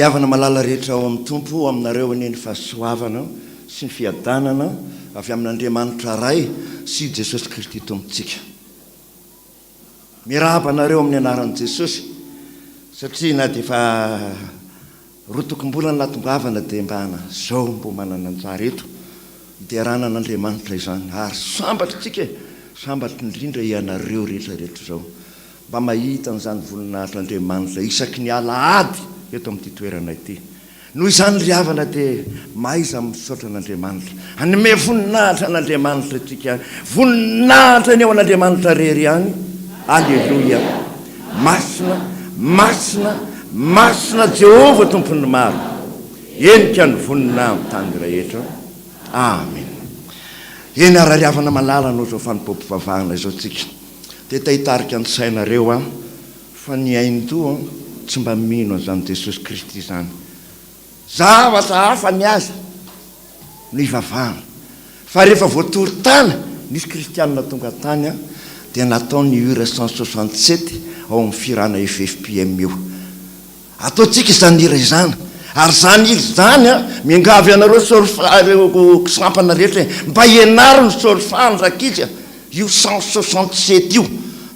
Ry havana malala rehetra ao amin'ny Tompo, ho aminareo anie ny fahasoavana sy ny fiadanana avy amin'Andriamanitra Ray sy Jesosy Kristy Tompontsika. Miarahaba anareo amin'ny anaran'i Jesosy, satria na dia efa roa tokom-bolana nahatongavana dia mba zao mbo manana anjara eto hiderana an'Andriamanitra izany. Ary sambatra isika e! Sambatra indrindra ianareo rehetra rehetra izao mba mahita an'izany voninahitr'Andriamanitra isaky ny alahady eto amin'ity toerana ity. Noho izany ry havana dia mahaiza misaotra an'Andriamanitra. Hanome voninahitra an'Andriamanitra isika. Voninahitra anie ho an'Andriamanitra rery ihany. Aleloia. Masina, masina, masina Jehovah Tompon'ny maro. Henika ny voninahiny tany rehetra. Amen. Eny ary ry havana malala hanao izao fanompoam-pivavahana izao tsika. Dia te hitarika ny sainareo aho fa ny haindoha tsy mba mino an'izany Jesosy Kristy izany. Zavatra hafa ny azy no ivavahana. Fa rehefa voatory tany, nisy kristianina tonga tany dia natao ny hira 167 ao amin'ny fihirana FFPM io. Ataontsika izany hira izany. Ary izany hira izany an, miangavy anareo solfa, ireo sampana rehetra e, mba ianaro ny solfa ny rankizy a, io 167 io,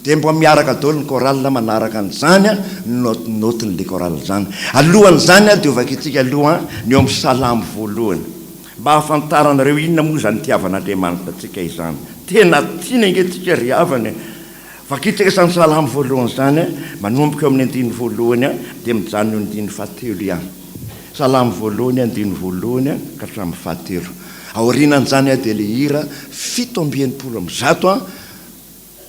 dia mba miaraka daholo ny chorale manaraka an'izany an, ny note note-n'ilay chorale izany. Alohan'izany an, dia hovakintsika aloha an, ny eo amin'ny salamo voalohany, mba hahafantaranareo inona moa izany itiavan'Andriamanitra antsika izany. Tena tiany ange tsika ry havana e. Vakintsika izany Salamo voalohany izany, manomboka eo amin'ny andininy voalohany dia mijanona eo andininy fahatelo ihany. Salamo voalohany andininy voalohany ka hatramin'ny fahatelo. Aorianan'izany dia ilay hira 167,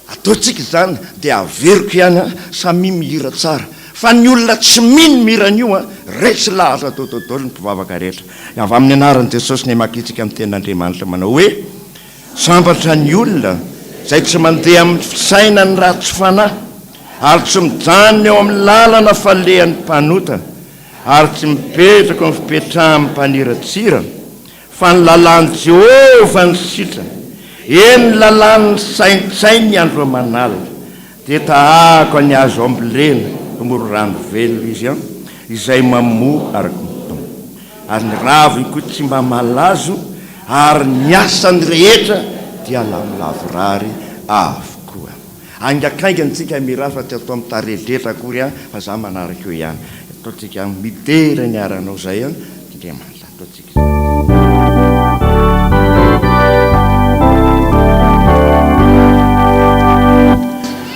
ataontsika izany dia averiko ihany, samia mihira tsara. Fa ny olona tsy mino mihira an'io, resy lahatra dododolo ny mpivavaka rehetra. Avy amin'ny anaran'i Jesosy no hamakintsika ny tenin'Andriamanitra manao hoe. Sambatra ny olona izay tsy mandeha amin'ny fisainan'ny ratsy fanahy, ary tsy mijanona eo amin'ny lalana falehan'ny mpanota, ary tsy mipetraka eo amin'ny fipetrahan'ny mpaniratsira, fa ny lalàn'i Jehovah no sitrany, eny, ny lalàny no saintsaininy andro aman'alina. Dia tahaka ny hazo ambolena eo amoron-drano velona izy, izay mamoa araka ny fotoana. Ary ny raviny koa tsy mba malazo, ary ny asany rehetra dia lamilavorary avokoa. Haingankaingana tsika mira fa tsy atao mitaredretra akory an, fa za manaraka eo ihany. Ataontsika midera ny aranao zay an, Andriamanitra. Ataontsika izay.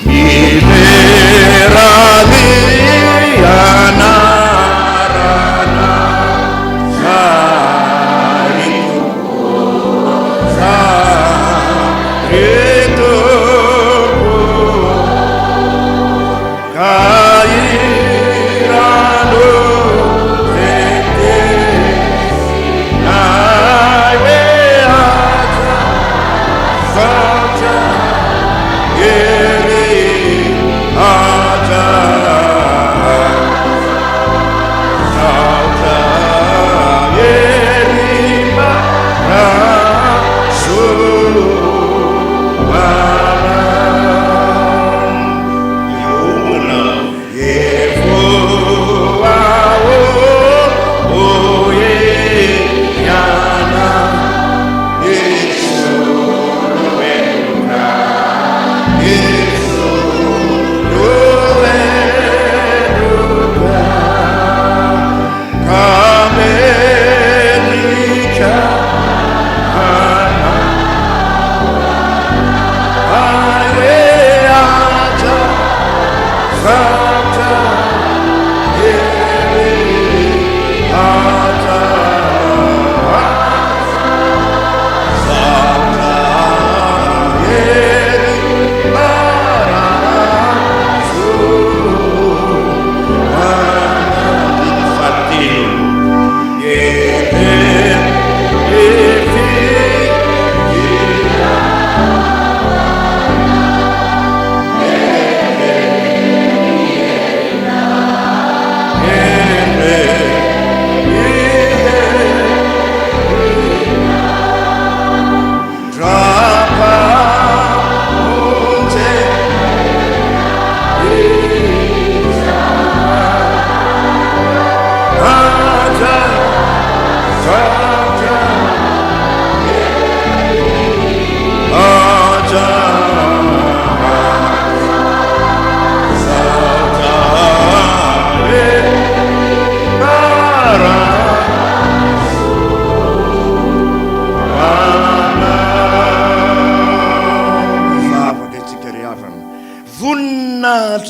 Midera ny anaranao Zary Tompo, Zary Tompo, ka hirano vetesy.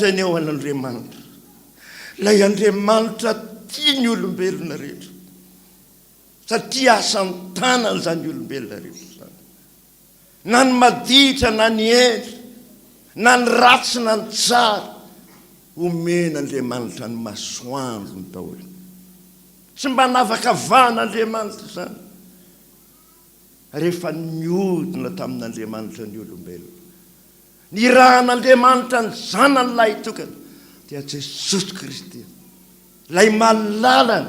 Voninahitra anie ho an'Andriamanitra, ilay Andriamanitra tia ny olombelona rehetra, satria asan-tanany izany olombelona rehetra izany. Na ny maditra na ny hendry, na ny ratsy na ny tsara, omen'Andriamanitra ny masoandrony daholo. Tsy mba navakavahan'Andriamanitra izany. Rehefa niodina tamin'Andriamanitra ny olombelona, nirahan'Andriamanitra ny Zanany lahitokana, dia Jesosy Kristy, ilay malalany,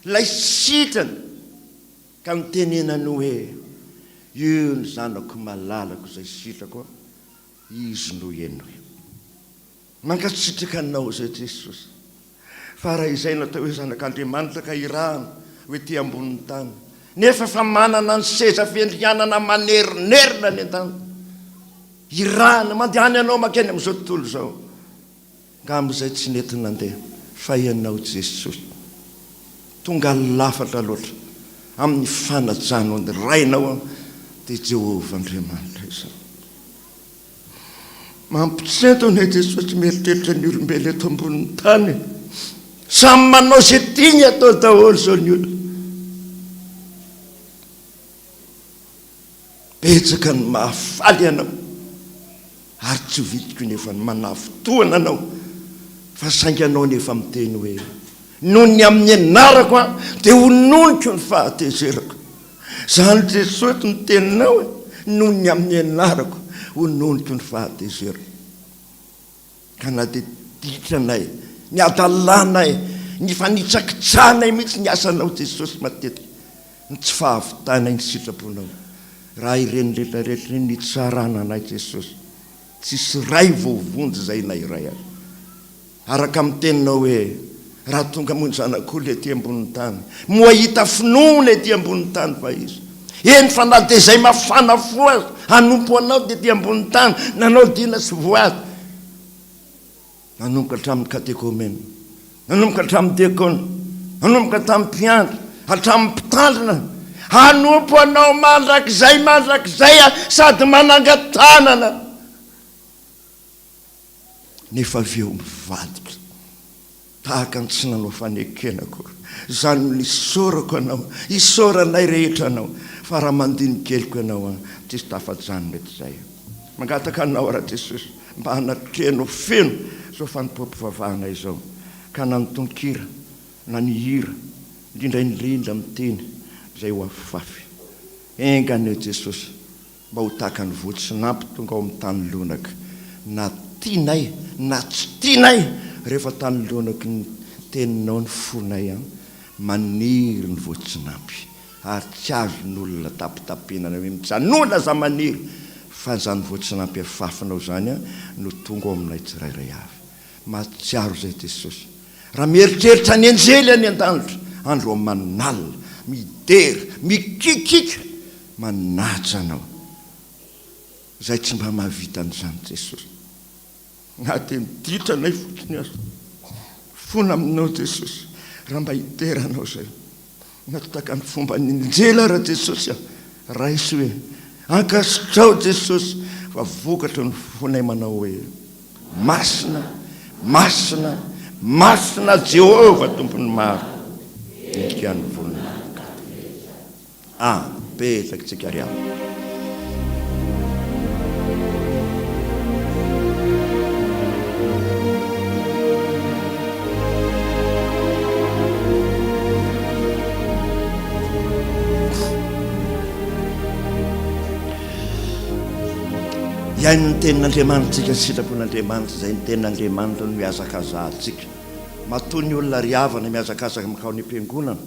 ilay sitrany, ka nitenenany hoe, Io ny Zanako malalako izay sitrako, Izy no henoy. Mankasitraka Anao izay Jesosy. Fa raha izay no atao hoe zanak'Andriamanitra ka irahana ho ety ambonin'ny tany, nefa efa manana ny seza fiandrianana manerinerina any an-danitra, irahana, mandehana ianao mankeny amin'izao tontolo izao, angamba izay tsy nety nandeha, fa Ianao Jesosy, tonga lafatra loatra amin'ny fanajanao ny Rainao dia Jehovah Andriamanitra izany. Mampisento anie Jesosy mieritreritra ny olombelona eto ambonin'ny tany e. Samy manao izay tiany atao daholo izao ny olona. Betsaka ny mahafaly anao ary tsy vitiko nefa ny manafotoana anao fa saingy anao nefa miteny hoe noho ny amin'ny anarako aho dia hononiko ny fahatezerako. Zany Jesosy ny teninao e, noho ny amin'ny anarako hononiko ny fahatezerako. Ka na dia ditranay, ny adalanay, ny fanitsakitsahanay mihitsy ny asanao Jesosy matetika, ny tsy fahavitanay ny sitraponao, raha ireny rehetra rehetra ireny nitsarana anay Jesosy, tsisy ray voavonjy izay na iray aza. Araka amin'ny teninao hoe, Raha tonga moa ny Zanak'olona ety ambonin'ny tany, moa hahita finoana ety ambonin'ny tany va izy? Eny fa na dia izay mafana fo aza hanompo anao dia ety ambonin'ny tany, nanao dina sy voady, nanomboka hatramin'ny katekomena, nanomboka hatramin'ny diakona, nanomboka tamin'ny mpiandry, hatramin'ny mpitandrina, hanompo anao mandrakizay mandrakizay aho sady manangan-tanana. nefa avy eo mivadika tahaka ny tsy nanao fanekena akory. Izany no nisaorako anao, isaoranay rehetra anao, fa raha mandini-keloka ianao an, tsisy tafajanona eto izay. Mangataka anao aho Rajesosy mba hanatrehanao feno izao fanompoam-pivavahana izao, ka na ny tononkira na ny hira, indrindra indrindra amin'ny teny izay ho afafy. Enga anie Jesosy mba ho tahaka ny voa-tsinampy tonga ao amin'ny tany lonaka, na tianay na tsy tianay, rehefa tany lonaky ny Teninao ny fonay an, maniry ny voa-tsinampy, ary tsy azon'olona tapitapenana hoe mijanona aza maniry, fa izany voa-tsinampy afafinao izany an, no tonga ao aminay tsirairay avy. Mahatsiaro izay Jesosy. Raha mieritreritra ny anjely any an-danitra, andro aman'alina, midera, mikikiaka, manaja Anao. Izay tsy mba mahavita an'izany Jesosy. Na dia miditra anay fotsiny aza. Fona aminao Jesosy, raha mba hidera Anao izay. Na tahaka ny fomban'ny anjely ara Jesosy a! Raiso e! Ankasitraho Jesosy fa vokatry ny fonay manao hoe, Masina, masina, masina Jehovah Tompon'ny maro. Endrika ny voninahitra. Apetraka tsika ry havana. Hihaino ny tenin'Andriamanitra ny sitrapon'Andriamanitra izay ny tenin'Andriamanitra no hihazakazahantsika. Matoa ny olona ry havana mihazakazaka mankao any am-piangonana,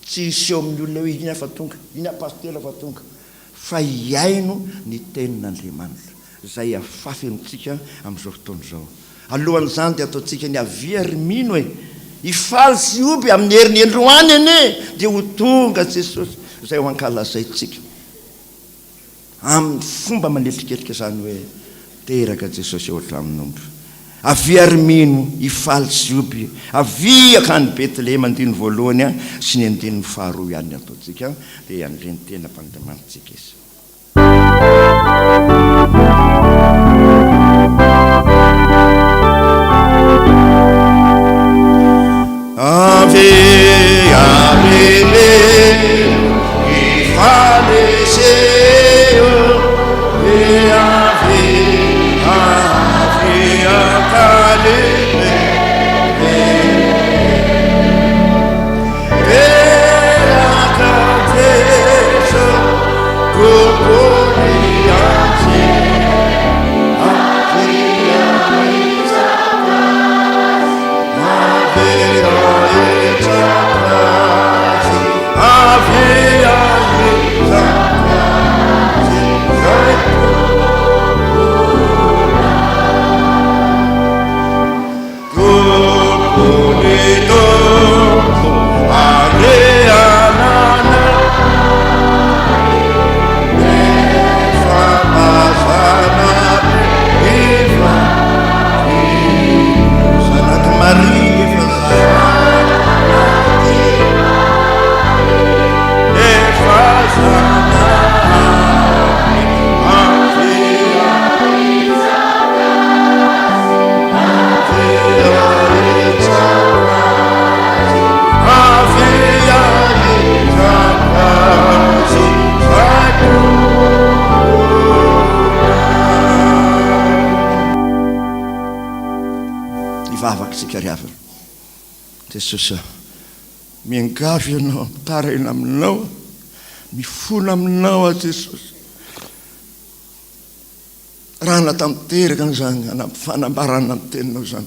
Tsy hiseho amin'ny olona hoe iny aho fa tonga, iny aho pasitera fa tonga, fa hihaino ny tenin'Andriamanitra, izay afafy amintsika amin'izao fotoana izao. Alohan'izany dia ataontsika ny avia ry mino e! Hifaly sy hihoby amin'ny heriny androany anie dia ho tonga Jesosy izay ho ankalazaintsika. Amin'ny fomba manetriketrika izany hoe teraka Jesosy eo an-tranon'omby. Avia ry mino, hifaly sy hioby, avia hankany Betlehema andininy voalohany sy ny andininy faharoa ihany ny ataontsika dia handre ny tena Mpandriamanitsika izy. Jesosy a, miangavy Ianao, mitaraina Aminao aho, mifona Aminao aho Jesosy. Raha hanatanteraka an'izany fanambarana ny Teninao izany.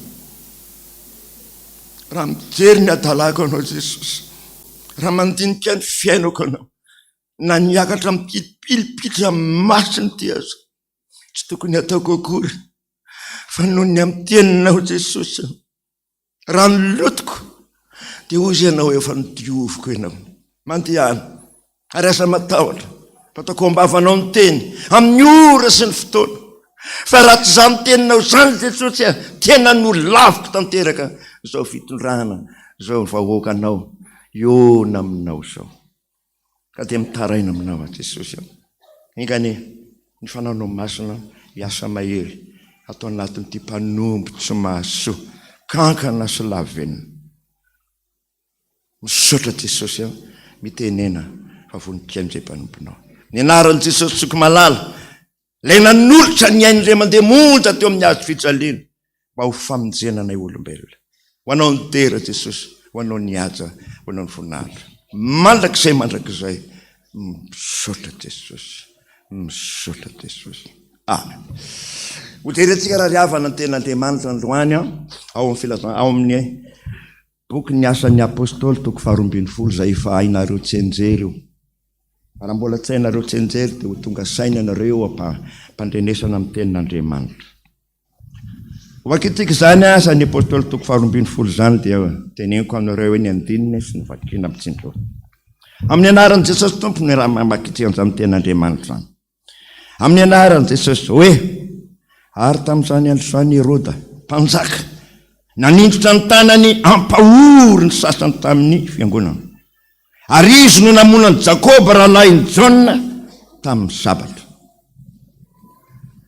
Raha mijery ny hadalako Ianao Jesosy, raha mandinika ny fiainako Ianao, na niakatra amin'ity pilipitra masina ity aza, tsy tokony hataoko akory, fa noho ny amin'ny Teninao Jesosy, Raha ny lotoko dia hoy izy ianao efa nodioviko ianao. Mandehana ary aza matahotra fa ataoko am-bavanao ny teny amin'ny ora sy ny fotoana. Fa raha tsy izany teninao izany Jesosy a, tena nolaviko tanteraka izao fitondrana izao vahoakanao hiona aminao izao. Ka dia mitaraina aminao aho Jesosy a. Enga anie ny Fanahinao Masina hiasa mahery ato anatin'ity mpanompo tsy mahasoa, kankana sy lavenona. Misaotra Jesosy a, mitenena fa vonon-kihaino izay mpanomponao. Ny anaran'i Jesosy Zoky malala. Ilay nanolotra ny ainy indray mandeha monja teo amin'ny hazo fijaliana mba ho famonjena anay olombelona. Ho anao ny dera Jesosy, ho anao ny haja, ho anao ny voninahitra. Mandrakizay mandrakizay. Misaotra Jesosy. Misaotra Jesosy. Amen. Hojerentsika raha ry havana ny tenin'Andriamanitra androany ao amin'ny filazana ao amin'ny Bokin'ny Asan'ny Apostoly toko faharoambinifolo izay efa hainareo tsianjery io. Raha mbola tsy hainareo tsianjery dia ho tonga saina ianareo am-pandrenesana amin'ny tenin'Andriamanitra. Hovakintsika izany Asan'ny Apostoly toko faharoambinifolo izany dia teneniko aminareo hoe ny andininy sy ny vakina amin'ny Amin'ny anaran'i Jesosy Tompo no raha mamaky an'izany tenin'Andriamanitra izany. Amin'ny anaran'i Jesosy hoe, Ary tamin'izany andro izany Heroda, mpanjaka, naninjitra ny tanany hampahory ny sasany tamin'ny fiangonana. Ary izy no namono an'i Jakoba rahalahin'i Jaona tamin'ny sabatra.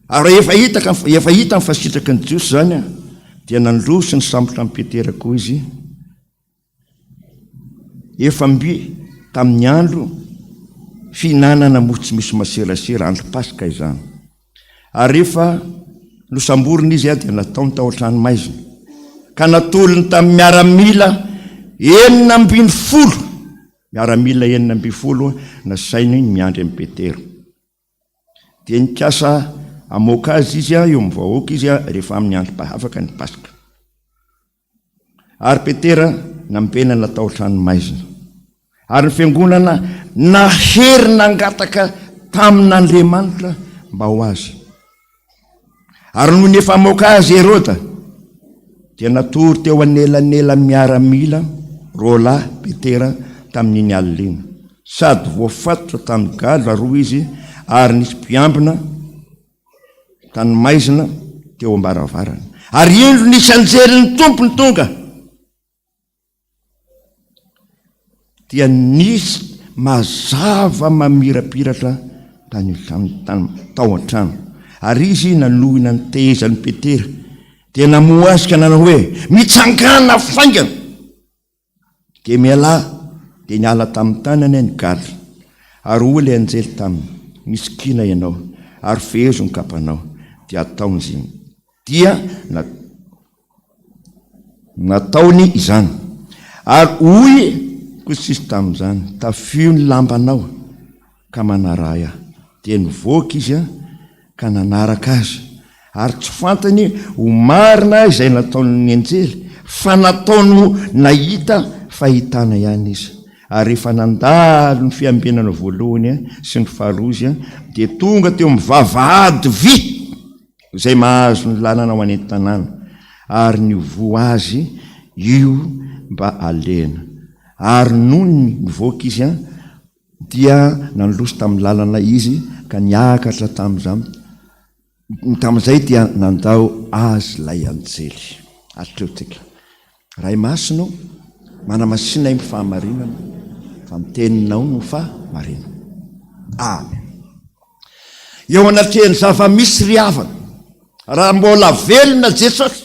Ary rehefa hitaka, efa hitany fa sitraky ny Jiosy izany, dia nandroso nisambotra an'i Petera koa izy. Efa mby tamin'ny andro fihinanana mofo tsy misy masirasira, andro Paska izany. Ary rehefa nosamborina izy dia nataony tao an-tranomaizina, ka natolony tamin'ny miaramila 16, miaramila 16 nasainy miandry an'i Petera. Dia nikasa hamoaka azy izy eo amin'ny vahoaka izy rehefa amin'ny androm-pahafaka ny Paska. Ary Petera nambenana tao an-tranomaizina. Ary ny fiangonana nahery nangataka tamin'Andriamanitra mba ho azy. Ary nony efa hamoaka azy Heroda, dia natory teo anelanelan'ny miaramila roalahy Petera tamin'iny alina iny. Sady voafatotra tamin'ny gadra roa izy ary nisy mpiambina tany maizina teo am-baravarana. Ary indro nisy anjelin'ny Tompo ny tonga. Dia nisy mazava mamirapiratra tany tany tao an-trano. Ary izy nanohina ny tehezan'i Petera, dia namoha azy ka nanao hoe, Mitsangàna faingana! Dia mialà, dia niala tamin'ny tanany ny gadra. Ary hoy ilay anjely taminy, Misikina ianao, ary fehezo ny kapanao. Dia ataony izany. Dia nataony izany. Ary hoy kosa izy tamin'izany, Tafio ny lambanao, ka manaraha ahy. Dia nivoaka izy ka nanaraka azy, ary tsy fantany ho marina izay nataon'ny anjely, fa nataony ho nahita fahitana ihany izy. Ary rehefa nandalo ny fiambenana voalohany sy ny faharoa izy, dia tonga teo amin'ny vavahady vy izay mahazo ny lalana ho any an-tanàna, ary nivoha azy io mba halehana. Ary nony nivoaka izy, Dia nandroso tamin'ny lalana izy ka niakatra tamin'izany, tamin'izay dia nandao azy ilay anjely. Hatreo tsika. Ray Masina ô, manamasina ahy ny fahamarinana, fa ny teninao no fahamarinana. Amen. Eo anatrehan'ny zava-misy ry havana, raha mbola velona Jesosy,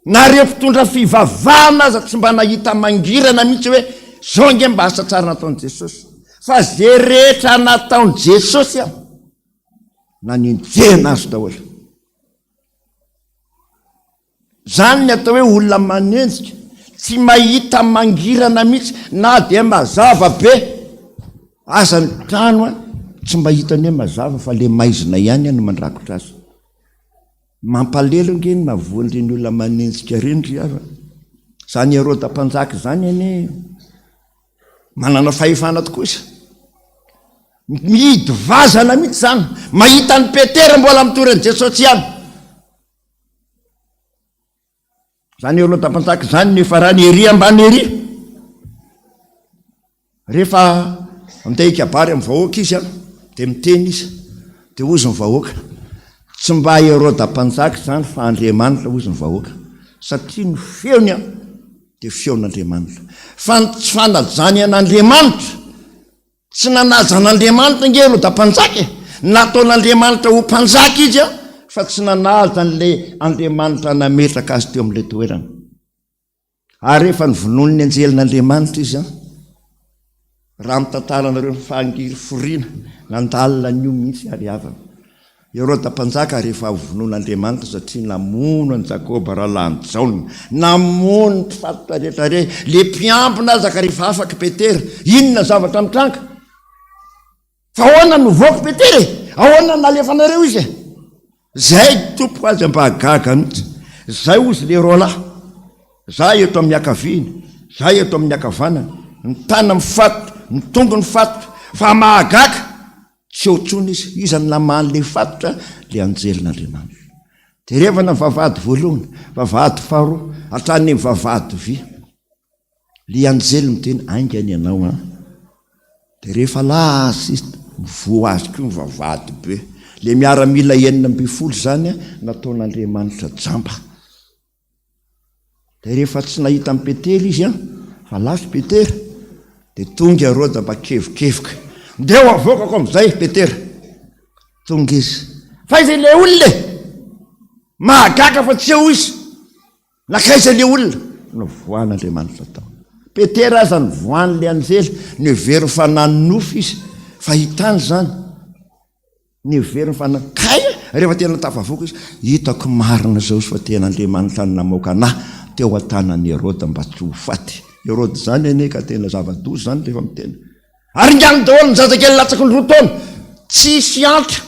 Na ireo mpitondra fivavahana aza tsy mba nahita mangirana mihitsy hoe zao ange mba asa tsara nataon'i Jesosy. Fa ze rehetra nataon'i Jesosy an, nanenjehina azy daholo. Zany ny atao hoe olona manenjika. Tsy mahita mangirana mihitsy na dia mazava be aza ny trano an, tsy mba hitany hoe mazava fa le maizina ihany no mandrakotra azy. Mampalelo ange ny mahavoan'ireny olona manenjika ireny ry havana. Izany Heroda mpanjaka izany anie manana fahefana tokoa izy. Mihidy vazana mihitsy izany. Mahita an'i Petera mbola mitory an'i Jesosy ihany. Izany Heroda mpanjaka izany no efa rany ery ambany ery. Rehefa andeha hikabary amin'ny vahoaka izy an, dia miteny izy, dia hozy ny vahoaka, tsy mba Heroda mpanjaka izany fa Andriamanitra hozy ny vahoaka, satria ny feony an, dia feon'Andriamanitra. Fa ny tsy fanajany an'Andriamanitra, tsy nanaja an'Andriamanitra ange Heroda mpanjaka e! Nataon'Andriamanitra ho mpanjaka izy an, fa tsy nanaja an'ilay Andriamanitra nametraka azy teo amin'ilay toerana. Ary rehefa novonoin'ny anjelin'Andriamanitra izy an, raha mitantara anareo ny fangiriforiana, nandalina an'io mihitsy ary havana. Heroda mpanjaka rehefa vonoin'Andriamanitra satria namono an'i Jakoba rahalahin'i Jaona, namono ny mpifatotra rehetra re, le mpiambina aza ka rehefa afaka i Petera, inona zavatra mitranga? Fa ahoana no voako Petera e? Ahoana no nalefanareo izy e? Zay tompoko aza mba gaga mihitsy. Zay ozy le roalahy. Za eto amin'ny akaviana, za eto amin'ny akavanana, ny tana mifatotra, ny tongony mifatotra, fa mahagaga tsy eo intsony izy. Iza no namaha an'le fatotra? Le anjelin'Andriamanitra. Jerevana ny vavahady voalohany, vavahady faharoa, hatrany amin'ny vavahady vy. Le anjely miteny aingana ianao an! De rehefa lasa izy voa azy koa ny vavahady be. Le miaramila 16 zany nataon'Andriamanitra jamba. De rehefa tsy nahita an'i Petera izy an, fa lasa Petera, de tonga Heroda mba kevokevoka. Ndeha ho avoakako amin'izay Petera. Tonga izy. Fa aiza ilay olona e? Mahagaga fa tsy eo izy. Nankaiza ilay olona? Novoahan'Andriamanitra tao. Petera aza novoahan'ilay anjely, noheveriny fa nanonofy izy, fa hitany izany. Noheveriny fa na... Kay, rehefa tena tafavoaka izy, hitako marina izao izy fa tena Andriamanitra no namoaka anà teo an-tanan'i Heroda mba tsy ho faty. Heroda izany anie ka tena zava-doza izany rehefa miteny. Aringano daholo ny zazakely latsaky ny 2 taona, tsisy antra.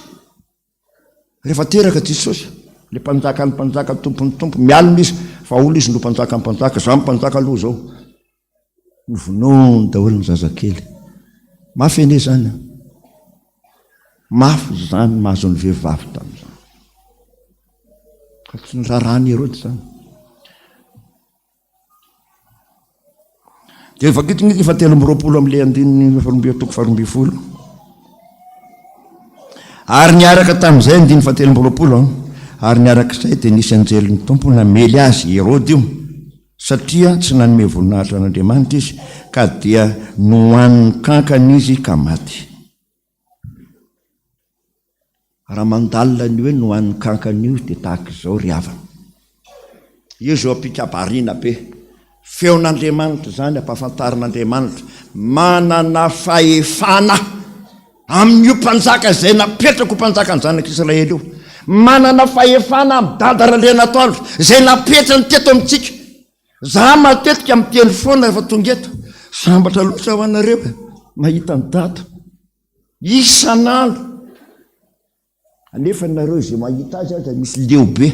Rehefa teraka Jesosy, le mpanjakan'ny mpanjaka, tompon'ny tompo, mialona izy, fa olona izy no mpanjakan'ny mpanjaka, za mpanjaka aloha zao. Novonoiny daholo ny zazakely. Mafy anie zany an. Mafy zany mahazo ny vehivavy tamin'izany. Ka tsy niraharahan'i Heroda zany. Dia vakio ny fahatelo amby 20 amin'ilay andininy faharoa toko faharoa 12. Ary niaraka tamin'izay andininy fahatelo amby 20 an, ary niaraka izay dia nisy anjelin'ny Tompo namely azy, Heroda io, satria tsy nanome voninahitra an'Andriamanitra izy, ka dia nohanin'ny kankana izy ka maty. Raha mandalina ny hoe nohanin'ny kankana io dia tahaka izao ry havana. Io izao mpikabariana be. Feon'Andriamanitra izany, ampahafantarin'Andriamanitra. Manana fahefana amin'io mpanjaka izay napetraka ho mpanjakan'ny zanak'Israely io. Manana fahefana amin'i Dada Randrianatoandro izay napetrany teto amintsika. Za matetika miteny foana rehefa tonga eto. Sambatra loatra ho anareo e, mahita an'i Dada. Isan'andro. Anefa nareo izay mahita azy aza misy leo be.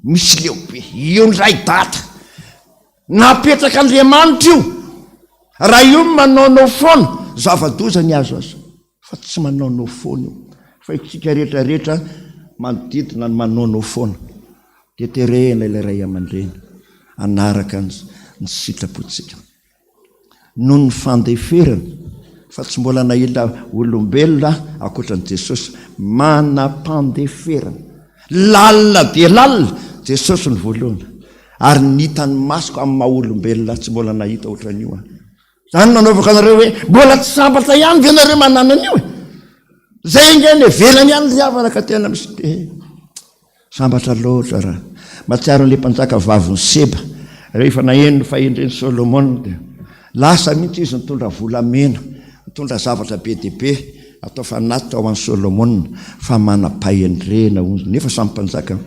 Misy leo be. Io indray dada. Napetrak'Andriamanitra io. Raha io no manaonao foana, zava-doza ny azo azy. Fa tsy manaonao foana io. Fa isika rehetra rehetra manodidina ny manaonao foana. Dia terena ilay ray aman-dreny hanaraka ny sitrapontsika. noho ny fandeferana fa tsy mbola nahita olombelona ankoatra an'i Jesosy manam-pandeferana lalina dia lalina Jesosy ny voalohany ary ny hitan'ny masoko amin'ny maha olombelona tsy mbola nahita ohatran'io aho zany nanaovako anareo hoe mbola tsy sambatra ihany ve nareo manana an'io e zay ange ny ivelany ihany ry havana ka tena misy Sambatra loatra raha mahatsiaro an'ilay mpanjaka vavin'i Seba, rehefa naheno ny fahendren'i Solomona, dia lasa mihitsy izy nitondra volamena, nitondra zavatra be dia be atao fanatitra ho an'i Solomona, fa manam-pahendrena hono, nefa samy mpanjaka.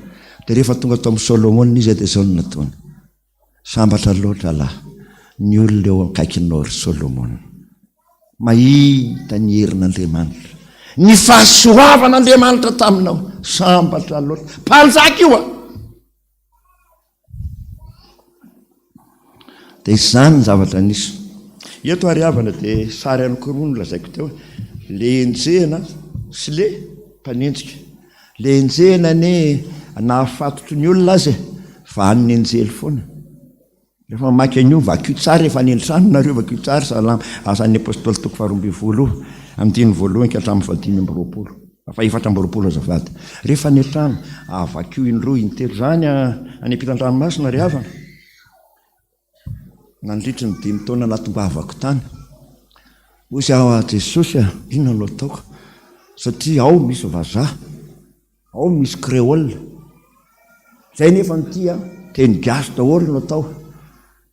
Dia rehefa tonga tao amin'i Solomona izy, dia izao no nataony. Sambatra loatra lahy ny olona eo akaikinao ry Solomona. Mahita ny herin'Andriamanitra, ny fahasoavan'Andriamanitra taminao. Sambatra loatra. Mpanjaka io an! Dia izany ny zavatra nisy. Eto ary havana dia sary anankiroa no lazaiko teo, le enjehina sy le mpanenjika. Le enjehina anie nahafatotry ny olona aza e, fa an'ny anjely foana. Rehefa mamaky an'io, vakio tsara rehefa any an-trano nareo, vakio tsara Salamo, Asan'ny Apostoly toko faharoa ambin'ny folo, andininy voalohany ka hatramin'ny fahadimy amby roapolo, faha-efatra amby roapolo azafady. Rehefa any an-trano, vakio indroa, intelo, zany any ampitan-dranomasina ry havana. Nandritry ny dimy taona nahatongavako tany, hoy aho, Jesosy a, inona no ataoko? Satria ao misy vazaha, ao misy créole, zay nefa ny tia teny gasy daholo no atao.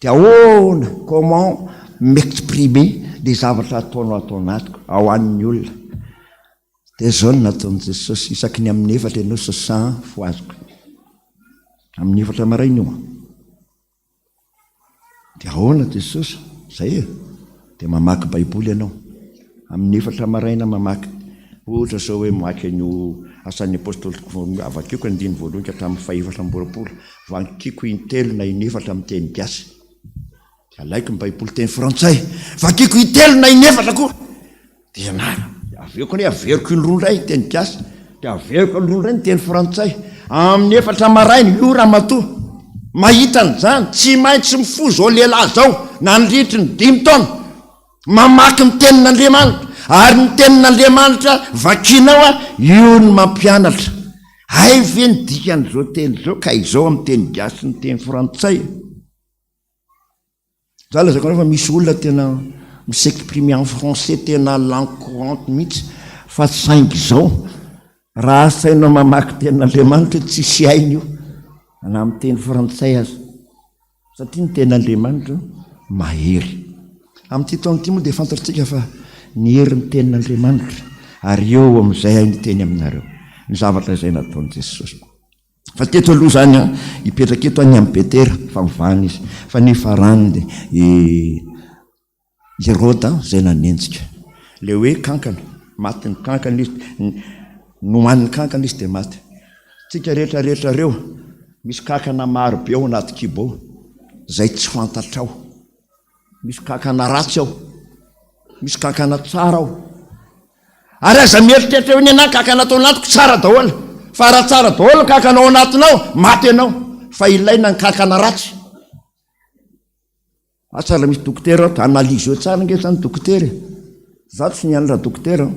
Dia ahoana, comment m'exprimer le zavatra ataonao ato anatiko, ao an'ny olona. Dia izao no nataon'i Jesosy, isaky ny amin'ny efatra ianao sasa fohaziko. Amin'ny efatra maraina io an. Dia ahoana Jesosy? Zay e! Dia mamaky baiboly ianao. Amin'ny efatra maraina mamaky, ohatra izao hoe mamaky an'io Asan'ny Apostoly toko voalohany, vakiko andininy voalohany ka hatramin'ny fahefatra amby roapolo, vakiko intelo na inefatra amin'ny teny gasy. Dia alaiko ny baiboly teny frantsay, vakiko intelo na inefatra koa. Dia na avy eo koa anie averiko indroa indray ny teny gasy, dia averiko indroa indray ny teny frantsay. Amin'ny efatra maraina, io ramatoa mahita an'izany, tsy maintsy mifoha izao lehilahy izao nandritry ny dimy taona, mamaky ny tenin'Andriamanitra, ary ny tenin'Andriamanitra vakianao io no mampianatra. Hay ve ny dikan'izao teny izao ka izao amin'ny teny gasy sy ny teny frantsay? Za lazaiko anareo fa misy olona tena mi-s'exprimer en français tena langue courante mihitsy fa saingy izao raha asainao mamaky tenin'Andriamanitra io tsisy hainy io na amin'ny teny frantsay aza satria ny tenin'Andriamanitra mahery. Amin'ity taona ity moa dia fantatsika fa ny herin'ny tenin'Andriamanitra ary eo amin'izay aho miteny aminareo ny zavatra izay nataon'i Jesosy. Fa teto aloha izany an, hipetraka eto any amin'i Petera, fa mivahana izy. Fa ny farany dia i Heroda izay nanenjika. Ilay hoe kankana, matin'ny kankana izy, nohanin'ny kankana izy dia maty. Tsika rehetra rehetra ireo, misy kankana maro be ao anaty kibo ao, izay tsy fantatrao. Misy kankana ratsy ao, misy kankana tsara ao. Ary aza mieritreritra hoe ny anah kankana ato anatiko tsara daholo. Fa raha tsara daholo ny kankana ao anatinao, maty ianao. Fa ilaina ny kankana ratsy. Asa raha misy dokotera ato, analyseo tsara ange zany dokotera e. Za tsy nianatra dokotera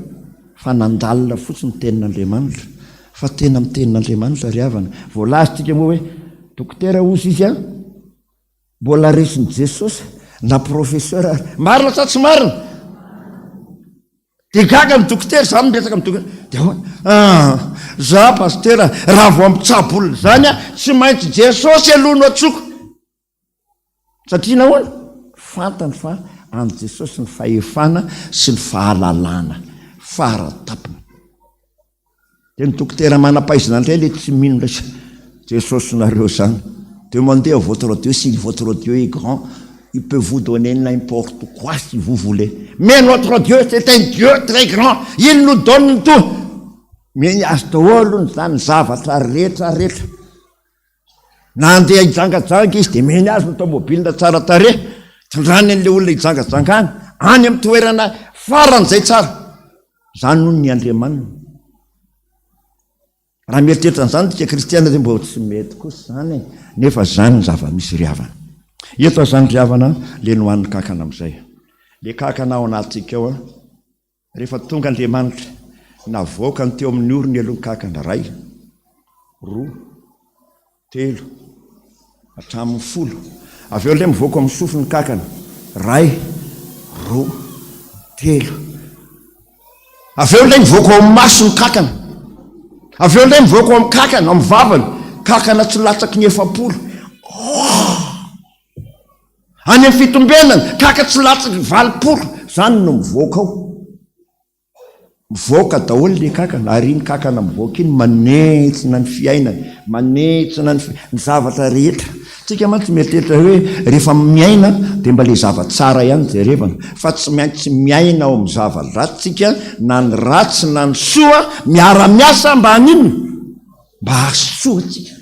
fa nandalina fotsiny ny tenin'Andriamanitra. Fa tena amin'ny tenin'Andriamanitra ry havana. Voalazantsika moa hoe dokotera hozy izy an. Mbola resin'i Jesosy na professeur ary. Marina sa tsy marina? Dia gaga ny dokotera, za miresaka amin'ny dokotera, dia ahoana? Ah, za pasitera, raha vao mitsabo olona izany aho, tsy maintsy Jesosy aloha no antsoiko. Satria nahoana? Fantany fa an'i Jesosy ny fahefana sy ny fahalalana fara tampony. Dia ny dokotera manam-pahaizana indray le tsy mino indray sa Jesosy-nareo zany. Demandez à votre Dieu si votre Dieu est grand, il peut vous donner n'importe quoi si vous voulez. Mais notre Dieu c'est un Dieu très grand, il nous donne tout. Omeny azy daholo hono zany ny zavatra rehetra rehetra. Na handeha hijangajanga izy dia omeny azy ny tomobile tsara tarehy, tondrany an'ilay olona hijangajanga any, any amin'ny toerana faran'izay tsara. Izany hono ny Andriamaniny. Raha mieritreritra an'izany isika kristiana dia mba tsy mety kosa izany e. Nefa izany ny zava-misy ry havana. Eto aza izany ry havana, le nohanin'ny kankana amin'izay. Le kankana ao anatintsika ao an. Rehefa tonga Andriamanitra, navoakany teo amin'ny orony aloha ny kankana, iray, roa, telo, hatramin'ny folo. Avy eo indray mivoaka amin'ny sofiny ny kankana, iray, roa, telo. Avy eo indray mivoaka ao amin'ny maso ny kankana. Avy eo indray mivoaka ao amin'ny kankana, amin'ny vavany, kankana tsy latsaky ny 40. Oh! Any amin'ny fitombenana, kaka tsy latsaky ny 80, izany no mivoaka ao. Mivoaka daholo ilay kankana, ary iny kankana mivoaka iny manentsina ny fiainana, manentsina ny ny zavatra rehetra. Tsika mantsy mieritreritra hoe rehefa miaina dia mba le zava-tsara ihany jerevana, fa tsy maintsy miaina ao amin'ny zava-dratsy tsika, na ny ratsy na ny soa, miara-miasa mba haninona? Mba hahasoa antsika.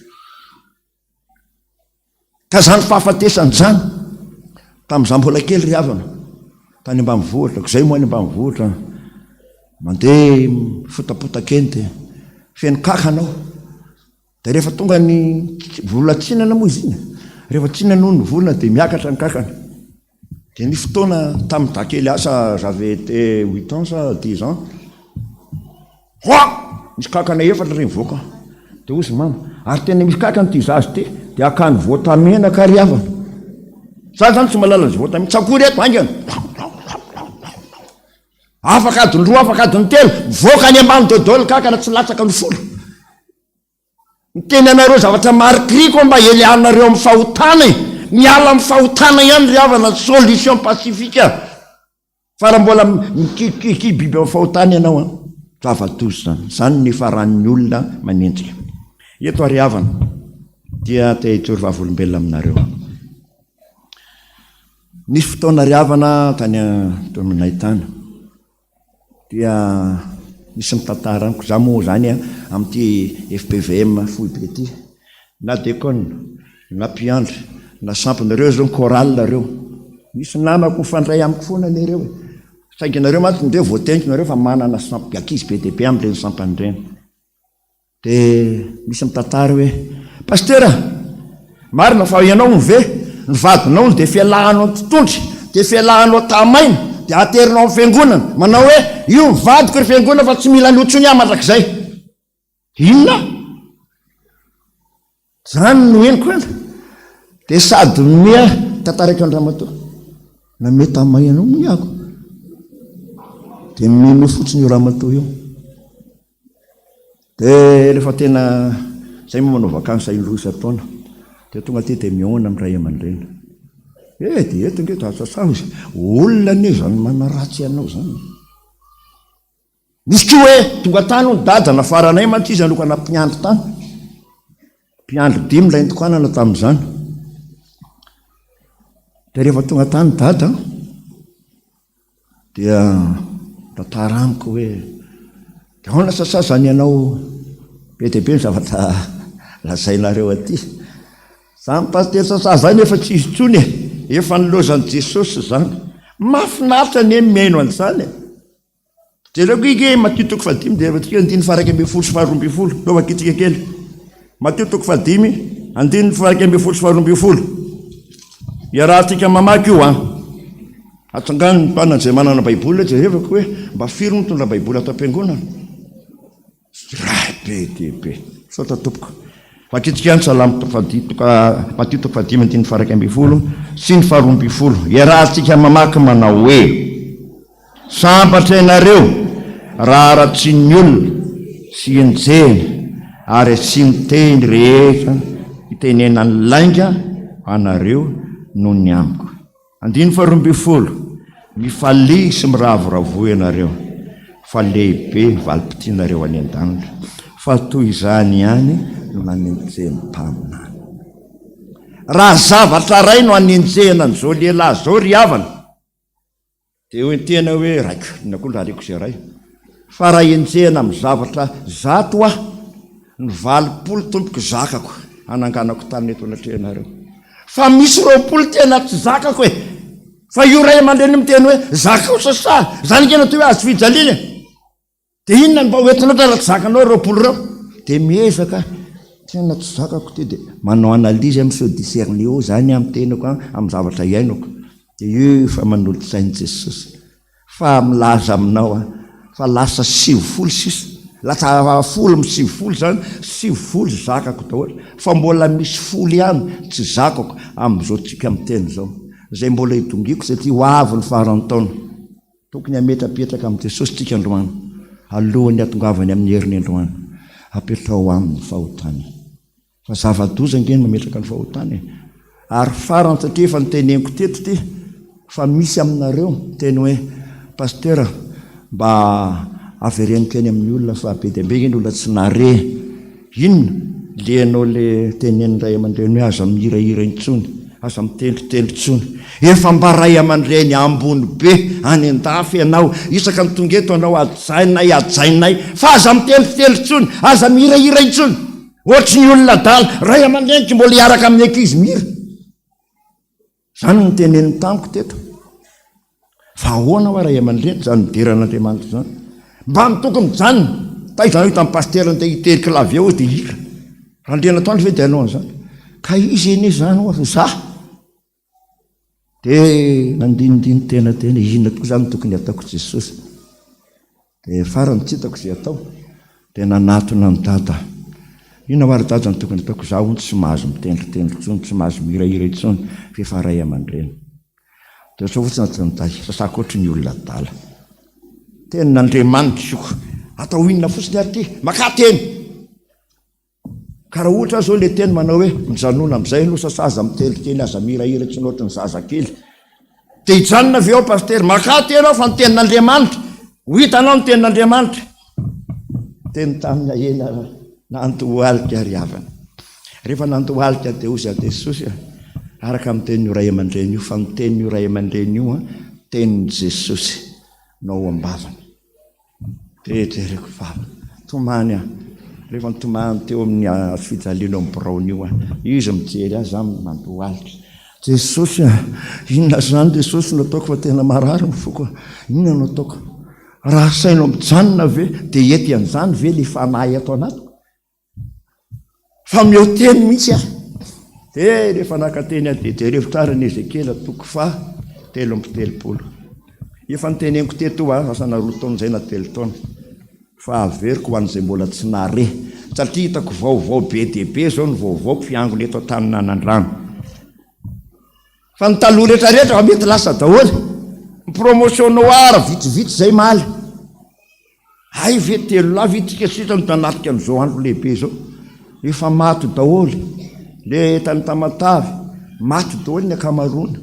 Ka izany fahafatesana izany, tamin'izaho mbola kely ry havana, tany ambanivohitra, ko izay moa any ambanivohitra, mandeha mifotapotaka eny dia feno kakana ao. Dia rehefa tonga ny volana tsinana moa izy iny, rehefa tsinana hono ny volana dia miakatra ny kakana. Dia nisy fotoana tamin'ny dahy kely asa j'avais été huit ans sa dix ans, hoa! Nisy kakana efatra re nivoaka. Dia hoy izy mama, ary tena misy kakana ity zaza ity, dia akany voatamenaka ary havana. Za zany tsy mahalala ny voatamenaka, tsakory eto haingana. Afaka adiny roa, afaka adiny telo, mivoaka any ambany dodol kakana tsy latsaka ny folo. Miteny anareo zavatra marikoriko aho mba hialanareo amin'ny fahotana e! Miala amin'ny fahotana ihany ry havana ny solution pacifique fa raha mbola mikikiky biby amin'ny fahotana ianao an, zava-doza izany. Izany no hifaran'ny olona manenjika. Eto ary havana dia te hijoro vavolombelona aminareo aho. Nisy fotoana ry havana tany aminay tany. Dia misy mitantara amiko, za moa zany amin'ity FPVM foibe ity, na dekona, na mpiandry, na sampona, ireo zao ny chorale ireo, misy namako mifandray amiko foana anie ireo e, saingy nareo mantsy ndreo voateniko nareo fa manana sampy ankizy be dia be amin'ireny sampana ireny. Dia misy mitantara hoe, Pasitera, marina fa ianao hono ve, ny vadinao hono dia fialahanao tontondry, dia fialahanao tamaina, dia aterinao amin'ny fiangonana, manao hoe, io ny vadiko ry fiangonana fa tsy mila an'io intsony aho mandrakizay. Inona? Zany no henoko an! Dia sady miha tantaraiko an-dramatoa, namehy tamay anao moa iako. Dia mino fotsiny io ramatoa io. Dia rehefa tena, zay moa manao vacances indroa isan-taona, dia tonga aty dia mihaona amin'ny ray aman-dreny. Eh, dia eto ange da izy, olona anie izany manaratsy anao izany. Nisy koa hoe tonga tany hono dada nafaranay mantsy izy hanokana mpiandry tany. Mpiandry dimy ilay nitokanana tamin'izany. Dia rehefa tonga tany dada dia tantara amiko hoe dia ahoana sasa izany ianao be dia be ny zavatra lazainareo aty. Izany pasitera sasa izany efa tsy izy intsony e. Efa nilaozan'i Jesosy izany. Mahafinaritra anie ny mihaino an'izany e. Jereo ange Matio toko fahadimy dia atsika andininy faha 11 sy faha 12. Ndao vakintsika kely. Matio toko fahadimy andininy faha 11 sy faha 12. Iarahantsika mamaky io an. Atsangano ny tanana izay manana Baiboly jerevako hoe mba firy mitondra Baiboly ato am-piangonana. Raha be dia be. Misaotra tompoko. Vakitsika ny Salamo toko fahadimy, Matio toko fahadimy andininy faha 11 sy ny faha 12. Iarahantsika mamaky manao hoe, Sambatra ianareo raha haratsian'ny olona sy enjehina ary asiany teny rehetra hitenenany lainga anareo noho ny amiko. Andininy faharoambinifolo, Mifalia sy miravoravoa ianareo, fa lehibe ny valim-pitianareo any an-danitra, fa toy izany ihany no nanenjehin'ny mpaminany. Raha zavatra iray no anenjehana an'izao lehilahy izao ry havana, Dia hoy ny tena hoe, Raiko, inona koa no rariko izay ray? Fa raha enjehina amin'ny zavatra zato aho, ny 80 tompoko zakako hananganako tany eto anatrehanareo. Fa misy 20 tena tsy zakako e! Fa io ray aman-dreny miteny hoe, zakao sasa, izany ange no atao hoe hazo fijaliana e! Dia inona no mba ho entinao raha tsy zakanao ireo 20 ireo? Dia miezaka, tena tsy zakako ity, dia manao analyse aho, mi-se discerner eo izany aho amin'ny tenako, amin'ny zavatra iainako. Dia io efa manolo-tsain'i Jesosy. Fa milaza aminao aho fa lasa 90 sisa, lasa folo amin'ny 90 izany, 90 zakako daholo, fa mbola misy folo ihany tsy zakako amin'izao tsika miteny izao, izay mbola hitongiako satria ho avy ny faran'ny taona. Tokony hametrapetraka amin'i Jesosy tsika androany, alohan'ny hatongavany amin'ny heriny androany. Apetraho aminy ny fahotana. Fa zava-doza ange ny mametraka ny fahotana e. Ary farany satria efa noteneniko teto ity fa misy aminareo miteny hoe Pasteur mba avereniko eny amin'ny olona fa be dia be ange ny olona tsy nare. Inona? Le ianao le tenenin'ny ray aman-dreny hoe aza mihirahira intsony, aza mitendritendry intsony. Efa mba ray aman-dreny ambony be any an-dafy ianao, isaka ny tonga eto ianao hajainay, hajainay, fa aza mitendritendry intsony, aza mihirahira intsony. Ohatry ny olona adala, ray aman-dreniko mbola hiaraka amin'ny ankizy mihira. Izany no noteneniny tamiko teto. Fa ahoana hoa ray aman-dreny izany midera an'Andriamanitra izany? Mba mitokony mijanona. Taiza aho hitan'ny pasitera ndeha hitery clavier hoy dia hira. Randrianatoandro ve dia hanao an'izany? Ka izy anie izany hoa za. Dia nandinindiny tena tena inona tokoa izany no tokony hataoko Jesosy. Dia farany tsy hitako izay atao dia nanatona an'i Dada aho. Inona hoa ry Dada no tokony ataoko? Izaho hono tsy mahazo mitendritendry intsony, tsy mahazo mihirahira intsony fa efa ray aman-dreny. Dia ohatr'izao fotsiny nataon'i Dada, sasako ohatry ny olona adala. Tenin'Andriamanitra io. Atao inona fotsiny ary ity? Makà teny! Ka raha ohatra zao le teny manao hoe mijanona amizay aloha sasa aza mitelitely aza mihirahira intsony ohatry ny zaza kely de hijanona ve ao pasitera? Makà teny ao fa ny tenin'Andriamanitra ho hitanao ny tenin'Andriamanitra. Teny taminy ahena nandohalika ry havana. Rehefa nandohalika dia hozy an'i Jesosy araka ny tenin'io ray aman-dreny io fa ny tenin'io ray aman-dreny io tenin'i Jesosy no ao am-bavany. Dia jereko fa tomany aho. Rehefa nitomany teo amin'ny hazo fijaliana eo amin'ny biraony io aho, izy mijery ahy, izaho mandohalika. Jesosy a! Inona izany Jesosy no ataoko fa tena marary ny foko a! Inona no ataoko? Raha asainao mijanona ve dia hety an'izany ve ilay fanahy ato anatiko? Fa omeo teny mihitsy aho. Dia rehefa naka teny aho dia jerevo tsara ny Ezekiela toko faha 33. Efa noteneniko teto io aho, asa na roa taona izay na telo taona. Fa averiko ho an'izay mbola tsy nahare. Satria hitako vaovao be dia be izao ny vaovaoko fiangona eto Antaninanandrano. Fa ny taloha rehetra rehetra fa mety lasa daholo. Ny promotion noir vitsivitsy izay maly. Hay ve telolahy ve tsika sisa no tanatrika an'izao andro lehibe izao? Efa maty daholo le tany Tamatave, maty daholo ny ankamaroany,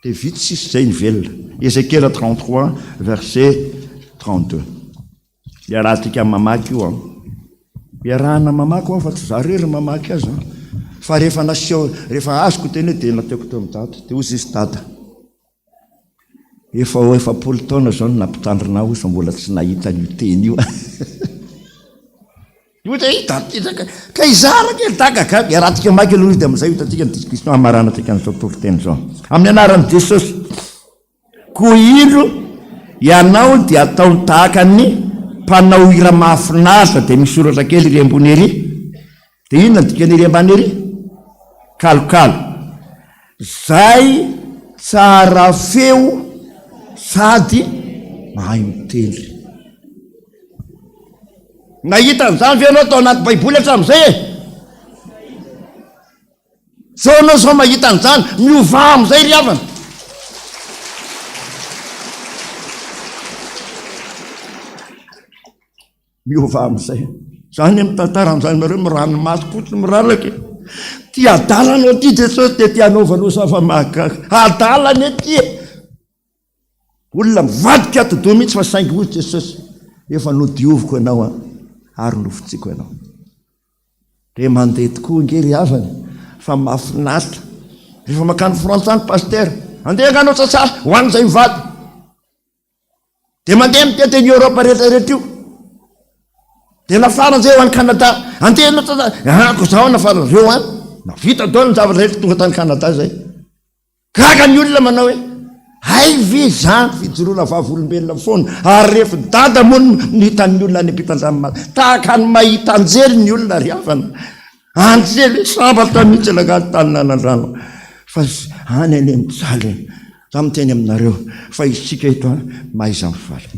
dia vitsy sisa izay ny velona. Ezekiela 33 verset 32. Iarahantsika mamaky io an. Iarahana mamaky ho'a fa tsy za irery mamaky azy an. Fa rehefa naseho, rehefa azoko ny teny hoe dia nataoko teo amin'i Dada. Dia hoy izy Dada. Efa ho 40 taona izao no nampitandrina ahy fa mbola tsy nahita an'io teny io aho. Io dia hita, ka hizara kely daka ka iarahantsika maika aloha izy dia amin'izay hitantsika ny discussion hamaranantsika an'izao toriteny izao. Amin'ny anaran'i Jesosy. Koa indro ianao dia ataony tahaka ny mpanao hira mahafinaritra dia misy soratra kely ery ambony ery. Dia inona ny dikany ery ambany ery? Kalokalo. Zay tsara feo sady mahay mitendry. Nahita an'izany ve ianao tao anaty baiboly hatramin'izay e? Zao ianao zao mahita an'izany, miovà amin'izay ry havana. Miova amin'izay. Za anie mitantara an'izany aminareo miranomaso fotsiny miraraka e. Ty adala anao ty Jesosy dia ty hanaovanao zava-mahagaga. Adala anie ty e. Olona mivadika atidoha mihitsy fa saingy hoy Jesosy, efa nodioviko ianao an, ary nofotsiko ianao. Dia mandeha tokoa ange ry havana fa mahafinaritra. Rehefa mankany Frantsa any Pasitera, andeha angaha anao sasa ho an'izay mivady. Dia mandeha mitety an'i Europe rehetra rehetra io. Dia nafarana izay ho any Canada. Andeha ianao tsa ah, ko zaho nafarana reo any. Navita daholo ny zavatra rehetra tonga tany Canada izay. Gaga ny olona manao hoe hay ve izany fijoroana vavolombelona foana ary rehefa dada moa no hitan'ny olona any ampitan-dranomasina. Tahaka ny mahita anjely ny olona ry havana. Anjely sambatra mihitsy ilay tany nanandrano fa any anie mijaly e. Za miteny aminareo fa isika eto an mahaiza mifaly.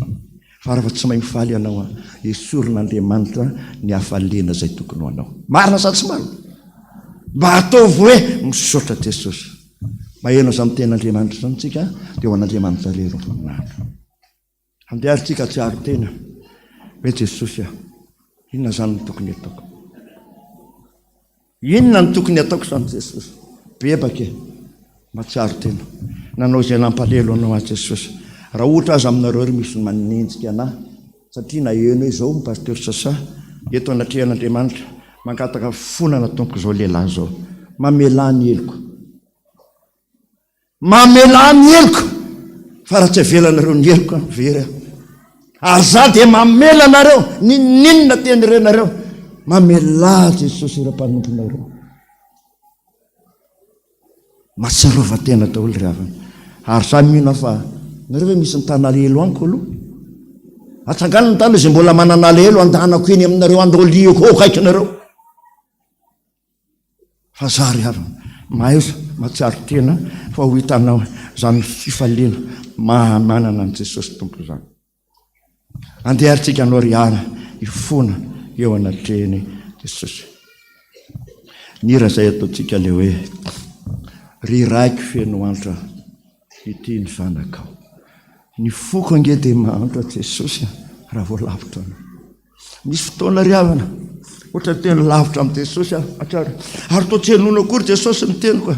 Fa raha tsy mahay mifaly ianao an, esorin'Andriamanitra ny hafaliana izay tokony ho anao. Marina sa tsy marina? Mba ataovy hoe misaotra Jesosy. Maheno izany tenin'Andriamanitra izany tsika dia ho an'Andriamanitra irery ny voninahitra. Andeha ary tsika hatsiaro tena hoe Jesosy a, inona izany no tokony ataoko? Inona no tokony ataoko izany Jesosy? Bebaka e, mahatsiaro tena. Nanao izay nampalelo anao aho Jesosy. Raha ohatra aza aminareo ry misy manenjika anah, satria naheno hoe izao ny Pasteur Sasa, eto anatrehan'Andriamanitra. Mangataka fifonana Tompoko izao lehilahy izao. Mamelà ny heloko. Mamelà ny heloko fa raha tsy avelanareo ny heloko aho very aho. Ary za dia mamela anareo n'inon'inona teny renareo. Mamelà Jesosy ireo mpanomponao ireo. Mahatsiarova tena daholo ry havana. Ary za mino aho fa nareo ve misy mitana alahelo amiko aloha? Atsangano ny tanana izay mbola manana alahelo andanako eny aminareo andoliako eo akaikinareo. Fa za ry havana, mahaiza mahatsiaro tena fa ho hitanao izany fifaliana maha manana an'i Jesosy Tompo izany. Andeha ary tsika hanao rihana hifona eo anatrehan'i Jesosy. Ny hira izay ataontsika ilay hoe Ry Raiko feno antra ity ny zanakao. Ny foko ange dia mahantra Jesosy raha vao lavitra anao. Misy fotoana ry havana, ohatra tena lavitra amin'i Jesosy aho, hatrary. Ary toa tsy henoina akory Jesosy ny teniko.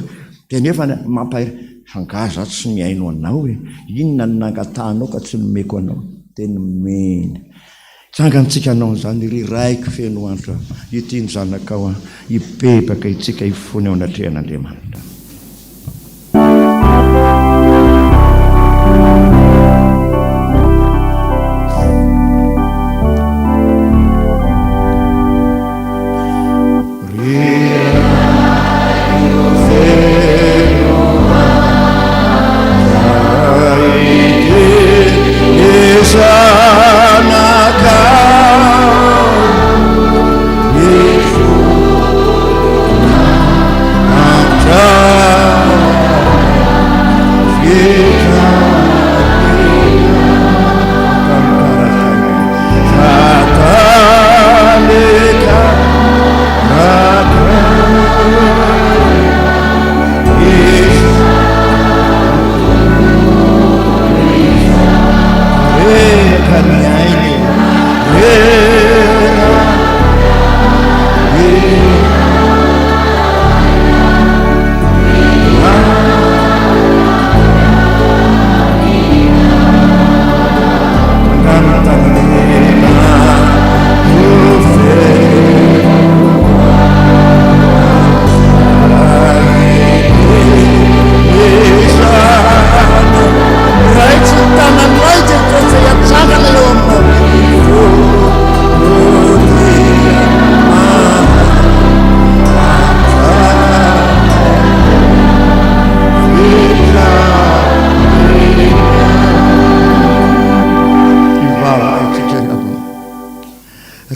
Dia nefa mampahery, angaha za tsy mihaino anao e? Inona no nangatahanao ka tsy nomeko anao? Dia nomeny. Tsangantsika hanao an'izany, ry Raiko feno antra, ity ny zanakao, hibebaka itsika hifona eo anatrehan'Andriamanitra.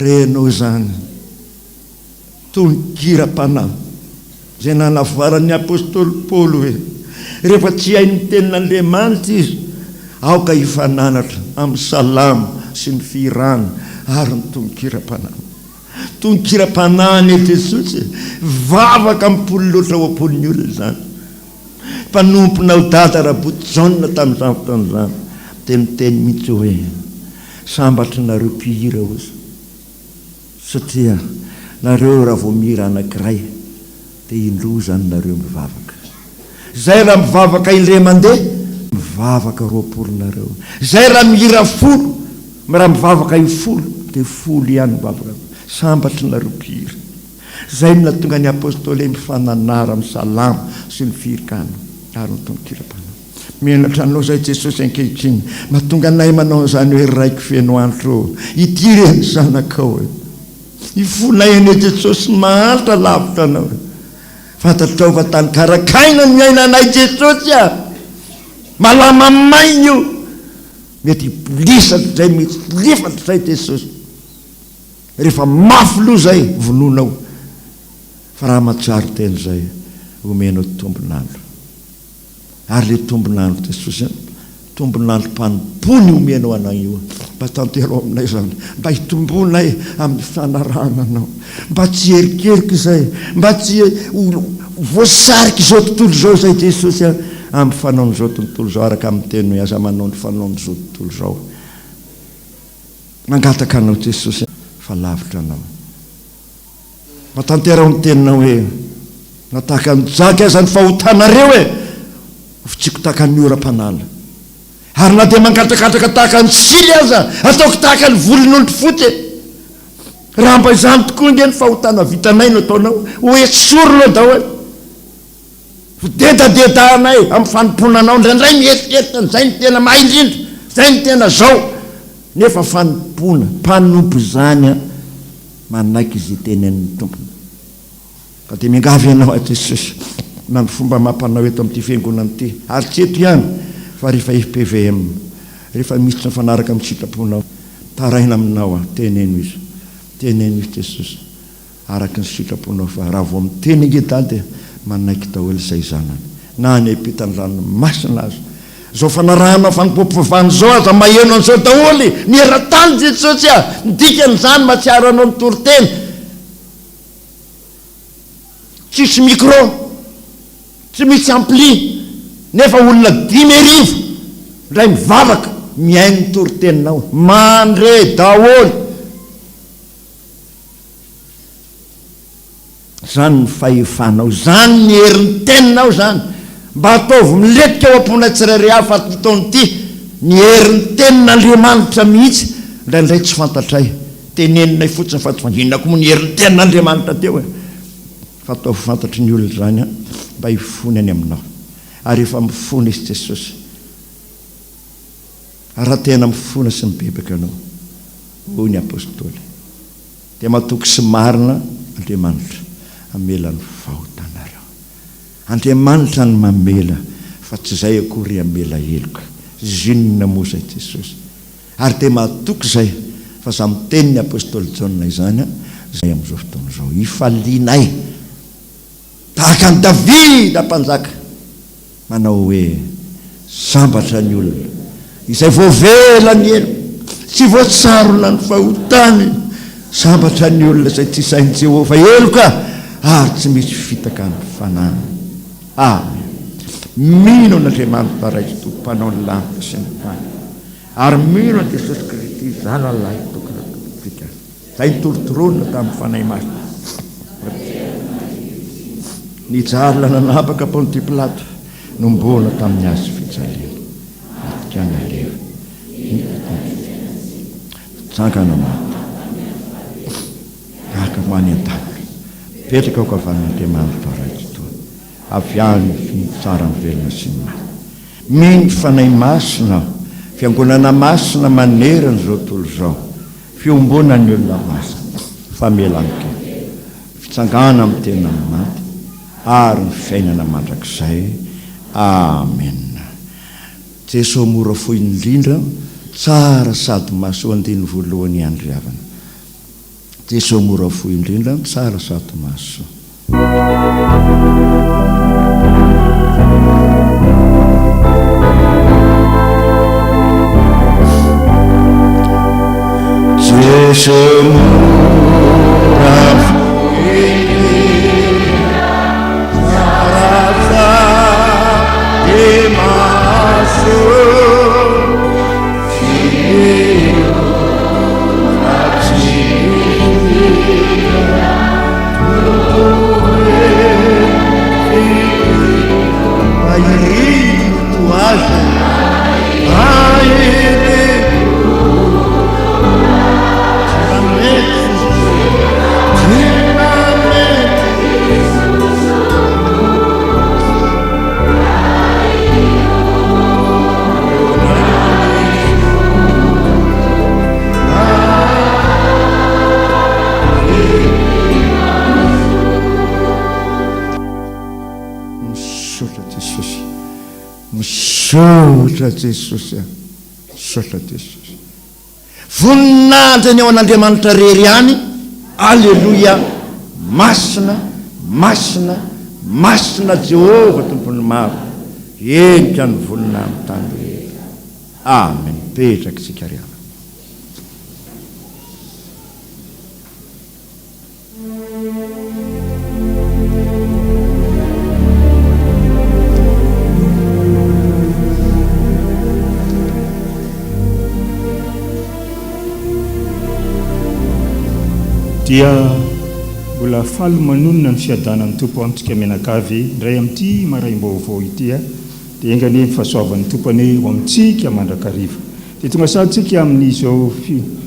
Renao izany tonon-kiram-panahy izay nanavoaran'ny apostoly Paoly hoe, Rehefa tsy hain'ny tenin'Andriamanitra izy, aoka hifananatra amin'ny salamo sy ny fihirana ary ny tonon-kiram-panahy. Tonon-kiram-panahy anie Jesosy e! Vavaka am-polo loatra ao am-pon'ny olona izany. Mpanomponao Dada Rabotojaona tamin'izany fotoana izany dia niteny mihitsy hoe, Sambatry nareo mpihira ozy satria nareo raha vao mihira anakiray dia indroa izany nareo mivavaka. Zay raha mivavaka indray mandeha, mivavaka 20 nareo. Zay raha mihira folo, raha mivavaka infolo dia folo ihany mivavaka. Sambatry nareo mpihira. Zay no nahatonga ny Apôstôly mifananara amin'ny salamo sy ny fihirikana ary ny tononkira-panahy. Menatra anao zay Jesosy ankehitriny. Mahatonga anay manao an'izany hoe Raiko feno antro ô, ity re ny zanakao e. Ifonay anie Jesosy mahantra lavitra anao e. Fantatrao fa tany karakaina ny ainanay Jesosy a! Malama maina io. Mety hibolisatra izay, mety hilefatra izay Jesosy. Rehefa mafy loha izay, vonoinao. Fa raha mahatsiaro tena izay, omenao tombon'andro. Ary le tombon'andro Jesosy an, tombon'androm-panompoany omenao anay io, mba tanteraho aminay izany, mba hitomboanay amin'ny fanarahana Anao, mba tsy hierikerika izay, mba tsy ho voasariky izao tontolo izao izay Jesosy an, amin'ny fanaon'izao tontolo izao, araka amin'ny teny hoe aza manao ny fanaon'izao tontolo izao. Mangataka Anao Jesosy fa lavitra Anao. Mba tanteraho ny teninao hoe, Na tahaka ny jaky aza ny fahotanareo e, hofotsiko tahaka ny oram-panala. Ary na dia mangatrakatraka tahaka ny sily aza, ataoko tahaka ny volon'ondry fotsy e. Raha mba izany tokoa ange ny fahotana vitanay no ataonao, ho esorina daholo. Fidedadedahanay amin'ny fanompoana anao, indraindray mieritreritra an'izay no tena mahay indrindra, izay no tena zao, nefa fanompoana, mpanompo izany an, manaiky izay tenenin'ny tompony. Ka dia miangavy anao aho Jesosy, na ny fomba amam-panao eto amin'ity fiangonana ity, ary tsy eto ihany fa rehefa fpvm, rehefa misy tsy mifanaraka amin'ny sitraponao, mitaraina aminao aho, teneno izy, teneno izy Jesosy, araka ny sitraponao fa raha vao miteny ange Dada dia manaiky daholo izay zanany, na any ampitan'ny ranomasina aza. Izao fanarahana fanompoam-pivavahana izao aza maheno an'izao daholo ny eran-tany Jesosy a! Ny dikan'izany mahatsiaro anao mitory teny. Tsisy micro, tsy misy ampli, nefa olona 5000 indray mivavaka mihaino ny toriteninao. Mandre daholo. Izany ny fahefanao, izany ny herin'ny teninao izany. Mba ataovy milentika ao am-ponay tsirairay avy fa ity taona ity ny herin'ny tenin'Andriamanitra mihitsy indraindray tsy fantatray. Teneninay fotsiny fa tsy inona koa moa ny herin'ny tenin'Andriamanitra teo e! Fa ataovy fantatry ny olona izany an, mba hifona any aminao. Ary efa mifona izy Jesosy. Ary raha tena mifona sy mibebaka ianao, hoy ny Apostoly, dia matoky sy marina Andriamanitra hamela ny fahotanareo. Andriamanitra no mamela fa tsy izay akory hamela heloka. Zinona moa izay Jesosy? Ary dia matoky izay fa za miteny ny Apostoly Jaona izany izay amin'izao fotoana izao. Ifalianay tahaka an'i Davida mpanjaka manao hoe, Sambatra ny olona izay voavela ny helony sy voasarona ny fahotany. Sambatra ny olona izay tsy isain'i Jehovah heloka ary tsy misy fitaka ny fanahiny. Amen. Mino an'Andriamanitra Ray sy Tompo Mpanao ny lanitra sy ny tany. Ary mino an'i Jesosy Kristy Zanany Lahy tokana Tompontsika, izay nitorontoronina tamin'ny Fanahy Masina. Nijalina nanapaka Pontia Pilato, nomboana tamin'ny hazo fijaliana, natikana leva, nitsangana maty, niakatra ho any an-danitra, mipetraka eo ankavanan'Andriamanitra Ray Tsitoha, avy any fitsara ny velona sy ny maty. Mino Fanahy Masina aho, Fiangonana Masina manerana izao tontolo izao, fiombonan'ny olona masina, famelan-keloka, fitsangana amin'ny tena maty ary ny fiainana mandrakizay. Amena. Jeso mora fo indrindra, tsara sady mahasoa andininy voalohany ihany ry havana. Jeso mora fo indrindra, tsara sady mahasoa. Jeso mora fo indrindra, tsara sady mahasoa. Misaotra Jesosy. Misaotra Jesosy a. Misaotra Jesosy. Voninahitra ny ao an'Andriamanitra rery ihany. Aleloia. Masina, masina, masina Jehovah Tompon'ny maro. Henika ny voninahiny tany rehetra. Amen. Mipetraka isika ry havana. Dia mbola faly manonona ny fiadanan'ny Tompo amintsika mianakavy indray amin'ity maraim-baovao ity. Dia enga anie ny fahasoavan'ny Tompo anie ho amintsika mandrakariva. Dia tonga sahady tsika amin'izao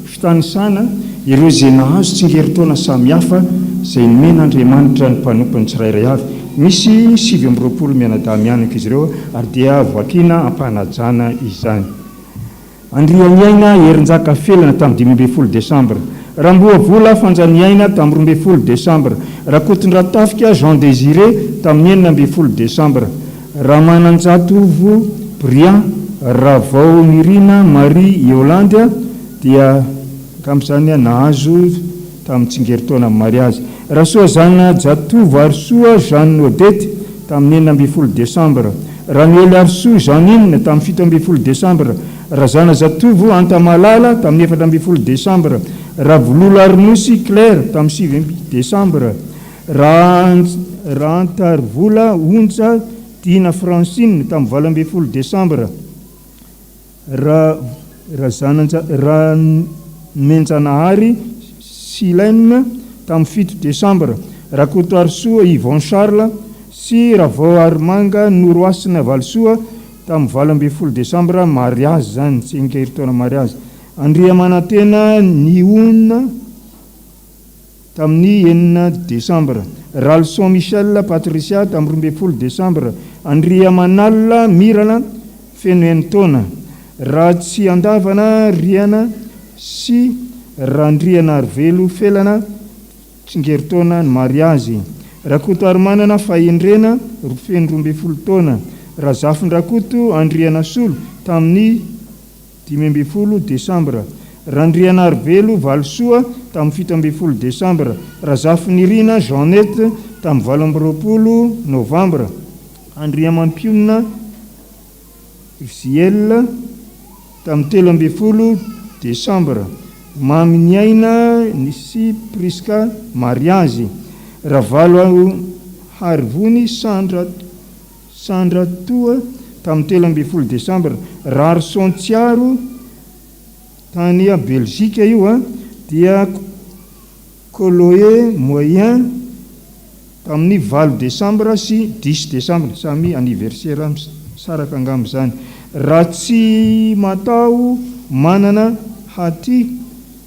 fitanisana. ireo izay nahazo tsingerin-taona samihafa izay nomen'Andriamanitra ny mpanompony tsirairay avy. Misy 29 mianadahy mianaka izy ireo ary dia voakina am-panajana izany. Andrianiaina Herinjaka Felana tamin'ny 15 desambra, Ramboavola Fanjaniaina tamin'ny 12 desambra, Rakotondratafika Jean Désiré tamin'ny 16 desambra, Ramananjatovo Brian, Ravaonirina Marie Yolande dia angamba izany nahazo tamin'ny tsingerin-taonan'ny mariazy, Rasoazana Jatovo Harisoa Jeanne Odette tamin'ny 16 desambra, Ranoeliarisoa Jeanine tamin'ny 17 desambra, Razana Zatovo Antamalala tamin'ny 14 desambra, Ravololo Harinosy Claire tamin'ny 9 desambra, Rahantarivola Onja Dina Francine tamin'ny 18 desambra, Razananja-Ranomenjanahary Silène tamin'ny 7 desambra, Rakotoarisoa Yvon Charles sy Ravaoarimanga Norohasina Valisoa tamin'ny 18 desambra, mariazy izany, tsingerin-taona mariazy. Andriamanantena Nihona tamin'ny 6 desambra, Ralison Michel Patricia tamin'ny 12 desambra, Andriamanalina Mirana feno enin-taona, Ratsiandavana Riana sy Randrianarivelo Felana tsingerin-taona ny mariazy, Rakotoarimanana Fahendrena feno 12 taona, Razafindrakoto Andrianasolo tamin'ny 15 desambra, Randrianarivelo Valisoa tamin'ny 17 desambra, Razafinirina Jeannette tamin'ny 28 novambra, Andriamampionona Ziel tamin'ny 13 desambra, Maminiaina sy Prisca mariazy, Ravalo Harivony Sandra Sandra toa tamin'ny 13 desambra, Rarison Tsiaro tany Belzika io a, dia Chloé Moyen tamin'ny 8 desambra sy 10 desambra, samy anniversaire misaraka angamba izany. Ratsimatao Manana Haty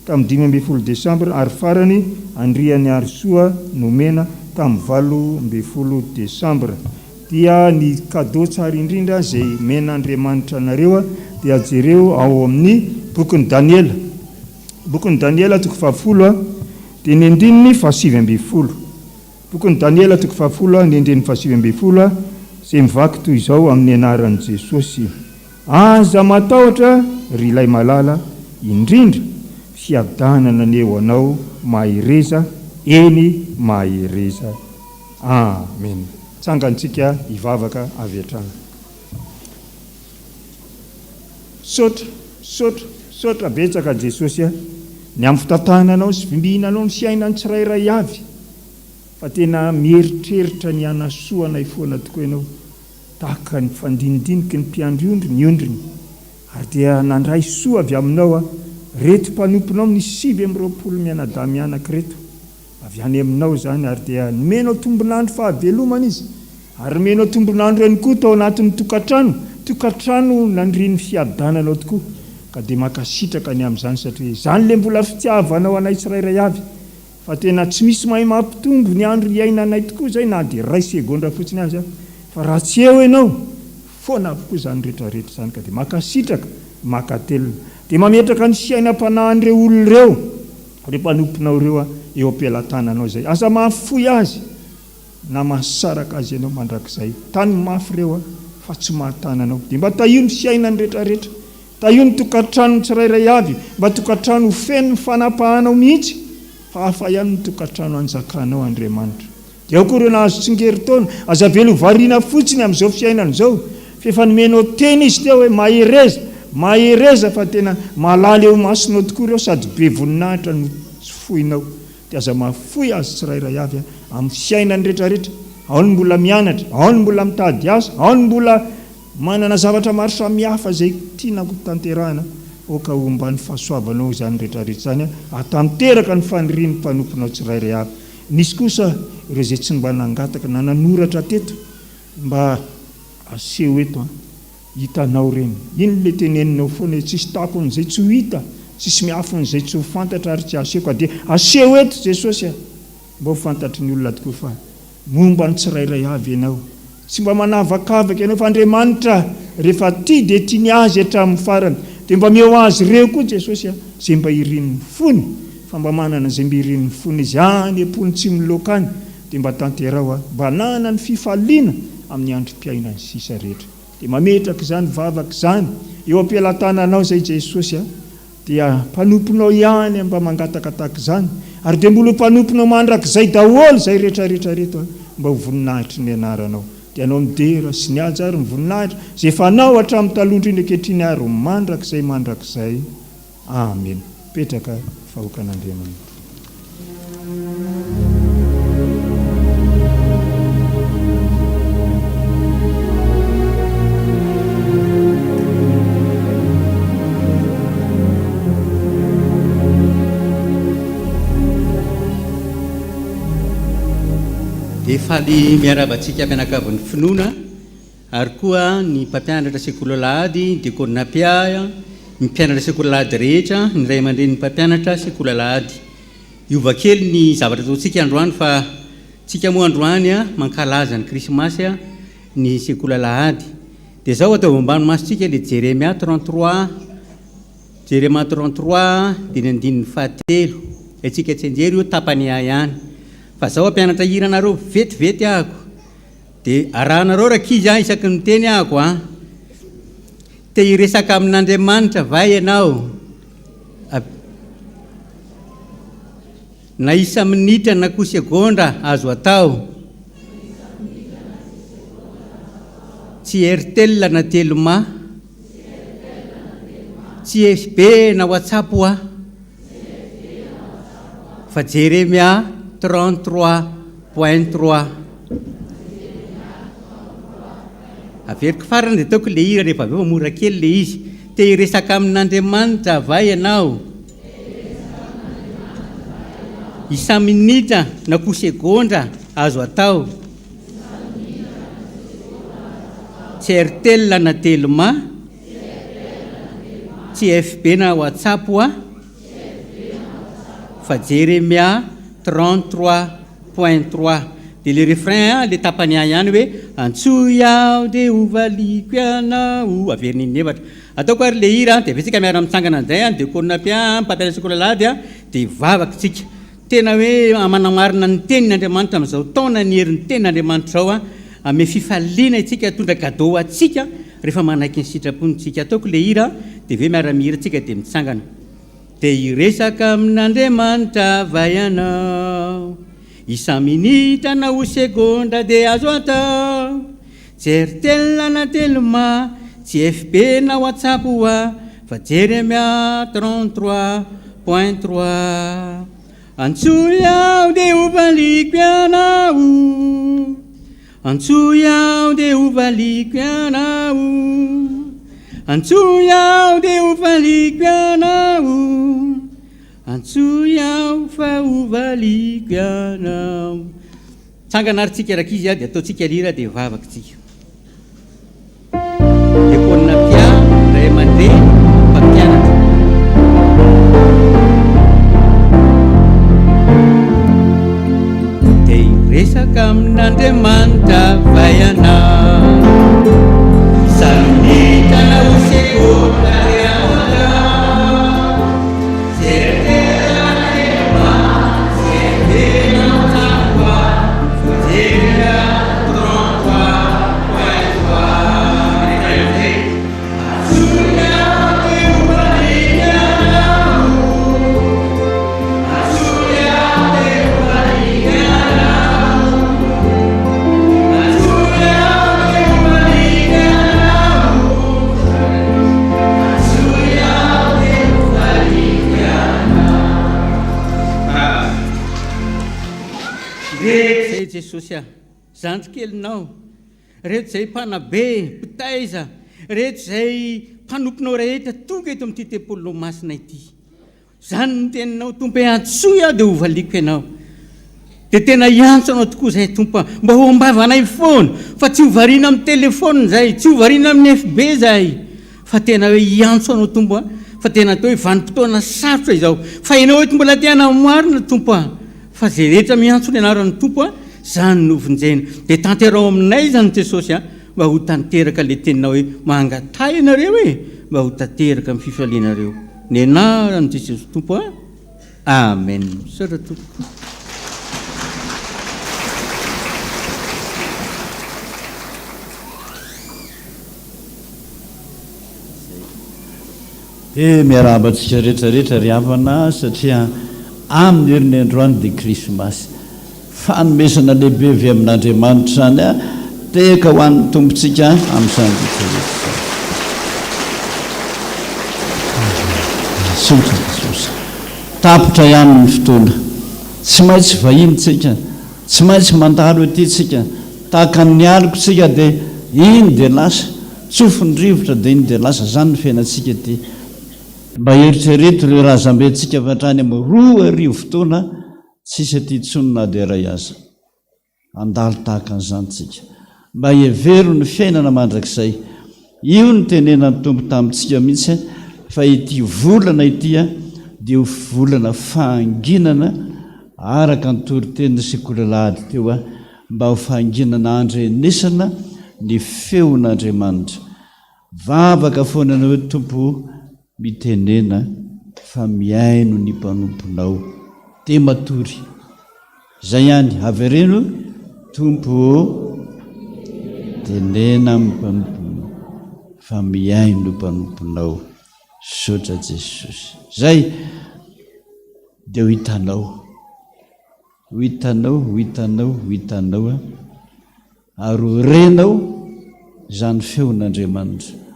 tamin'ny 15 desambra ary farany Andrianiharisoa Nomena tamin'ny 18 desambra. Dia ny cadeau tsara indrindra izay omen'Andriamanitra anareo dia jereo ao amin'ny bokin'i Daniela. Bokin'i Daniela toko fahafolo dia ny andininy faha-19. Bokin'i Daniela toko fahafolo ny andininy faha-19 izay mivaky toy izao amin'ny anaran'i Jesosy. Aza matahotra ry ilay malala indrindra, fiadanana anie ho anao, mahereza, eny mahereza. Amen. Tsangantsika hivavaka avy hatrany. Misaotra, misaotra, misaotra betsaka Jesosy a, ny amin'ny fitantananao sy vimbinanao ny fiainan'ny tsirairay avy, fa tena mieritreritra ny hanasoa anay foana tokoa ianao. Tahaka ny fandinidiniky ny mpiandry ondry ny ondriny, ary dia nandray soa avy aminao aho, reto mpanomponao ny 29 mianadahy mianaka ireto, avy any aminao izany, ary dia nomenao tombon'andro fahavelomana izy, ary nomenao tombon'andro ihany koa tao anatin'ny tokantrano, tokantrano nandrin'ny fiadananao tokoa, ka dia mankasitraka ny amin'izany, satria izany ilay mbola fitiavanao anay tsirairay avy. Fa tena tsy misy mahay mampitombo ny andro iainanay tokoa izay na dia iray segondra fotsiny aza fa raha tsy eo ianao, foana avokoa izany rehetra rehetra izany ka dia mankasitraka, mankatelina. Dia mametraka ny fiainam-panahin'ireo olona ireo, ireo mpanomponao ireo aho eo am-pelatananao izay. Aza mahafoy azy na mahasaraka azy ianao mandrakizay. Tano mafy ireo aho fa tsy mahatana anao. Dia mba tahio ny fiainany rehetra rehetra. Tahio ny tokantranony tsirairay avy, mba tokantrano ho feno ny fanapahanao mihitsy, fa hafa ihany ny tokantrano anjakanao Andriamanitra. Dia ao koa ireo nahazo tsingerin-taona, aza avela ho variana fotsiny amin'izao fiainana izao, fa efa nomenao teny izy teo hoe mahereza, mahereza fa tena malala eo imasonao tokoa ireo sady be voninahitra no tsy foinao. Dia aza mahafoy azy tsirairay avy amin'ny fiainany rehetrarehetra, ao ny mbola mianatra, ao ny mbola mitady asa, ao ny mbola Manana zavatra maro samihafa izay tiana ho tanterahina, aoka homba ny fahasoavanao izany rehetra rehetra izany hahatanteraka ny fanirian'ny mpanomponao tsirairay avy. Nisy kosa ireo izay tsy mba nangataka na nanoratra teto mba aseho eto an! Hitanao ireny. Iny ilay teneninao foana hoe tsisy takon'izay tsy ho hita. Tsisy miafina izay tsy ho fantatra ary tsy aseho ka dia aseho eto Jesosy a! Mba ho fantatry ny olona tokoa fa momba ny tsirairay avy Ianao. Tsy mba manavakavaka Ianao fa Andriamanitra rehefa tia dia tiany azy hatramin'ny farany. Dia mba omeo azy ireo koa Jesosy a! Izay mba irin'ny fony fa mba manana izay mba irin'ny fony izy any am-pony tsy miloaka any dia mba tanteraho a! Mba hananany fifaliana amin'ny androm-piainany sisa rehetra. Dia mametraka izany vavaka izany eo am-pelatananao izay Jesosy a! Dia mpanomponao ihany mba mangataka tahaka izany, ary dia mbola ho mpanomponao mandrakizay daholo izay rehetra rehetra reto a! Mba ho voninahitry ny anaranao. Dia anao ny dera sy ny haja ary ny voninahitra izay efa anao hatramin'ny taloha indrindra ankehitriny ary ho mandrakizay mandrakizay. Amena. Mipetraka vahoakan'Andriamanitra. Dia faly miarahaba antsika mpianakavin'ny finoana ary koa ny mpampianatra sekoly alahady, ny diakona mpiahy, ny mpianatra sekoly alahady rehetra, ny ray aman-drenin'ny mpampianatra sekoly alahady. Hiova kely ny zavatra ataontsika androany fa tsika moa androany mankalaza ny krismasy ny sekoly alahady. Dia zao ataovy ambany masontsika le Jeremia 33, Jeremia 33 dia ny andininy fahatelo. Haintsika tsianjery io tapany ahy ihany. Fa zao hampianatra hira anareo vetivety ahako. Dia arahanareo rankizy an isaky ny miteny ahako an. Te hiresaka amin'Andriamanitra va ianao? Na isa-minitra na koa segondra azo atao. Tsy Airtel na Telma. Tsy FB na WhatsApp hoa. Fa Jeremia 33 point 3. Averiko farany dia ataoko ilay hira rehefa avy eo fa mora kely ilay izy. Te hiresaka amin'Andriamanitra va ianao? Isa-minitra na koa segondra azo atao. Tsy Airtel na Telma. Tsy FB na WhatsApp hoa. Fa Jeremia 33 point trois. Dia le refrain an, le tapany ahy ihany hoe Antsoy aho dia ho valiako ianao. Averina in'efatra. Ataoko ary le hira an, dia avy eo tsika miara-mitsangana indray an, diakona mpiahy an, mpampianatra sekoly alahady an, dia hivavaka tsika. Tena hoe manamarina ny tenin' Andriamanitra amin'izao taona ny herin'ny tenin' Andriamanitra izao an, ame fifaliana isika, hitondra cadeau ho antsika rehefa manaiky ny sitrapony tsika. Ataoko le hira an, dia avy eo miara-mihira tsika dia mitsangana. Te hiresaka amin'Andriamanitra va ianao? Isa-minitra na ho segondra dia azo atao. Tsy Airtel na Telma, tsy FB na WhatsApp ho'a, fa Jeremia 33 point 3. Antsoy aho dia hovaliako ianao. Antsoy aho dia hovaliako ianao. Antsoy aho dia hovaliako ianao. Antsoy aho fa hovaliako ianao. Tsangana ary tsika rankizy a, dia ataontsika lira dia vavaka tsika. Diakona Pia, ray aman-dreny, mpampianatra. Te hiresaka amin'Andriamanitra va ianao? Isa-minitra na ho segondra dia atao. Reto izay Jesosy a, zandry kelinao, reto izay mpanabe, mpitaiza, reto izay mpanomponao rehetra tonga eto amin'ity tempolinao masina ity. Izany no teninao Tompo e, antsoy aho dia hovaliako ianao. Dia tena hiantso anao tokoa izahay Tompo a, mba ho am-bavanay foana, fa tsy ho variana amin'ny téléphone izahay, tsy ho variana amin'ny FB izahay, fa tena hoe hiantso anao Tompo a, fa tena atao hoe vanim-potoana sarotra izao. Fa ianao eto mbola te hanamarina Tompo a! Fa izay rehetra miantso ny anaran'ny Tompo a, izany no vonjena. Dia tanterao aminay izany Jesosy a, mba ho tanteraka ilay teninao hoe mangataha ianareo e, mba ho tanteraka ny fifalianareo. Ny anaran'i Jesosy Tompo a. Amen. Misaotra Tompoko. Dia miarahaba antsika rehetra rehetra ry havana satria amin'ny herin'ny androany dia krismasy. Fanomezana lehibe avy amin'Andriamanitra izany a! Tehaka ho an'ny Tompontsika amin'izany rehetra rehetra izany. Misaotra Jesosy. Tapitra ihany ny fotoana. Tsy maintsy vahiny tsika. Tsy maintsy mandalo ety tsika. Tahaka ny aloka tsika dia iny dia lasa. Tsofin'ny rivotra dia iny dia lasa. Izany ny fiainantsika ety. Mba eritrereto ireo razambentsika avy hatrany amin'ny 2000 taona Tsisy aty intsony na dia iray aza. Handalo tahaka an'izany tsika. Mba hevero ny fiainana mandrakizay. Io no tenenan'ny Tompo tamintsika mihitsy fa ity volana ity dia ho volana fahanginana araka ny toritenin'ny sekoly alahady teo mba ho fahanginana handrenesana ny feon'Andriamanitra. Vavaka foana ianao hoe Tompo o, mitenena fa mihaino ny mpanomponao. Dia matory. Izay ihany, avereno, Tompo o, tenena amin'ny mpanomponao fa mihaino ny mpanomponao. Misaotra Jesosy. Izay dia ho hitanao. Ho hitanao, ho hitanao, ho hitanao an. Ary ho renao izany feon'Andriamanitra.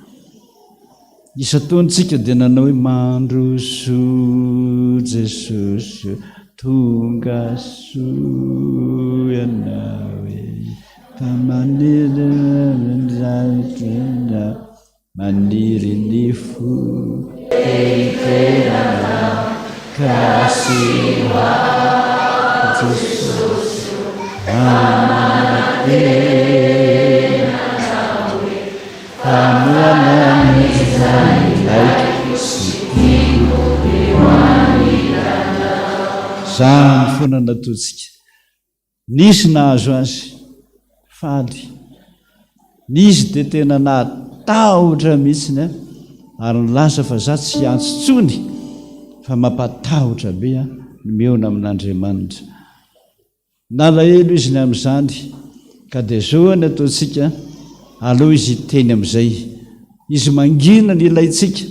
Isan-taona isika dia nanao hoe Mandroso Jesosy, tonga soa Ianao e, fa maniry Maniry ny fo te-hiterana ka aseho ahy Jesosy Manantena anao e Mpanohana ny ilaiko sy tiako eo anilanao. Zany foana nataontsika. Nisy nahazo azy, faly. Nisy dia tena natahotra mihitsiny an, ary nilaza fa za tsy hiantso intsony fa mampatahotra be an ny mihaona amin'Andriamanitra. Nalahelo izy ny amin'izany, ka dia zao ny ataontsika, aleo izy hiteny amin'izay. Izy mangina ny ilaintsika.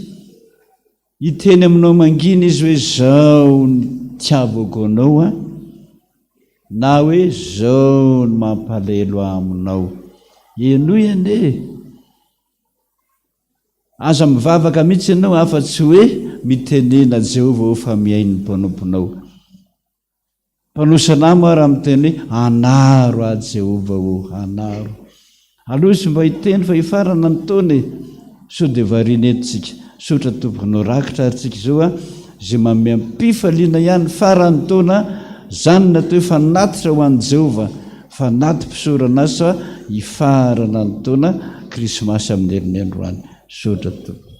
Hiteny aminao mangina izy hoe zao ny itiavako anao an, na hoe zao ny mampalahelo ahy aminao. Henoy anie e! Aza mivavaka mihitsy ianao afa-tsy hoe mitenena Jehovah ô fa mihaino ny mpanomponao. Mpanao salamo ary miteny hoe, Anaro aho Jehovah ô, anaro. Aleo izy mba hiteny fa hifarana ny taona e! Sao dia variana eto tsika. Misaotra tompoko anao rakitra ary tsika izao a, izay manome am-pifaliana ihany faran'ny taona, izany no atao hoe fanatitra ho an'i Jehovah, fanati-pisaorana asa hifarana ny taona, krismasy amin'ny herin'ny androany. Misaotra tompoko.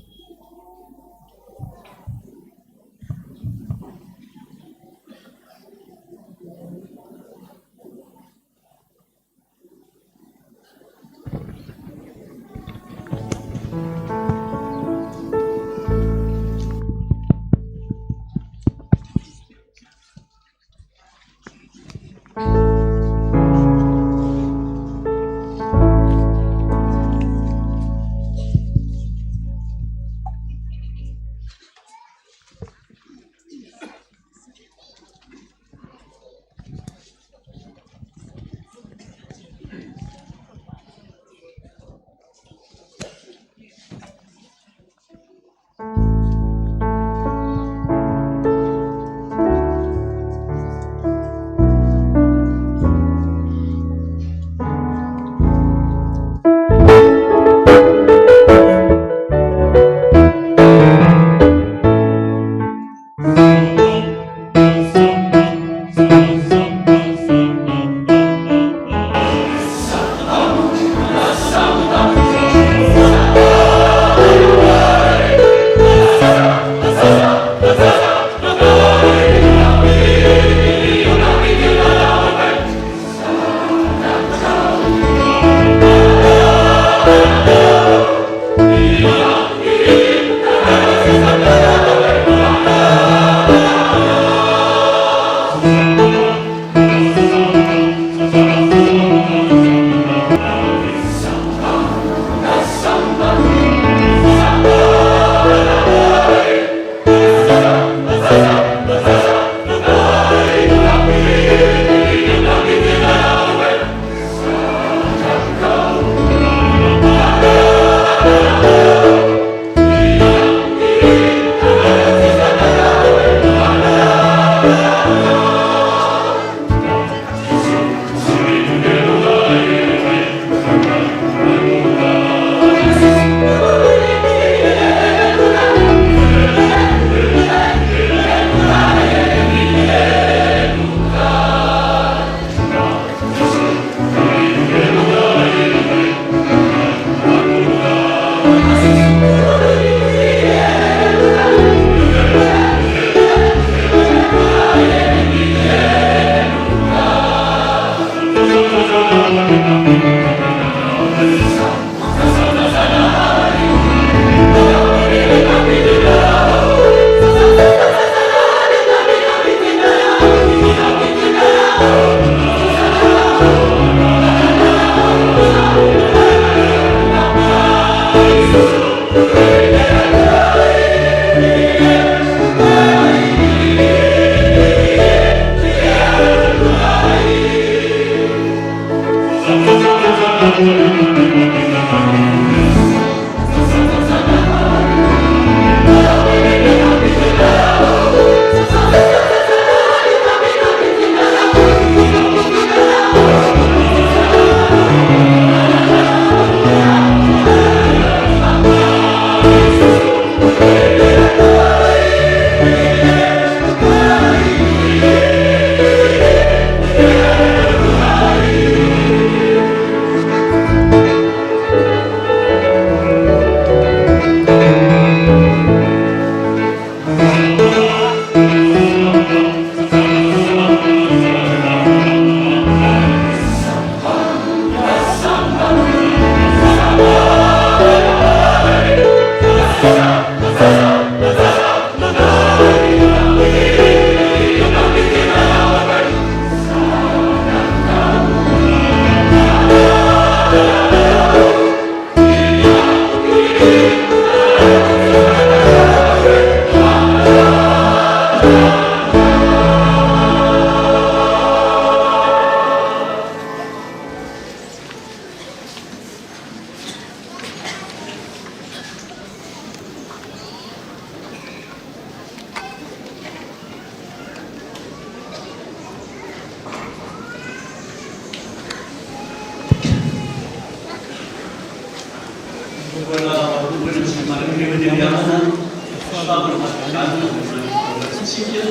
Fahasoavana avy amintsika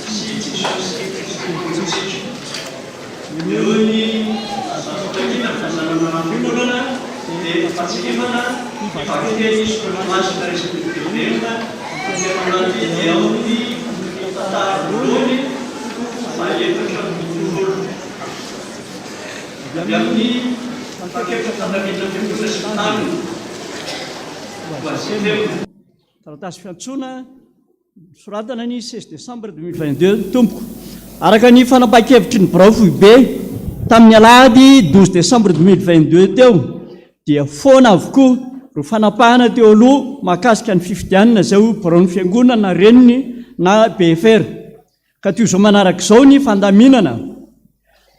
sy Jesosy Kristy Tompontsika. Noho ny fitakiana fananana fiangonana dia fahatsiarovana ny vakiteny soratra masina resaky ny firenena aty anaty dia ao amin'ny bokin'ny Tantara voalohany toko fahaefatra ambinifolo. Avy amin'ny mpampakatra fandaminana fiangonana sy ny tariny. Troisième. Taratasy fiantsoana Nosoratana ny 16 décembre 2022, Tompoko, araka ny fanapahan-kevitry ny birao foibe tamin'ny alahady 12 décembre 2022 teo dia foana avokoa ireo fanapahana teo aloha mahakasika ny fifidianana izay ho biraon'ny fiangonana reniny na BFR. Ka toy izao manaraka izao ny fandaminana.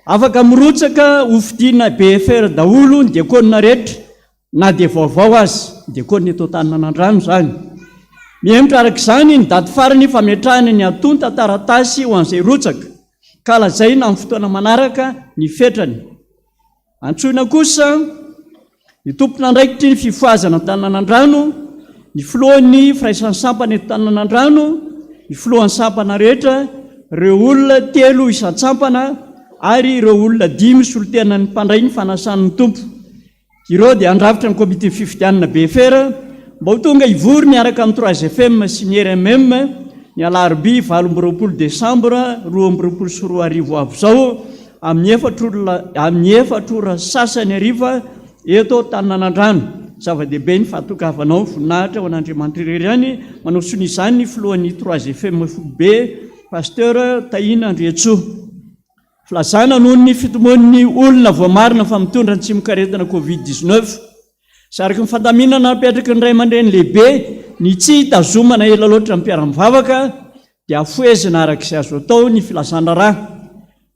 Afaka mirotsaka ho fidiana BFR daholo ny diakona rehetra Na dia vaovao aza, dia koa ny eto Antananandrano izany. Mihemotra araka izany ny daty farany fametrahana ny antontan-taratasy ho an'izay rotsaka, ka lazaina amin'ny fotoana manaraka ny fetrany. Antsoina kosa ny tompon'andraikitry ny fifohazana Antananandrano, ny filohan'ny firaisan'ny sampana eto Antananandrano, ny filohan'ny sampana rehetra, ireo olona telo isan-tsampana ary ireo olona dimy solontenan'ny mpandray ny fanasan'ny Tompo. Ireo dia handrafitra ny komitin'ny fifidianana BFR mba ho tonga hivory miaraka amin'ny Trois FM sy ny rmm ny alarobia 28 desambra 2022 ho avy izao amin'ny efatra ora amin'ny efatra ora sasany hariva eto Tananandrano. Zava-dehibe ny fahatongavanao, voninahitra ho an'Andriamanitra irery ihany. Manao sonia izany ny filohan'ny Trois FM foibe Pasteur Tahina Andriantsoa. Filazana noho ny fitomoan'ny olona voamarina fa mitondra ny tsimokaretina Covid 19. Zaraky ny fandaminana napetraky ny ray aman-dreny lehibe ny tsy hitazomana ela loatra ny mpiara-mivavaka dia afohezina araka izay azo atao ny filazana raha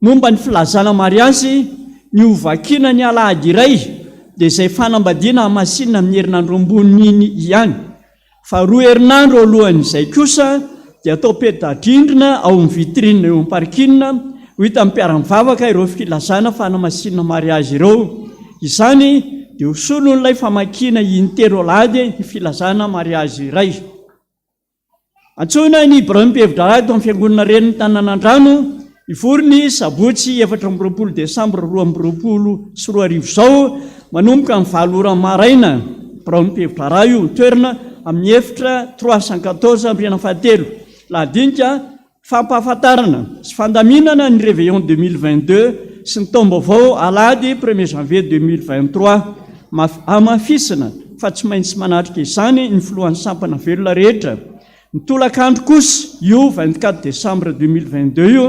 momba ny filazana mariazy ny ho vakiana ny alahady iray dia izay fanambadiana hamasinina amin'ny herinandro ambony iny ihany. Fa roa herinandro alohan'izay kosa dia atao peta-drindrina ao amin'ny vitrine eo amin'ny parking ho hitan'ny mpiara-mivavaka ireo filazana fanamasinana mariazy ireo. Izany dia ho solon'ilay famakiana intelo alahady ny filazana mariazy iray. Antsoina ny biraon'ny mpihevi-draharaha eto amin'ny fiangonana Renin'ny Tanàn'Andrano Hivory ny sabotsy 24 desambra 2022 izao, manomboka amin'ny valo ora maraina, biraon'ny mpihevi-draharaha io, toerana amin'ny efitra 314 rihana fahatelo. Lahadinika fampahafantarana sy fandaminana ny Réveillon 2022 sy ny taom-baovao alahady premier janvier 2023. Hamafisina fa tsy maintsy manatrika izany ny filohan'ny sampana velona rehetra. Ny tolakandro kosa, io 24 décembre 2022 io,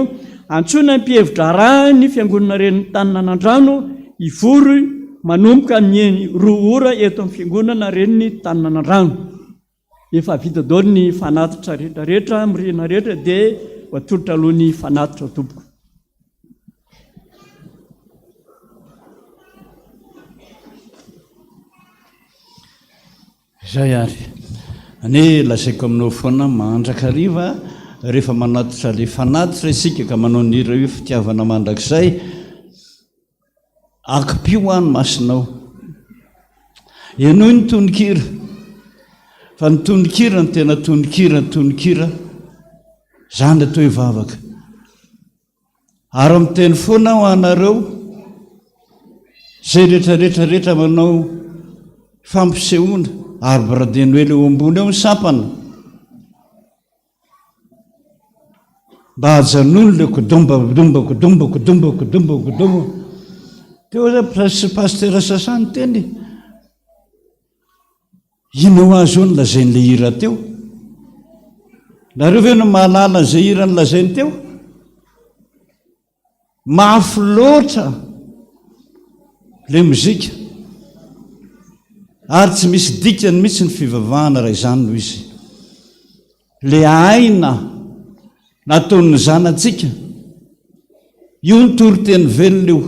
antsoina ny mpihevi-draharaha ny Fiangonana Renin'ny Tanin'Anandrano hivory manomboka amin'ny roa ora eto amin'ny Fiangonana Renin'ny Tanin'Anandrano. Efa vita daholo ny fanatitra rehetra rehetra, mirihina rehetra dia ho atolotra aloha ny fanatitra tompoko. Izay ary. Anie lazaiko aminao foana mandrakariva rehefa manatitra le fanatitra isika ka manao ny hira hoe fitiavana mandrakizay, akipio hoa ny masonao. Henoy ny tononkira fa ny tononkira no tena tononkira, ny tononkira zany atao hoe vavaka. Ary miteny foana aho anareo izay rehetra rehetra rehetra manao fampisehoana arbre de Noël eo ambony eo ny sampana mba ajanony le kodomba kodomba kodomba kodomba kodomba kodomba teo aza pasteur sasany teny Inona ho azy eo no lazain'ilay hira teo? Nareo ve no mahalala an'izay hira nolazainy teo? Mafy loatra ilay mozika ary tsy misy dikany mihitsy ny fivavahana raha izany no izy. Ilay aina nataon'ny zanatsika, io ny toriteny velona io.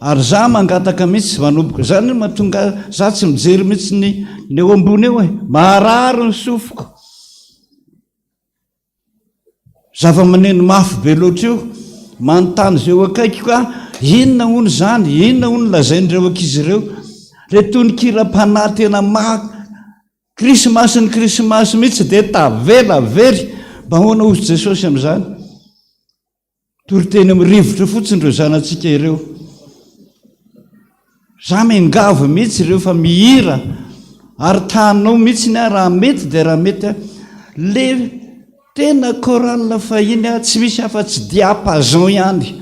Ary za mangataka mihitsy manomboka zany no mahatonga za tsy mijery mihitsy ny ny eo ambony eo e, maharary ny sofiko. Zava-maneno mafy be loatra io, manontany izay eo akaikiko aho, inona hono izany, inona hono lazain'ireo ankizy ireo. Ilay tonon-kiram-panahy tena maha. Krismasy ny krismasy mihitsy dia tavela very. Mba ahoana hozy Jesosy amin'izany? Toriteny amin'ny rivotra fotsiny ireo zanatsika ireo. Za miangavy mihitsy ireo fa mihira ary tahanao mihitsy ny ahy raha mety dia raha mety a. Le tena chorale fahiny a tsy misy afa-tsy diapason ihany.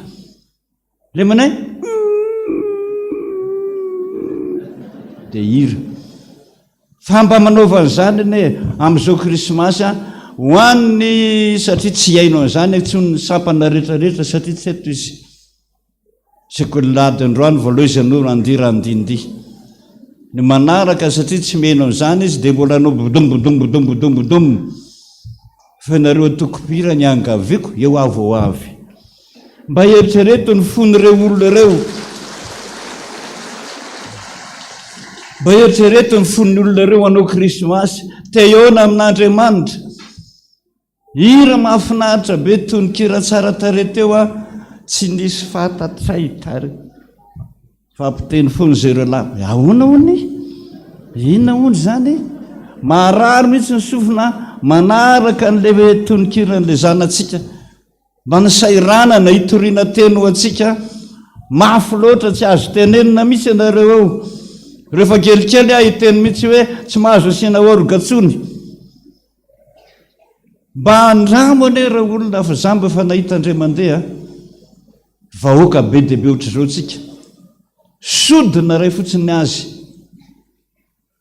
Le manay dia hira. Fa mba manaova an'izany anie amin'izao krismasy a, ho an'ny satria tsy hihaino an'izany intsony ny sampana rehetra rehetra satria tsy eto izy. Sekoly lahady androany voaloha izy hanoro andihy randindihy. Ny manaraka satria tsy mihaino an'izany izy dia mbola hanao bodom bodom bodom bodom bodom. Fa ianareo antoko mpihira ny angaviako eo aho vao avy. Mba eritrereto ny fon'ireo olona ireo. Mba eritrereto ny fon'ny olona ireo hanao Krismasy. Te hihaona amin'Andriamanitra. Hira mahafinaritra be, tononkira tsara tarehy teo aho, tsy nisy fantatray tarehy. Fampiteny foana izay ireo lahy. Ahoana hono e? Inona hono izany e? Maharary mihitsy ny sofina manaraka an'ilay tononkiran'ilay zanatsika. Mba nisahiranana hitoriana teny ho antsika, mafy loatra tsy azo tenenina mihitsy ianareo eo. Rehefa kelikely aho hiteny mihitsy hoe tsy mahazo asiana orga tsony. Mba andramo anie ra olona fa za mba efa nahita indray mandeha vahoaka be dia be ohatr'izao tsika. Sodina iray fotsiny ny azy.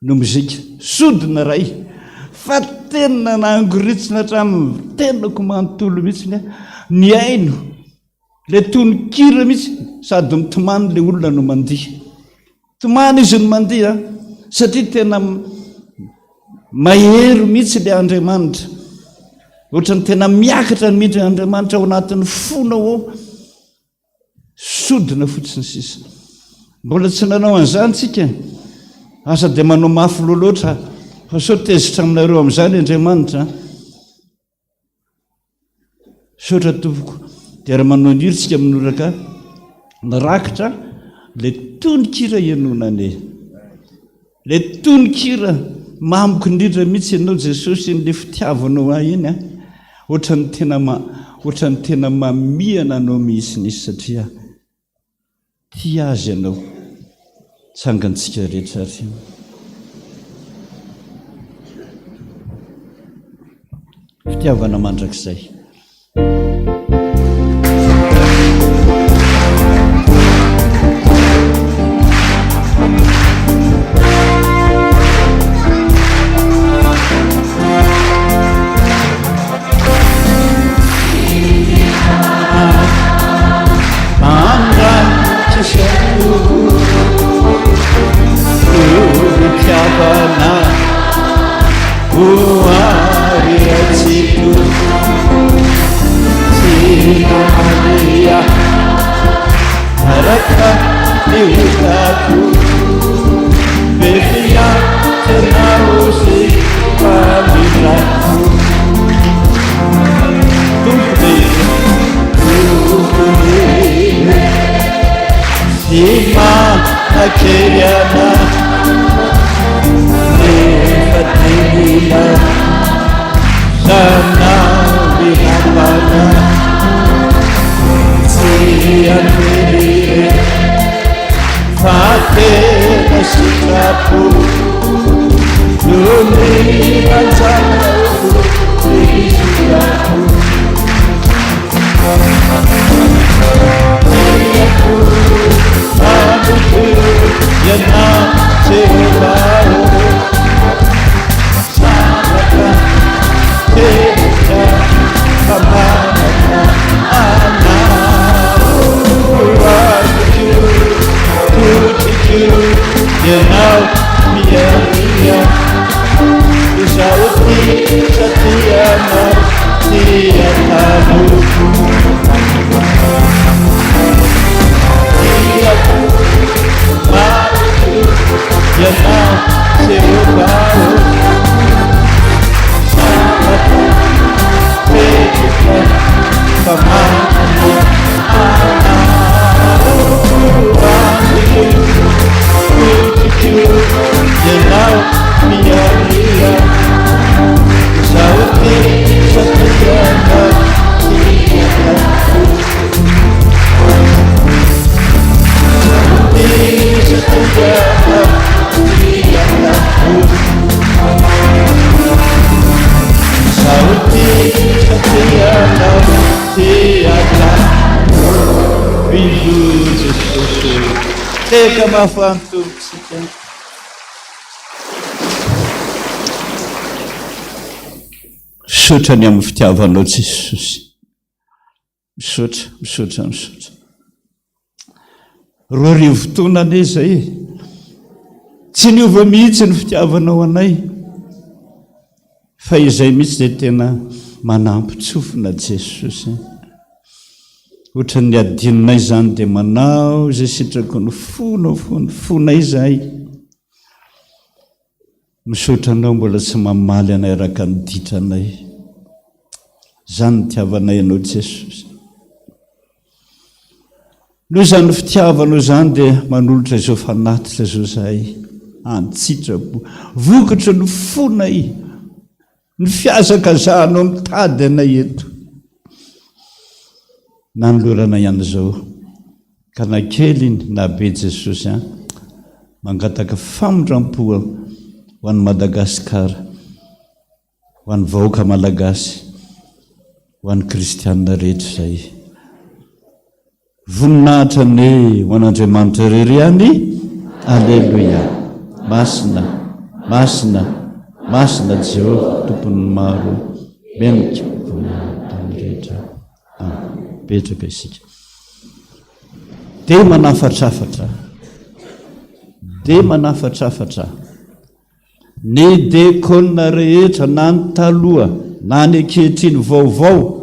No mozika sodina ray fa tena nangoritsina hatramin'ny tenako manontolo mihitsy aho nihaino le tononkira mihitsy sady mitomany le olona no mandihy tomany izy no mandihy a satria tena mahery mihitsy le Andriamanitra ohatran'ny tena miakatra ny mihitsy Andriamanitra ao anatin'ny fonao ao. Sodina fotsiny sisa. Mbola tsy nanao an'izany tsika. Aza dia manao mafy loha loatra fa sao tezitra aminareo amin'izany Andriamanitra. Misaotra tompoko. Dia raha manao ny hira tsika minoraka mirakitra le tononkira henoina anie. Le tononkira mamiko indrindra mihitsy ianao Jesosy iny le fitiavanao ahy iny a! Ohatran'ny tena ma ohatran'ny tena mamihana anao mihitsy nisy satria tia azy ianao. Tsangantsika rehetra ary. Fitiavana mandrakizay. Miantehaka mafy ho an'ny Tompontsika. Misaotra ny amin'ny fitiavanao Jesosy. Misaotra, misaotra, misaotra. 2000 taona anie izay e. Tsy niova mihitsy ny fitiavanao anay. Fa izay mihitsy dia tena manampy-tsofina Jesosy. Ohatran'ny adinonay izany dia manao izay sitraky ny fonao foana, fonay izahay. Misaotra anao mbola tsy mamaly anay araka ny ditranay. Izany ny itiavanay anao Jesosy. Noho izany fitiavanao izany dia manolotra izao fanatitra izao izahay an-tsitrapo. Vokatry ny fonay, ny fihazakazahanao mitady anay eto. Nanoloranay an'izao ka na kely iny na be Jesosy an, mangataka famindrampo ho an'i Madagasikara, ho an'ny vahoaka Malagasy, ho an'ny kristianina rehetra izay. Voninahitra anie ho an'Andriamanitra irery ihany. Aleloia. Masina, masina, masina Jehovah Tompon'ny maro, mendrika voninahitra ny rehetra. Amen. Mipetraka isika. Dia manafatrafatra. Dia manafatrafatra. Ny dekona rehetra na ny taloha na ny ankehitriny vaovao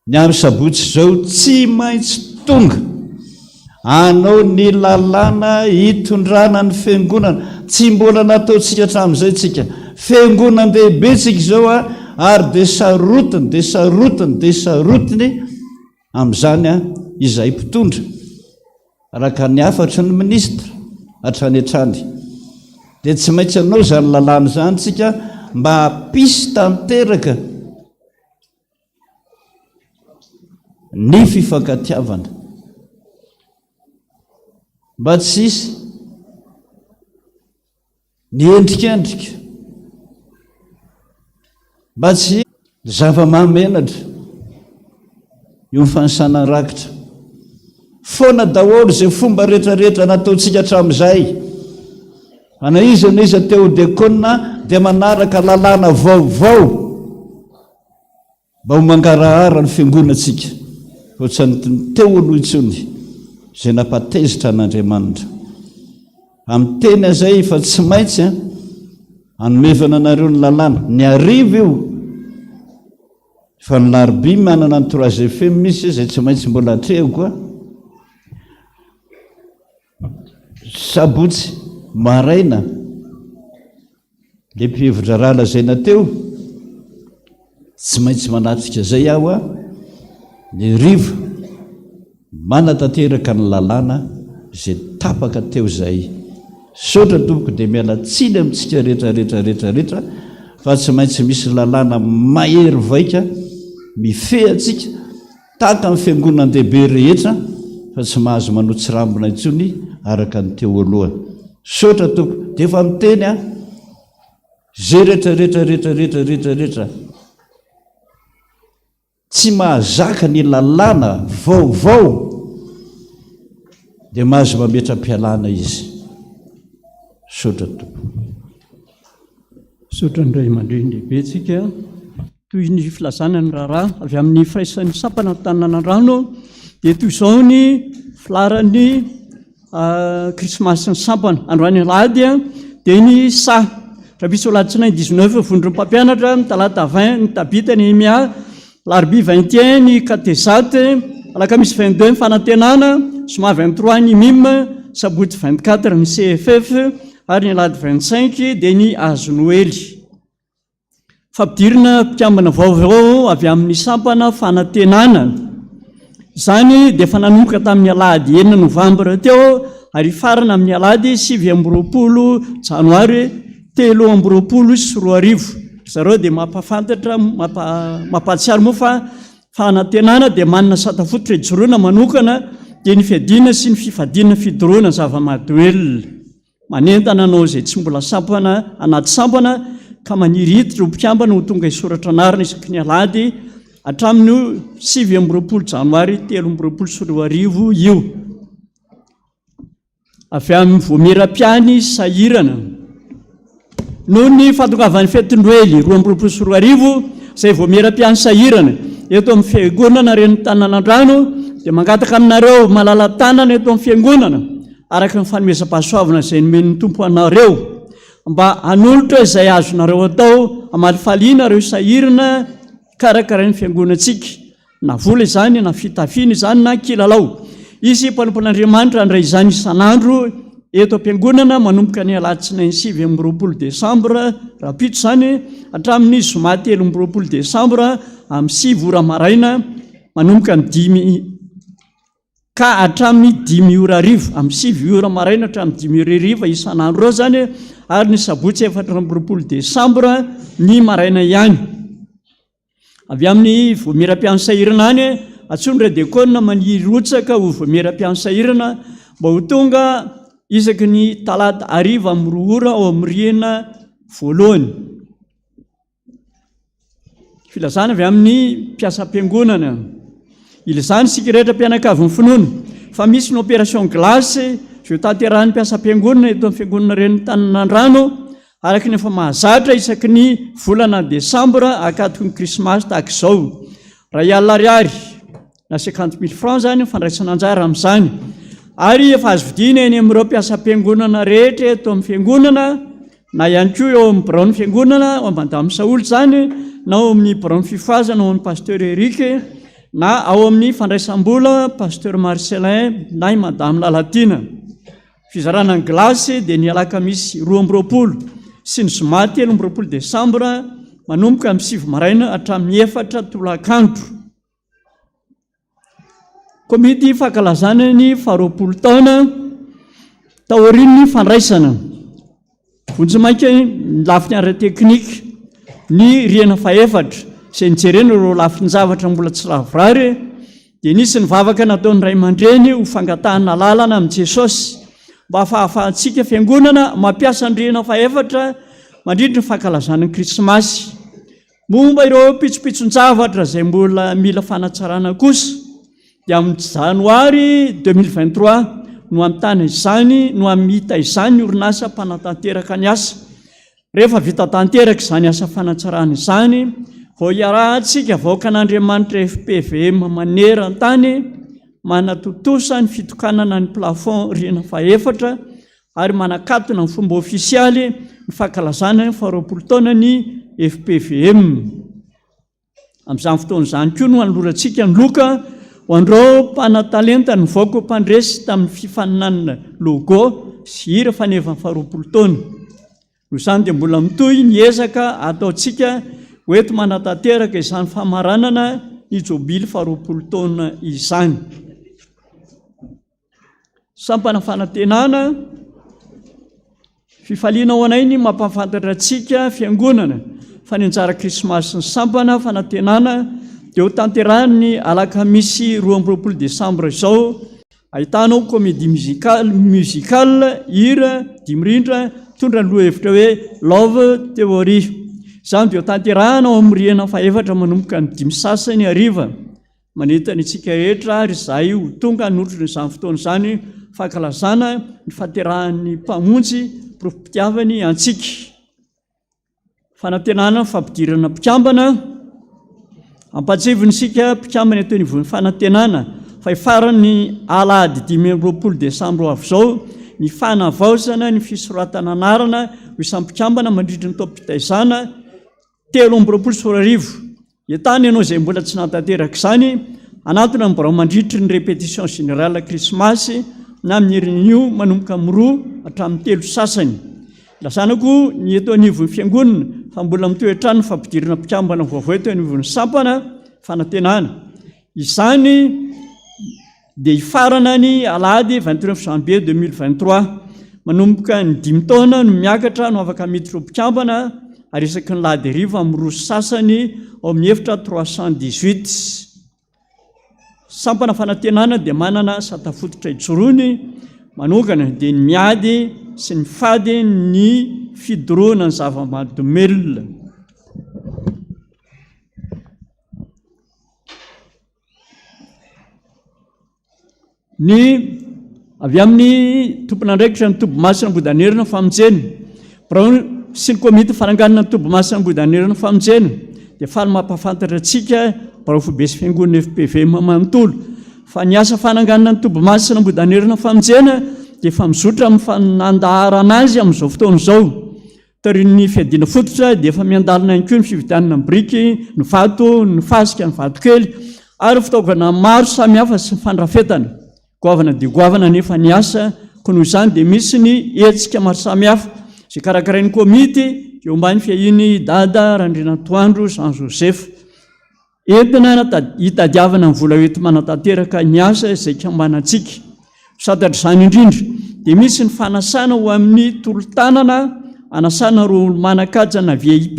Ny andro sabotsy izao tsy maintsy tonga hanao ny lalàna hitondrana ny fiangonana. Tsy mbola nataontsika hatramin'izay tsika. Fiangonan-dehibe tsika izao a, ary dia sarotiny, dia sarotiny, dia sarotiny amin'izany a izahay mpitondra. Araka ny hafatry ny minisitra hatrany hatrany dia tsy maintsy hanao izany lalàna izany tsika mba hampisy tanteraka Ny fifankatiavana. Mba tsy hisy ny endrikendrika. Mba tsy hisy zava-mahamenatra io fanisana rakitra. Foana daholo izay fomba rehetrarehetra nataontsika hatramin'izay. Fa na iza na iza te ho dekona dia manaraka lalàna vaovao. Mba ho mangarahara ny fiangonantsika fa tsy ny teo aloha intsony izay nampatezitra an'Andriamanitra. Amin'ny teny azay fa tsy maintsy anomevana anareo ny lalàna. Ny hariva io fa ny larobia manana ny trois FM izy izay tsy maintsy mbola atrehiko koa. Sabotsy maraina Le mpihevi-draharaha lazaina teo, tsy maintsy manatrika izay aho a, ny hariva, manatanteraka ny lalàna izay tapaka teo izay. Misaotra tompoko dia miala tsiny amintsika rehetra rehetra rehetra rehetra fa tsy maintsy misy lalàna mahery vaika mifehy antsika Tahaka ny fiangonan-dehibe rehetra fa tsy mahazo manao tsirambina intsony araka ny teo aloha. Misaotra tompoko. Dia efa miteny aho. Ze rehetra rehetra rehetra rehetra rehetra rehetra tsy mahazaka ny lalàna vaovao dia mahazo mametra-pialana izy. Misaotra tompoko. Misaotra ny ray aman-dreny lehibe tsika. Toy ny filazana ny raharaha avy amin'ny firaisan'ny sampana Antananandrano dia toy izao ny filaharan'ny krismasin'ny sampana. Androany alahady dia ny sa. Rahampitso alatsinainy 19 vondron'ny mpampianatra, ny talata 20 ny Tabita Nehemia, alarobia 21 ny Katezat, alakamisy 22 ny Fanantenana, zoma 23 ny Mim, sabotsy 24 ny CFF ary ny alahady 25 dia ny Hazo Noely. Fampidirana mpikambana vaovao avy amin'ny sampana Fanantenana. Izany dia efa nanomboka tamin'ny alahady enina novambra teo ary hifarana amin'ny alahady 29 janoary 2023. Ry zareo dia mampahafantatra, mampahatsiaro moa fa Fanantenana dia manana sata fototra ijoroana manokana dia ny fiadiana sy ny fifadiana fidorohana zava-mahadomelina. Manentana anao izay tsy mbola sampana anaty sampana ka maniry hiditra ho mpikambana ho tonga hisoratra anarana isaky ny alahady hatramin'io 29 janoary 2023 io. Avy amin'ny Voamieram-piany sahirana. Noho ny fahatongavan'ny fetin'ny Noely 2022 izay Voamieram-piany sahirana eto amin'ny Fiangonana Renin-tanan'Andrano dia mangataka aminareo malala-tanana eto amin'ny Fiangonana araka ny fanomezam-pahasoavana izay nomen'ny Tompo anareo mba hanolotra izay azonareo atao hamalifaliana ireo sahirana karakarain'ny Fiangonantsika. Na vola izany, na fitafiana izany, na kilalao. Hisy mpanompon'Andriamanitra handray izany isan'andro eto am-piangonana manomboka ny alatsinainy 29 desambra, rahampitso izany, hatramin'ny zoma 23 desambra amin'ny sivy ora maraina, manomboka ny dimy ka hatramin'ny dimy ora hariva, amin'ny sivy ora maraina hatramin'ny dimy ora hariva isan'andro eo izany, ary ny sabotsy 24 desambra ny maraina ihany. Avy amin'ny voamieram-piansahirana any, antsoiny ireo diakona maniry hirotsaka ho voamieram-piansahirana mba ho tonga isaky ny talata hariva amin'ny roa ora ao amin'ny rihana voalohany. Filazana avy amin'ny mpiasam-piangonana. Ilazana isika rehetra mpianakavin'ny finoana fa misy ny opération glace izay hotanterahin'ny mpiasam-piangonana eto amin'ny fiangonana Renintaninandrano Araka ny efa mahazatra isaky ny volana desambra ankatoky ny krismasy tahaka izao, iray alina ariary na cinquante mille francs izany ny fandraisana anjara amin'izany ary efa azo vidiana eny amin'ireo mpiasam-piangonana rehetra eto amin'ny fiangonana na ihany koa eo amin'ny biraon'ny fiangonana ao Madame Saholy izany na ao amin'ny biraon'ny fifohazana ao amin'ny Pasteur Eric na ao amin'ny fandraisam-bola Pasteur Marcellin na i Madame Lalatiana. Fizarana ny gilasy dia ny alakamisy 22 sy ny zoma 23 desambra manomboka amin'ny sivy maraina hatramin'ny efatra tolakandro. Komity fankalazana ny faharoapolo taona taorian'ny fandraisana. Vonjimaika ny lafiny ara-teknika, ny rihana fahefatra izay nijerena ireo lafin-javatra mbola tsy lavorary dia nisy ny vavaka nataon'ny ray aman-dreny ho fangatahana lalana amin'i Jesosy mba fahafahantsika fiangonana mampiasa ny rihana fahefatra mandritra ny fankalazana ny Krismasy. Momba ireo pitsopitson-javatra izay mbola mila fanatsarana kosa dia amin'ny janoary 2023 no hamitana izany no hamita izany ny orinasa mpanatanteraka ny asa. Rehefa vita tanteraka izany asa fanatsarana izany vao hiarahantsika vahoakan'Andriamanitra FPVM maneran-tany manatontosa ny fitokanana ny plafond rihana fahefatra ary manakatona amin'ny fomba ofisialy ny fankalazana ny faharoapolo taonan'ny FPVM. Amin'izany fotoana izany koa no hanolorantsika ny loka ho an'ireo mpanatalenta nivoaka ho mpandresy tamin'ny fifaninanana logo sy hira faneva ny faharoapolo taona. Noho izany dia mbola mitohy ny ezaka ataontsika ho enti-manatanteraka izany famaranana ny jobily faharoapolo taona izany. Sampana fanantenana, Fifaliana ho anay ny mampahafantatra antsika Fiangonana fa ny anjara Krismasin'ny Sampana fanantenana dia ho tanterahin'ny alakamisy 22 desambra izao, ahitana ao comédie musicale, musical, hira dimirindra mitondra ny lohahevitra hoe Love Theory. Izany dia ho tanterahina ao amin'ny rihana fahefatra manomboka ny dimy sasany hariva. Manentana antsika rehetra ary izahay ho tonga hanotrona izany fotoana izany fankalazana ny fahaterahan'ny Mpamonjy porofom-pitiavany antsika. Fanantenana ny fampidirana mpikambana. Ampahatsiahivina isika mpikambana eto anivon'ny fanantenana fa hifaran'ny alahady 25 desambra ho avy izao ny fanavaozana ny fisoratana anarana ho isam-pikambana mandritry ny taom-pitaizana 2023. Entany ianao izay mbola tsy nahatanteraka izany, hanatona ny birao mandritry ny répétition générale krismasy na amin'ny herin'io manomboka amin'ny roa hatramin'ny telo sasany. Ilazana koa ny eto anivon'ny fiangonana fa mbola mitohy hatrany ny fampidirana mpikambana vaovao eto anivon'ny sampana fanantenana. Izany dia hifarana ny alahady 29 janvier 2023. Manomboka ny dimy taona no miakatra no afaka miditra ho mpikambana ary isaky ny lahady hariva amin'ny roa sy sasany ao amin'ny efitra 318. Sampana fanantenana dia manana sata fototra ijoroany manokana dia ny miady sy ny fady ny fidorohana ny zava-mahadomelina. Ny. Avy amin'ny tompon'andraikitra ny Toby Masina Ambohidanerina Famonjena, Birao sy ny Komity fananganana ny Toby Masina Ambohidanerina Famonjena dia faly mampahafantatra antsika Birao Foibe sy Fiangonana FPVM manontolo fa ny asa fananganana ny Toby Masina Ambohidanerina Famonjena dia efa mizotra amin'ny fanandaharana azy amin'izao fotoana izao. Taorian'ny fiadiana fototra dia efa miandalana ihany koa ny fividianana ny biriky, ny vato, ny fasika, ny vatokely ary fitaovana maro samihafa sy ny fandrafetana. Goavana dia goavana anefa ny asa koa noho izany dia misy ny hetsika maro samihafa izay karakarain'ny komity eo ambany fiahian'i Dada Randrianantoandro Jean Joseph. Entina hitadiavana ny vola hoenti-manatanteraka ny asa izay ikambanantsika. Santatr'izany indrindra dia misy ny fanasana ho amin'ny tolo-tanana anasana ireo olo-manan-kaja na VIP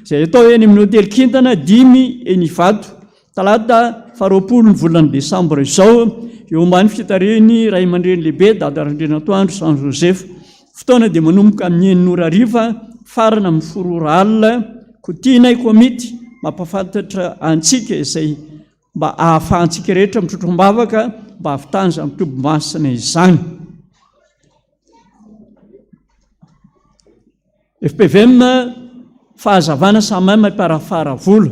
izay atao eny amin'ny hotely Kintana dimy eny Ivato, talata faharoapolo ny volana desambra izao, eo ambany fitarihan'ny ray aman-dreny lehibe Dada Randrianatoandro Jean Joseph. Fotoana dia manomboka amin'ny enina ora hariva, farana amin'ny folo ora alina, koa tianay komity mampahafantatra antsika izay mba ahafahantsika rehetra mitrotro am-bavaka mba hahavitana izany toby masina izany. FPVM, Fahazavana Samam Amparafaravola.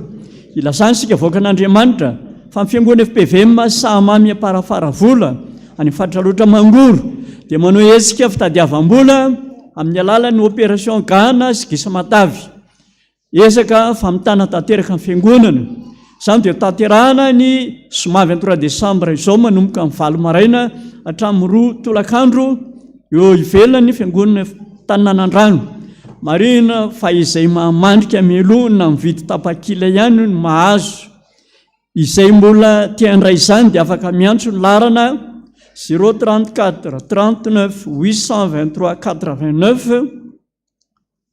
Ilazana isika vahoakan'Andriamanitra fa ny fiangonana FPVM Sahamamy Amparafaravola any amin'ny faritra Alaotra Mangoro dia manao hetsika fitadiavam-bola amin'ny alalan'ny opération Gana sy Gisa Matavy. Ezaka famitana tanteraka ny fiangonana. Izany dia tanterahana ny zoma 23 desambra izao manomboka amin'ny valo maraina hatramin'ny roa tolakandro eo ivelan'ny fiangonana Tanànandrano. Marihina fa izay mahamandrika mialoha na mividy tapakila ihany no mahazo. Izay mbola te handray izany dia afaka miantso ny laharana 034 39 823 89.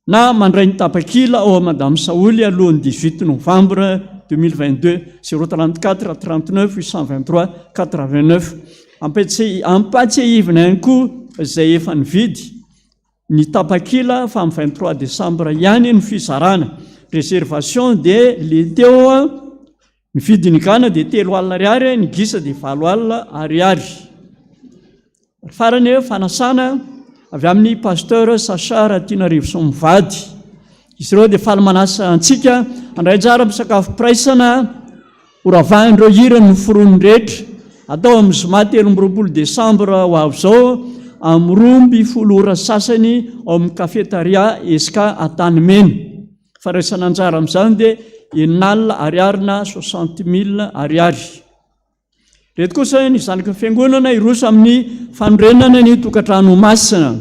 Na mandray ny tapakila ao Madame Saholy alohan'ny 18 novembre 2022, 034 39 823 89. Ampatsiahivina ihany koa izay efa nividy ny tapakila fa amin'ny 23 décembre ihany no fizarana. Réservation dia le teo Ny vidin'ny gana dia 3000 ariary, ny gisa dia 8000 ariary. Ary farany, fanasana avy amin'ny Pasteur Sacha Ratinarivoson mivady. Izy ireo dia faly manasa antsika handray anjara amin'ny sakafom-piraisana horavahin'ireo hira noforoniny rehetra, atao amin'ny zoma 23 desambra ho avy izao amin'ny 12 ora sasany ao amin'ny Cafetaria Esca Antanimena. Fandraisana anjara amin'izany dia 60 000 ariary na 60 mille ariary. Ireto kosa ny zanaky ny fiangonana hiroso amin'ny fanorenana ny tokantrano masina.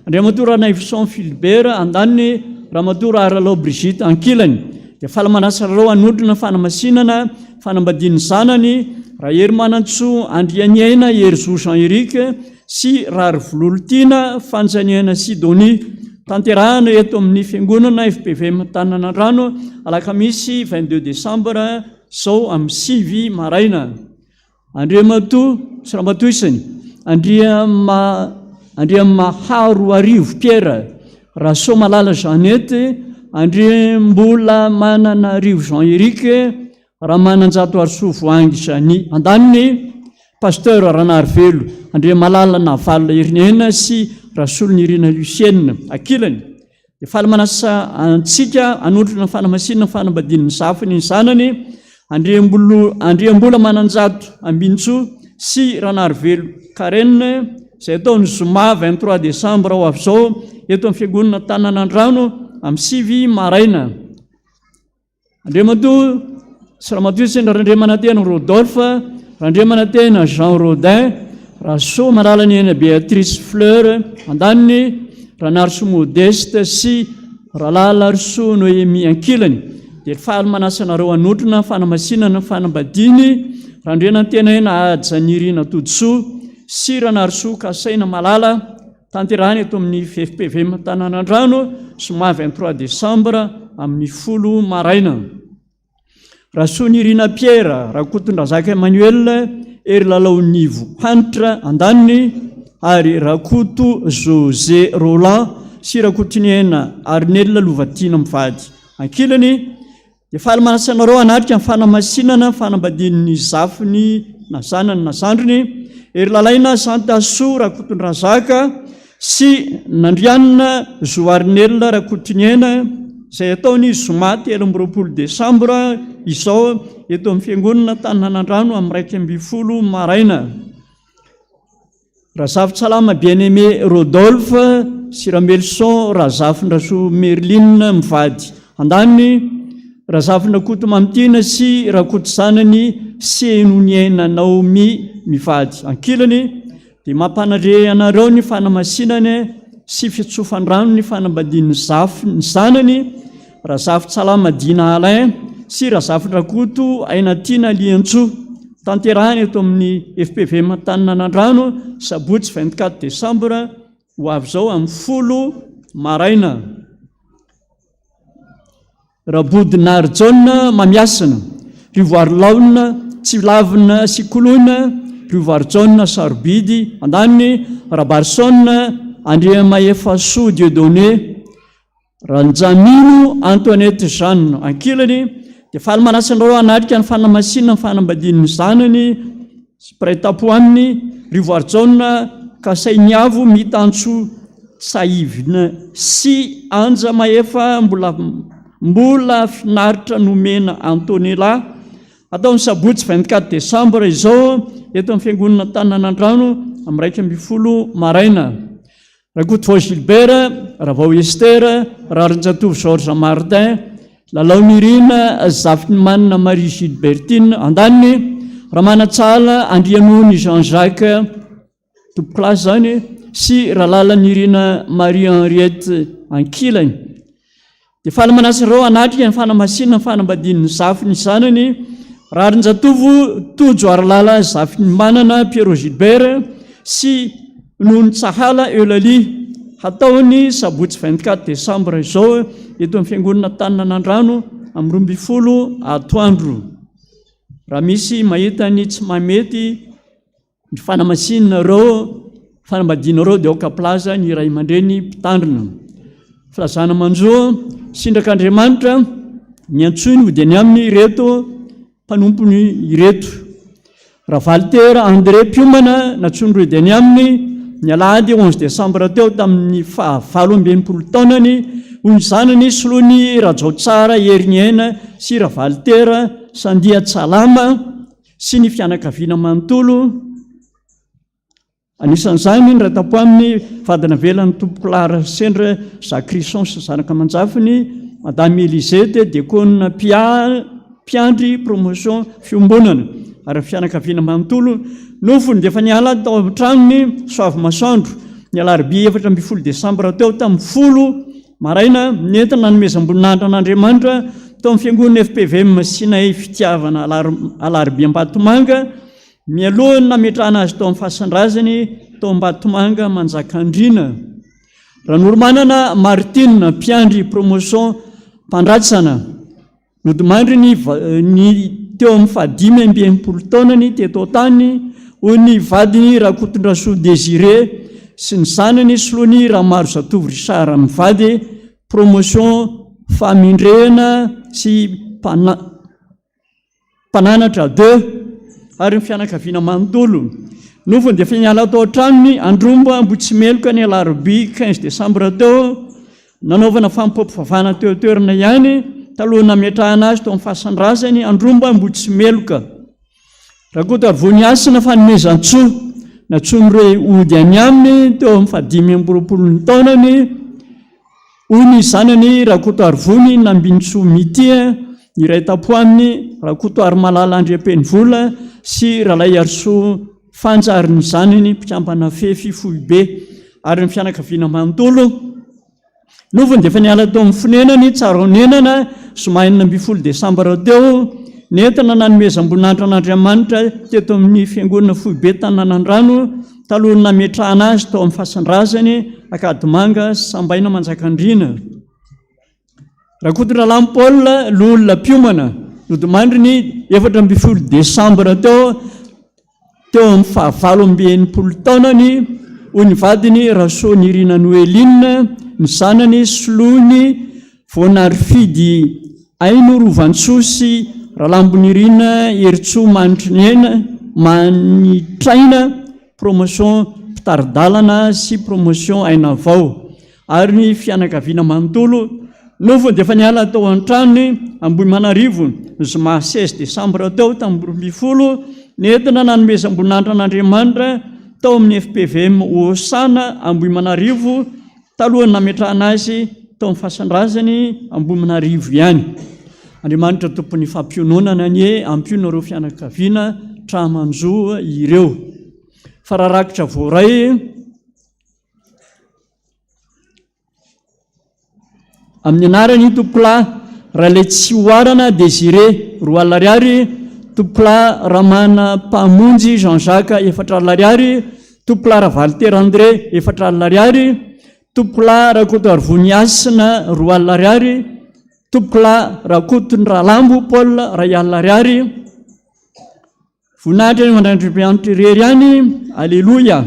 Andriamatoa Ranaivoson Philbert andaniny, Ramatoa Raharalao Brigitte ankilany. Dia faly manasa anareo hanotrona fanamasinana fanambadian'ny zanany, Raherimanantsoa Andrianiaina Herizo Jean Eric, sy Raharivololontiana Fanjaniaina Sidonie. Tanterahana eto amin'ny Fiangonana FPVM Antananandrano, alakamisy 22 desambra izao amin'ny sivy maraina. Andriamatoa sy Ramatoa isany, Andriama Andriamaharoarivo Pierre, Rasoamalala Jeannette, Andriambolamananarivo Jean Eric, Ramananjatoarisoa Voahangy Jeannie. Andaniny, Pasteur Ranarivelo Andriamalala Navalona Heriniaina sy Rasolonirina Lucienne. Ankilany, dia faly manasa antsika hanotrona ny fanamasinana ny fanambadian'ny zafiny ny zanany, Andriambolo Andriambola Mananjato Ambinintsoa sy Ranarivelo Karen, izay atao ny zoma 23 desambra ho avy izao eto amin'ny Fiangonana Tananandrano amin'ny sivy maraina. Andriamatoa sy Ramatoa Sendra Randriamanantena Rodolphe, Randriamanantena Jean Rodin, Rasoamalala Béatrice Fleur, andaniny, Ranarisoa Modeste sy Ralalarisoa Noémie ankilany, dia faly manasa anareo hanotrona fanamasinana ny fanambadiany Randrianantenaina Haja Nirina Todisoa sy Ranarisoa Kasaina Malala, Tanterahina eto amin'ny FFPVM Antananandrano, zoma 23 desambra amin'ny folo maraina. Rasoanirina Pierre, Rakotondrazaka Emmanuel, Herilalao Nivo Hanitra andaniny ary Rakoto José Roland sy Rakotoniaina Arnel Lovatiana mivady ankilany Dia faly manasa anareo hanatrika ny fanamasinana ny fanambadian'ny zafiny na zanany na zandriny. Herilalaina Santasoa Rakotondrazaka sy Nandrianina Zoharinelina Rakotoniaina izay atao ny zoma 23 desambra izao eto amin'ny Fiangonana Antananandrano amin'ny 11 maraina. Razafintsalama Bien Aimé Rodolphe sy Ramelison Razafindrasoa Merline mivady. Andaniny, Razafindrakoto Mamitiana sy Rakotozanany Senoniaina Naomi mivady. Ankilany, dia mampanandre anareo ny fanamasinany sy fitsofan-drano ny fanambadian'ny zafy ny zanany, Razafintsalama Dina Alain sy Razafindrakoto Ainatiana Liantsoa. Tanterahina eto amin'ny FPVM Antaninanandrano, sabotsy 24 desambra ho avy izao amin'ny folo maraina. Rabodonarijaona Mamiasina, Rivoarilaona Tsilavina sy Koloina, Rivoarijaona Sarobidy, andaniny, Rabarison Andriamahefasoa Dieudonné, Ranjamino Antoinette Jeanne, ankilany, dia faly manasa anareo hanatrika ny fanamasinana ny fanambadian'ny zanany sy mpiray tampo aminy, Rivoarijaona Kasainiavo Mitantsoa Tsahivina sy Anja Mahefa mbola mbola finaritra nomena Antonella, atao ny sabotsy 24 desambra izao eto amin'ny fiangonana Antananandrano amin'ny 11 maraina. Rakotovao Gilbert, Ravao Esther, Raharinjatovo Georges Martin, Lalao Nirina, Zafinimanana Marie Gilbertine, andaniny, Ramanantsahala Andrianony Jean Jacques, tompokolahy izany, sy Ralalanirina Marie Henriette, ankilany. Dia faly manasa ireo hanatrika ny fanamasinana ny fanambadian'ny zafiny zanany, Raharinjatovo Tojo Harilala Zafinimanana Pierrot Gilbert sy Nonitsahala Eulalie, hatao ny sabotsy 24 desambra izao eto amin'ny fiangonana Antaninanandrano amin'ny 12 atoandro. Raha misy mahita ny tsy mahamety Ny fanamasinanareo fanambadianareo dia aoka hampilaza ny ray aman-dreny mpitandrina. Filazana manjo, sindrak'Andriamanitra, niantsoiny hody any aminy ireto mpanompony ireto. Ravalitera André mpiomana nantsoiny hody any aminy ny alahady 11 desambra teo tamin'ny faha 68 taonany, hoy ny zanany soloiny Rajaotsara Heriniaina sy Ravalitera Sandia Tsalama. sy ny fianakaviana manontolo, anisan'izany ny ray tampo aminy, vady navelan'ny tompokolahy Rasendra Zacrison sy zanaka aman-jafiny, Madame Elisette, diakona mpiandry promotion fiombonana, ary ny fianakaviana manontolo. Nofony dia efa niala tao an-tranony Soavimasoandro, ny alarobia 14 desambra teo tamin'ny folo Maraina, nentina nanomezam-boninahitra an'Andriamanitra tao amin'ny fiangonana FPVM Sinay Fitiavana Alarobia Ambatomanga, mialohan'ny nametrahana azy tao amin'ny fasan-drazany tao Ambatomanga Manjakandriana. Ranoromanana Martine, mpiandry promotion mpandratsana. Nodimandry ny ny teo amin'ny fahadimy amby 60 taonany teto an-tany, hoy ny vadiny Rakotondrasoa Désiré sy ny zanany soloiny Ramarozatovo Richard mivady, promotion Famindrehana sy mpana mpananatra deux ary ny fianakaviana manontolo. Nofony dia efa niala tao an-tranony Andromba Ambohitsimeloka ny alarobia 15 desambra teo. Nanaovana fanompoam-pivavahana teo an-toerana ihany talohan'ny nametrahana azy tao amin'ny fasan-drazany Andromba Ambohitsimeloka. Rakotoarivonihasina Fanomezantsoa, nantsoin'ireo hody any aminy teo amin'ny fahadimy amby roapolo ny taonany, hoy ny zanany Rakotoarivony Nambinintsoa Mitia, ny iray tampo aminy Rakotoarimalala Andriampenivola sy Ralaiarisoa Fanja ary ny zanany mpikambana Fefy foibe ary ny fianakaviana manontolo. Nofony dia efa niala tao amin'ny fonenany Tsarahonenana zoma 16 desambra teo, nentina nanomezam-boninahitra an'Andriamanitra teto amin'ny fiangonana foibe Tananandrano talohan'ny nametrahana azy tao amin'ny fasan-drazany Ankadimanga Sambaina Manjakandriana. Rakotondralamy Paul, loholona mpiomana, nodimandry ny 14 desambra teo teo amin'ny fahavalo amby 60 taonany, hoy ny vadiny Rasoanirina Noeline, ny zanany Solony Voanarifidy Aino Rovansoa sy Ralambonirina Herintsoa Manitriniaina Manitraina. Promotion Mpitari-dalana sy Promotion Aina Vao ary ny fianakaviana manontolo nofony dia efa niala tao an-tranony Ambohimanarivo ny zoma 16 desambra teo tamin'ny 12 nentina nanomezam-boninahitra an'Andriamanitra tao amin'ny FPVM Hosana Ambohimanarivo talohan'ny nametrahana azy tao amin'ny fasan-drazany Ambohimanarivo ihany. Andriamanitra tompon'ny fampiononana anie ampionona ireo fianakaviana tra-manjo ireo. Fa raha rakitra voaray Amin'ny anarany Tompokolahy Ralaitsihoarana Désiré, 20 ariary, Tompokolahy Ramana Mpamonjy Jean Jacques, 40 ariary, Tompokolahy Ravalitera André, 40 ariary, Tompokolahy Rakotoarivony Hasina, 20 ariary, Tompokolahy Rakotondralambo Paul, 1000 ariary. Voninahitra eny aman-dRandriamianitra irery ihany, Aleloia!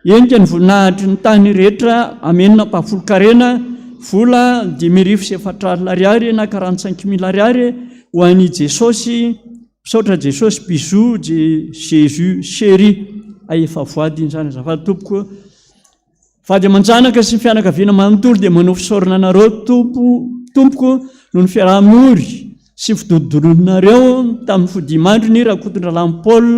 Henika ny voninahitry ny tany rehetra, Amena Ampahafolon-karena, vola 4005 ariary na quarante-cinq mille ariary ho an'i Jesosy, Misaotra Jesosy, bisous Jesus chéri, hay efa voady iny izany azafady tompoko. Vady aman-janaka sy ny fianakaviana manontolo dia manao fisaorana anareo Tompo Tompoko noho ny fiaraha-miory sy fidododolonareo tamin'ny fodiamandriny Rakotondralamy Paul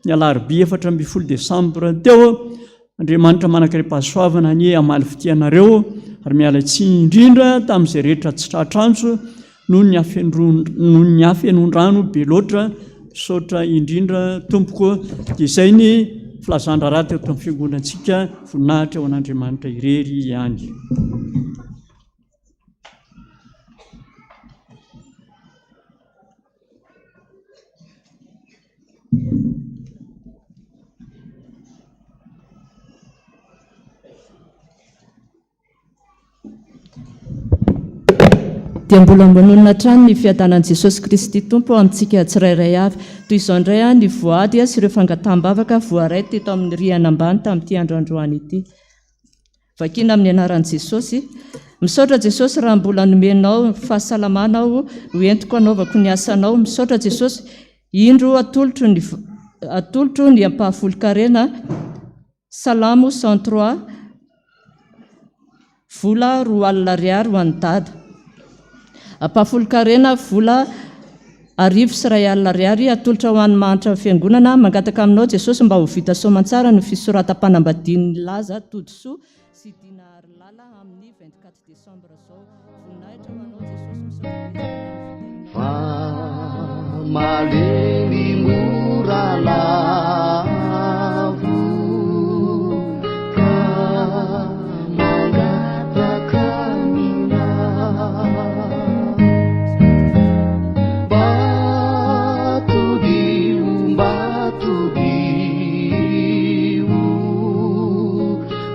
ny alarobia 14 desambra teo. Andriamanitra manan-karem-pahasoavana anie hamaly fitia anareo ary miala tsiny indrindra tamin'izay rehetra tsy tratra antso Noho ny hafenonoho ny hafenon-drano be loatra, misaotra indrindra tompoko. Dia izay ny filazan-draharaha teto amin'ny fiangonantsika, voninahitra ho an'Andriamanitra irery ihany. Dia mbola manonona hatrany ny fiadanan'i Jesosy Kristy Tompo amintsika tsirairay avy. Toy izao indray ny voady sy ireo fangataham-bavaka voaray teto amin'ny rihana ambany tamin'ity andro androany ity. Vakiana amin'ny anaran'i Jesosy. Misaotra Jesosy raha mbola nomenao fahasalamana aho ho entiko hanaovako ny asanao. Misaotra Jesosy, indro atolotro ny atolotro ny ampahafolon-karena. Salamo 103, Vola 20 ariary ho an'i Dada. Ampahafolon-karena vola 1100 ariary atolotra ho an'ny mahantra fiangonana. Mangataka aminao Jesosy mba ho vita soamantsara ny fisoratam-panambadian'i Laza Todisoa sy Dina Harilala amin'ny 24 décembre zao. Voninahitra ho anao Jesosy misaotra betsaka tamin'ny fitahiana. Fa malemy mora lavo ka mangataka aminao. Mba todiho, mba todiho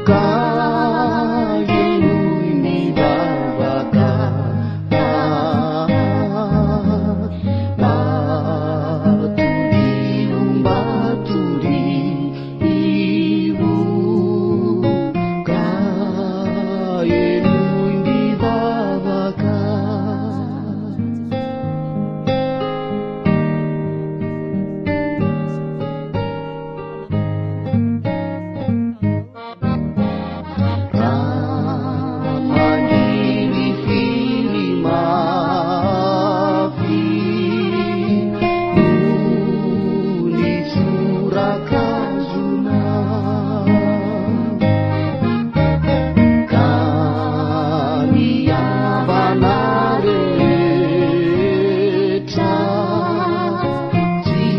ka henoy ny vavaka. Mba todiho, mba todiho ka henoy ny vavaka. Raha mangirifiry mafy noho ny tsorakazonao ka ny havana rehetra tsy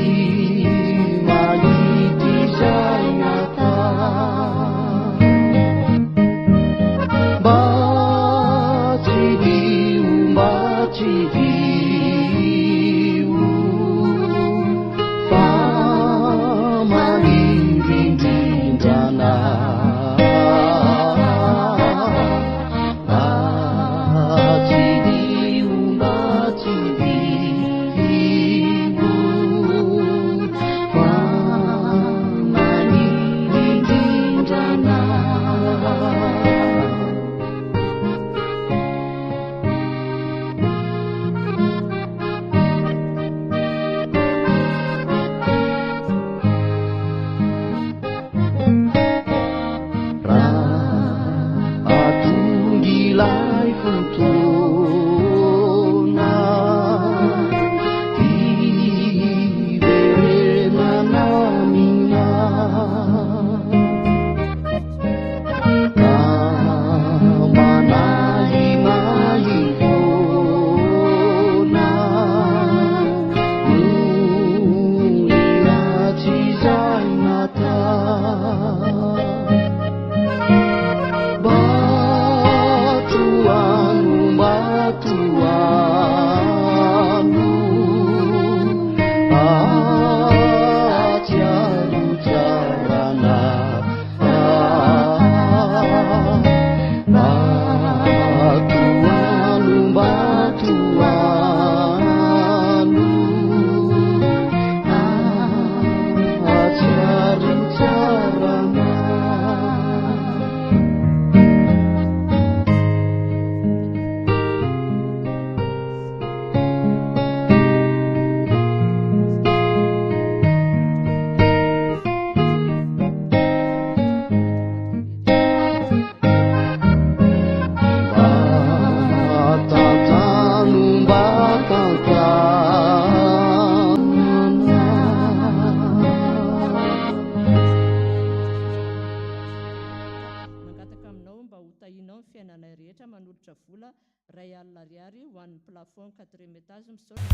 mahita izay natao. Mba tsidiho, mba tsidiho, fa maniry indrindra anah. Mba tsidiho, mba tsidiho, fa maniry indrindra anah. Ahatsiaro tsara anah. Mba tohano, mba tohano. Ahatsiaro tsara anah. Mba tantano, mba tantano. Mangataka aminao mba ho tahianao ny fiainanay rehetra manolotra vola 1000 ariary ho an'ny plafond quatrième étage misaotra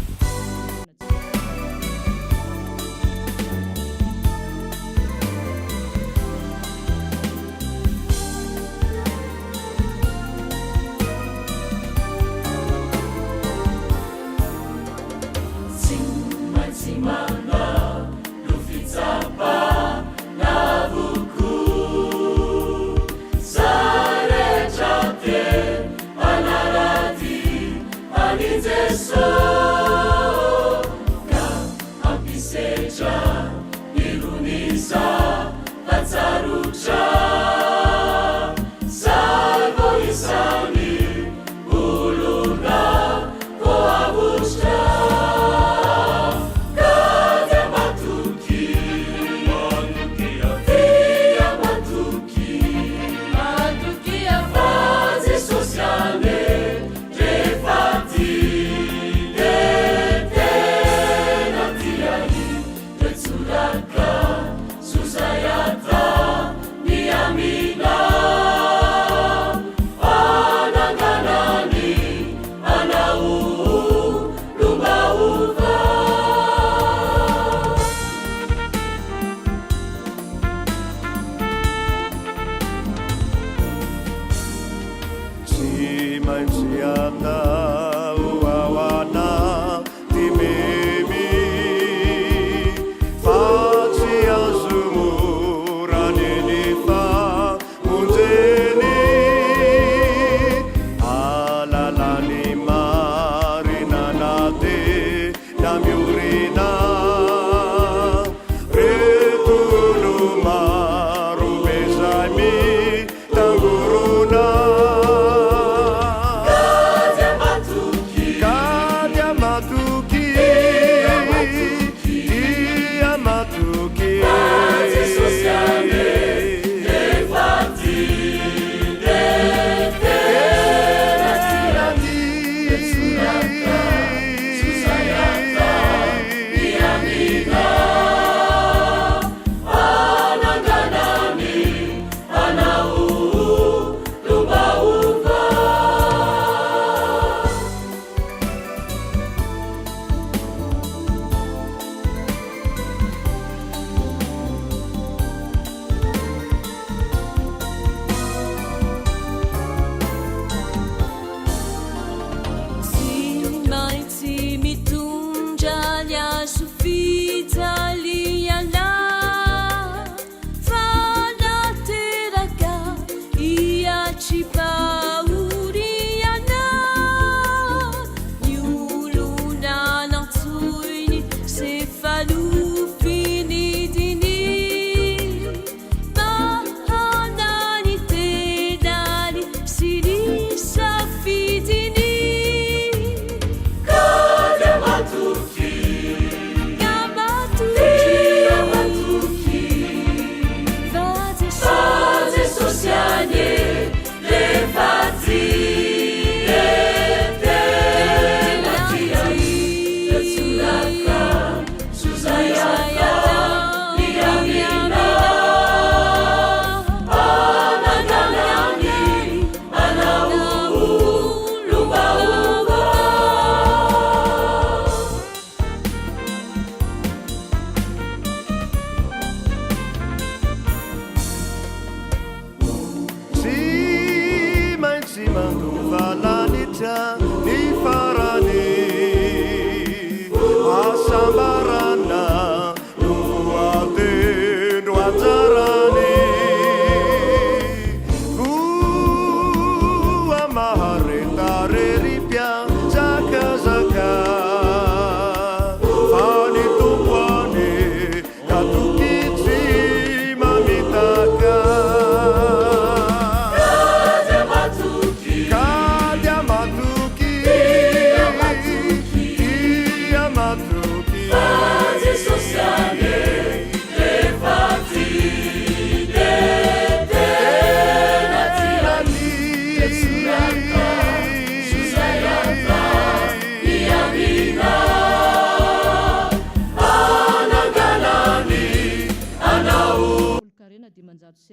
Tsy maintsy mandalo fitsapana avokoa izay rehetra te hanara-dia an'i Jesoa ka hampisedra irony zava-tsarotra izay vao isan'ny olona voavotra ka dia matokia, dia matokia, matokia fa Jesosy ihany rehefa tia.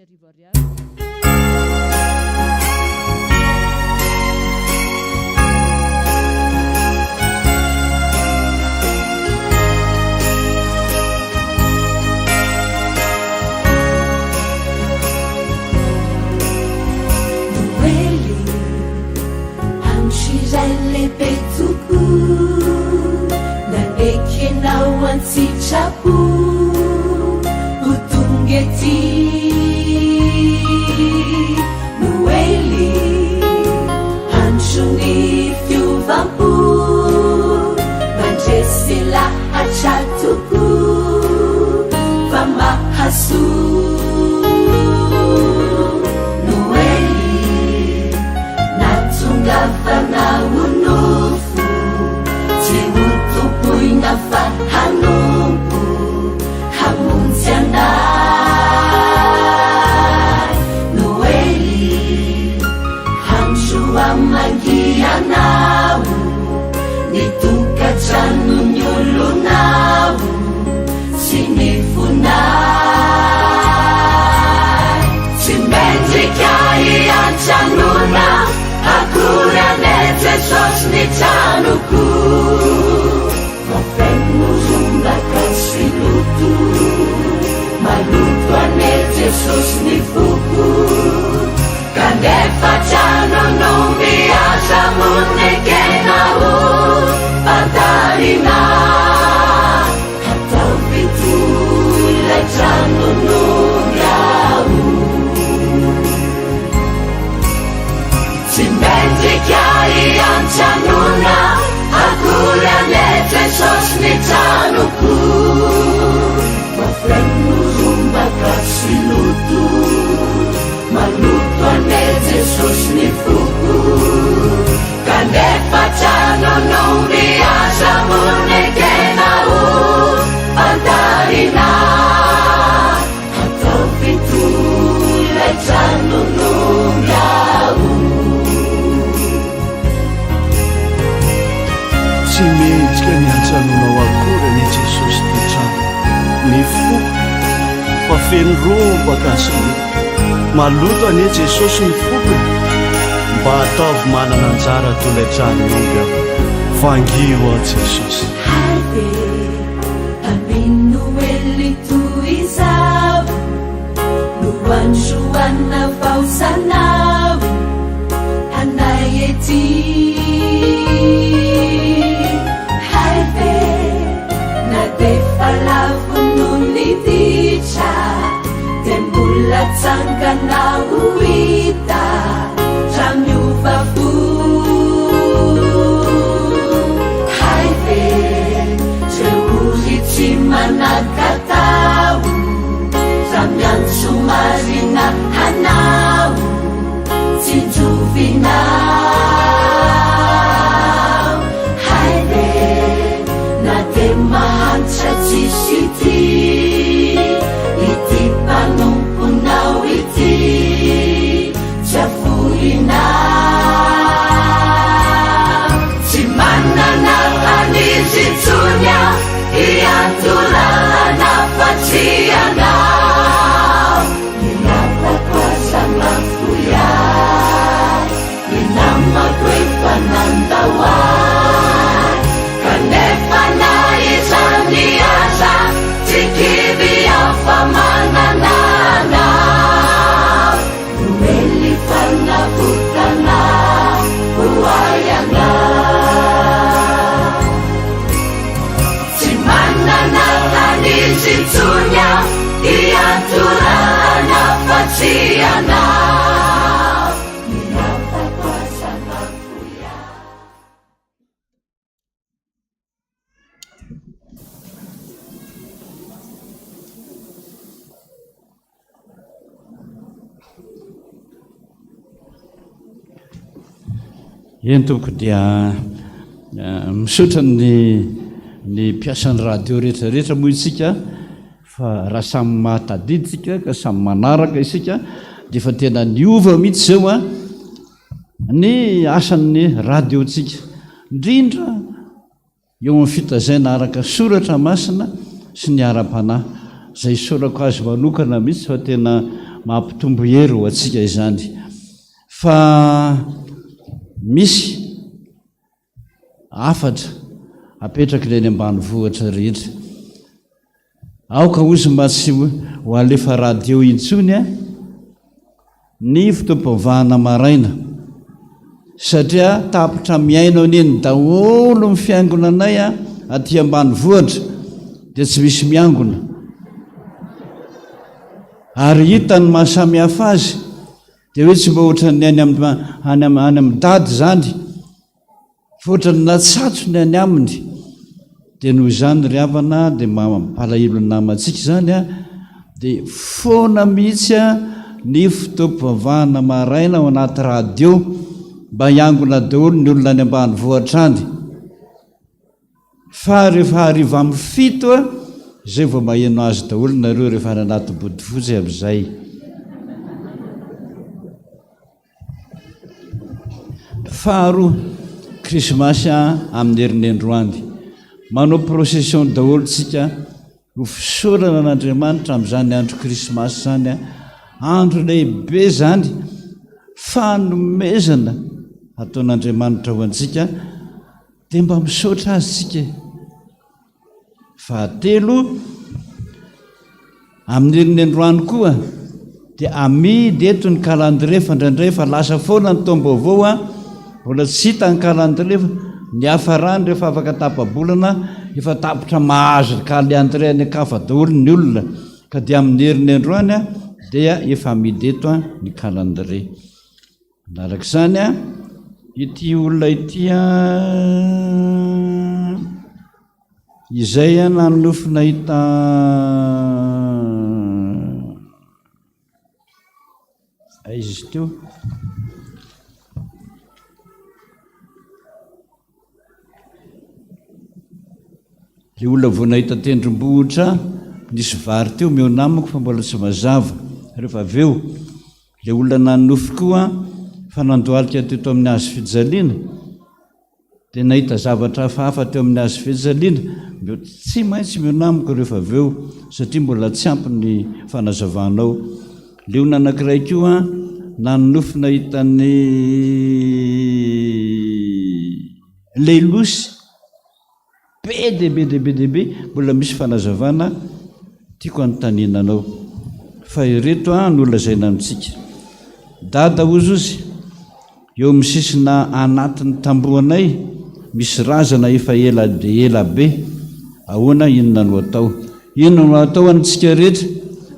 1000 ariary. Noely, andro iray lehibe tokoa, nanekenao an-tsitrapo ho tonga ety. Noely, andron'ny fiovam-po, mandresy lahatra tokoa fa mahasoa. Noely, nahatongavana ho nofo, tsy ho tompoina fa hanompo, hamonjy anay. Noely, andro hamangianao, ny tokantranon'ny olonao. Sy ny fonay Tsy mendrika hiantranona Akory anie Jesosy ny tranoko Fa feno rongaka sy loto Maloto anie Jesosy ny foko Kanefa trano no miasa monekena ho fantarina Ataovy toy ilay trano n'omby aho Tsy mendrika hiantranona akory anie Jesosy ny tranoko Fa feno rombaka sy loto Maloto anie Jesosy ny foko Kanefa trano n'omby aza monekena ho fantarina Ataovy toy ilay trano n'omby aho Tsy mendrika ny hantsanonao akory anie Jesosy ty trano ny foko fa feno rombaka sy loto Maloto anie Jesosy ny foko e Mba ataovy manana anjara toy ilay tranon'omby aho Vangio aho Jesosy. Hay ve amin'ny Noely toy izao no androana vaozanao anay ety? Hay ve na dia efa lavo noho ny ditra dia mbola tsangana ho hita raha miova fo? Hay ve ireo ory tsy manan-katao raha miantso marina hanao tsinjovinao? Hay ve na dia mahantra tsisy ity ity mpanomponao ity tsy afoinao? Tsy manana an'izy intsony aho hiantorahana fa tsy ianao. Ny namako aza mahafoy ahy, ny namako efa nandao ahy. Kanefa na izany aza tsy kivy aho fa manana anao. Noely fanavotana ho ahy anao. Tsy manana an'izy intsony aho hiantorahana fa tsy ianao. Ny namako aza mahafoy ahy. Eny tompoko dia misaotra ny ny mpiasan'ny radio rehetra rehetra moa isika fa raha samy mahatadidy isika ka samy manaraka isika dia efa tena niova mihitsy izao a ny asan'ny radio-ntsika indrindra Eo amin'ny fitazaina araka soratra masina sy ny ara-panahy, izay isaorako azy manokana mihitsy fa tena mampitombo hery ho antsika izany. Fa misy hafatra apetraky ny any ambanivohitra rehetra. Aoka hozy mba tsy ho alefa radio intsony a ny fotoam-pivavahana maraina satria tapitra mihaino an'iny daholo ny fiangonanay a aty ambanivohitra dia tsy misy miangona. Ary hita ny maha samihafa azy dia hoe tsy mba ohatran'ny any amin'ny any amin'ny dada izany Fa ohatran'ny natsatso ny any aminy. Dia noho izany ry havana dia mampalahelo ny namantsika izany an, dia foana mihitsy an ny fotoam-pivavahana maraina ao anaty radio mba hiangona daholo ny olona any ambanivohitra any. Fa rehefa hariva amin'ny fito an, izay vao maheno azy daholo nareo rehefa any anaty bodofotsy amin'izay. Faharoa, Krismasy amin'ny herinendroany. Manao procession daholo tsika ho fisaorana an'Andriamanitra amin'izany andro Krismasy izany. Andro lehibe izany, fanomezana ataon'Andriamanitra ho antsika, dia mba misaotra Azy tsika e. Fahatelo, amin'ny herin'ny androany koa dia amidy eto ny calendrier fa indraindray efa lasa foana ny taom-baovao an, mbola tsy hita ny calendrier fa ny hafarany rehefa afaka tapa-bolana efa tapitra mahazo ny calendrier any an-kafa daholo ny olona ka dia amin'ny herin'ny androany dia efa amidy eto ny calendrier. Manaraka izany an, ity olona ity an, izay an nanonofy nahita aiza izy teo? Ilay olona vao nahita tendrombohitra nisy vary teo mihaona amiko fa mbola tsy mazava rehefa avy eo. Ilay olona nanonofy koa fa nandohalika teto amin'ny hazo fijaliana dia nahita zavatra hafahafa teo amin'ny hazo fijaliana. Mba tsy maintsy mihaona amiko rehefa avy eo satria mbola tsy ampy ny fanazavanao. Ilay olona anankiray koa nanonofy nahita ny lelosy. Be dia be dia be dia be mbola misy fanazavana tiako anontaniana anao fa ireto an no lazaina amintsika. Dada hozy eo amin'ny sisina anatin'ny tambohanay misy razana efa ela dia ela be ahoana inona no atao? Inona no atao antsika rehetra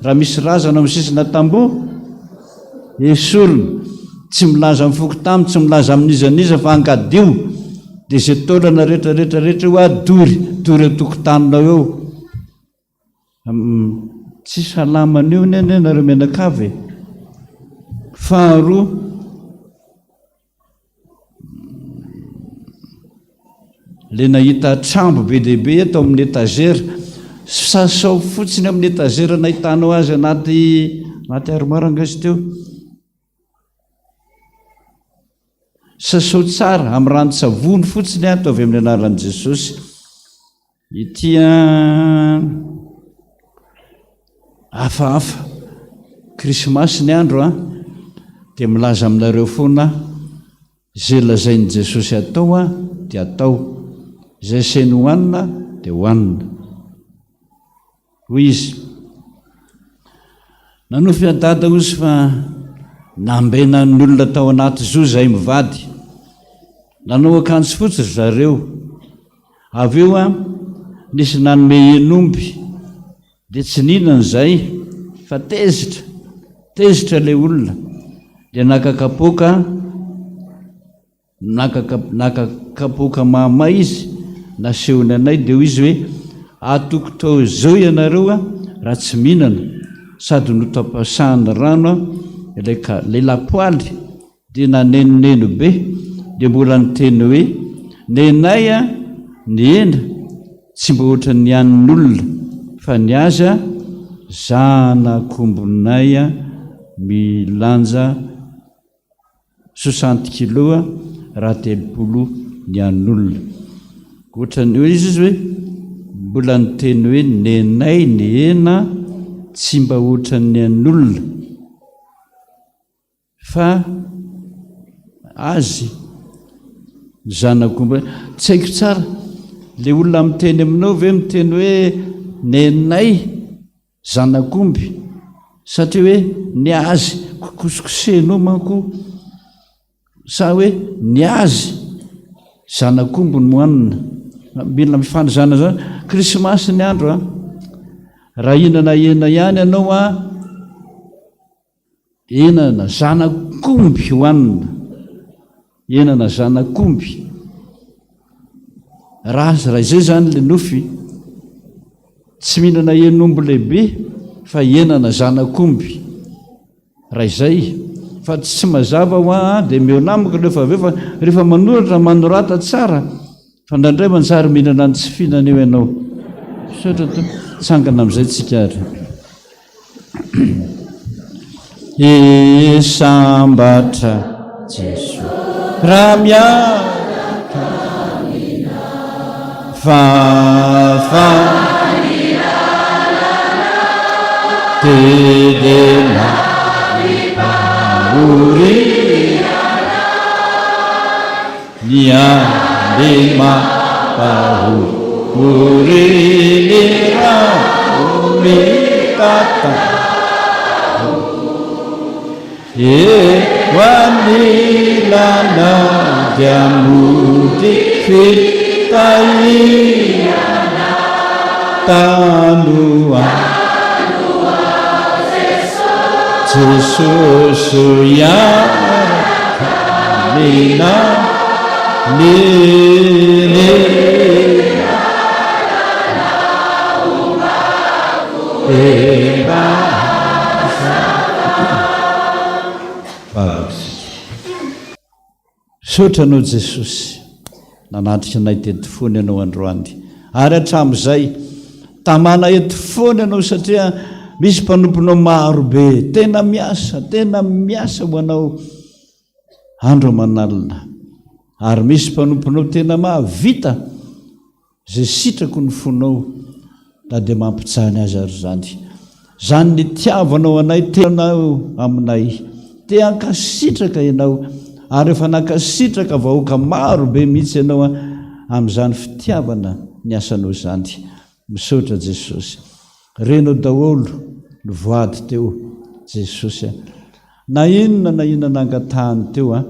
raha misy razana ao amin'ny sisina tamboho? Esorina. Tsy milaza amin'ny fokontany, tsy milaza amin'iza n'iza fa angadio. Dia izay taolana rehetra rehetra rehetra eo adory, dory an-tokotaninao eo. Tsy salama an'io anie nareo mianakavy e. Faharoa, Le nahita trambo be dia be ato amin'ny étagère, sasao fotsiny amin'ny étagère nahitanao azy anaty anaty armoire angaha izy teo. Sasao tsara amin'ny ranon-tsavony fotsiny ataovy amin'ny anaran'i Jesosy. Ity an hafahafa. Krismasy ny andro an, dia milaza aminareo foana aho, izay lazain'i Jesosy atao an, dia atao, izay asainy hohanina dia hohanina. Hoy izy, Nanofy an'i Dada ozy fa nambenan'ny olona tao anaty zoo izahay mivady. Nanao akanjo fotsy ry zareo. Avy eo an, nisy nanome hen'omby, dia tsy nihinana izahay fa tezitra, tezitra ilay olona, dia naka kapoaka, naka naka kapoaka mahamay izy, nasehony anay, dia hoy izy hoe, atoko tao izao ianareo an, raha tsy mihinana, sady notapasahany rano an, ilay ka, ilay lapoaly. Dia nanenoneno be, dia mbola niteny hoe, Nenay a, ny hena tsy mba ohatran'ny an'ny olona, fa ny azy a, zanak'ombinay a, milanja soixante kilos a, raha 30 ny an'olona. Ohatran'ny hoe izy izy hoe, mbola niteny hoe, Nenay ny hena tsy mba ohatran'ny an'olona. Fa azy ny zanak'omby. Tsy haiko tsara, le olona miteny aminao ve miteny hoe nenay zanak'omby satria hoe ny azy kokosokosehinao manko sa hoe ny azy zanak'omby no hohanina. Mila mifanizana zany. Krismasy ny andro a. Raha hihinana hena ihany ianao a, Henana zanak'omby hohanina. Henana zanak'omby. Raha raha izay izany ilay nofy, tsy mihinana hen'omby lehibe fa henana zanak'omby. Raha izay, fa tsy mazava hoa dia mihaona amiko rehefa avy eo fa rehefa manoratra manorata tsara. Fa indraindray manjary mihinana ny tsy fihinana eo ianao. Misaotra Tompo. Tsangana amin'izay tsika ary. E sambatra Jesoa raha miaraka Fafa Tedena Ny andeha mampahory ny rano mitatao Eo anilanao dia mody fitahiana Tanoa Jesosy hiaraka aminao Misaotra Anao Jesosy nanatrika anay teto foana Ianao androany ary hatramin'izay tamana eto foana Ianao satria misy mpanomponao maro be tena miasa tena miasa ho Anao andro aman'alina ary misy mpanomponao tena mahavita Izay sitrako ny fonao na dia mampijaly azy ary izany. Izany nitiavanao anay tena aminay. Te hankasitraka ianao ary efa nankasitraka vahoaka maro be mihitsy ianao amin'izany fitiavana ny asanao izany. Misaotra Jesosy. Renao daholo ny voady teo Jesosy a. Na inona na inona nangatahany teo a,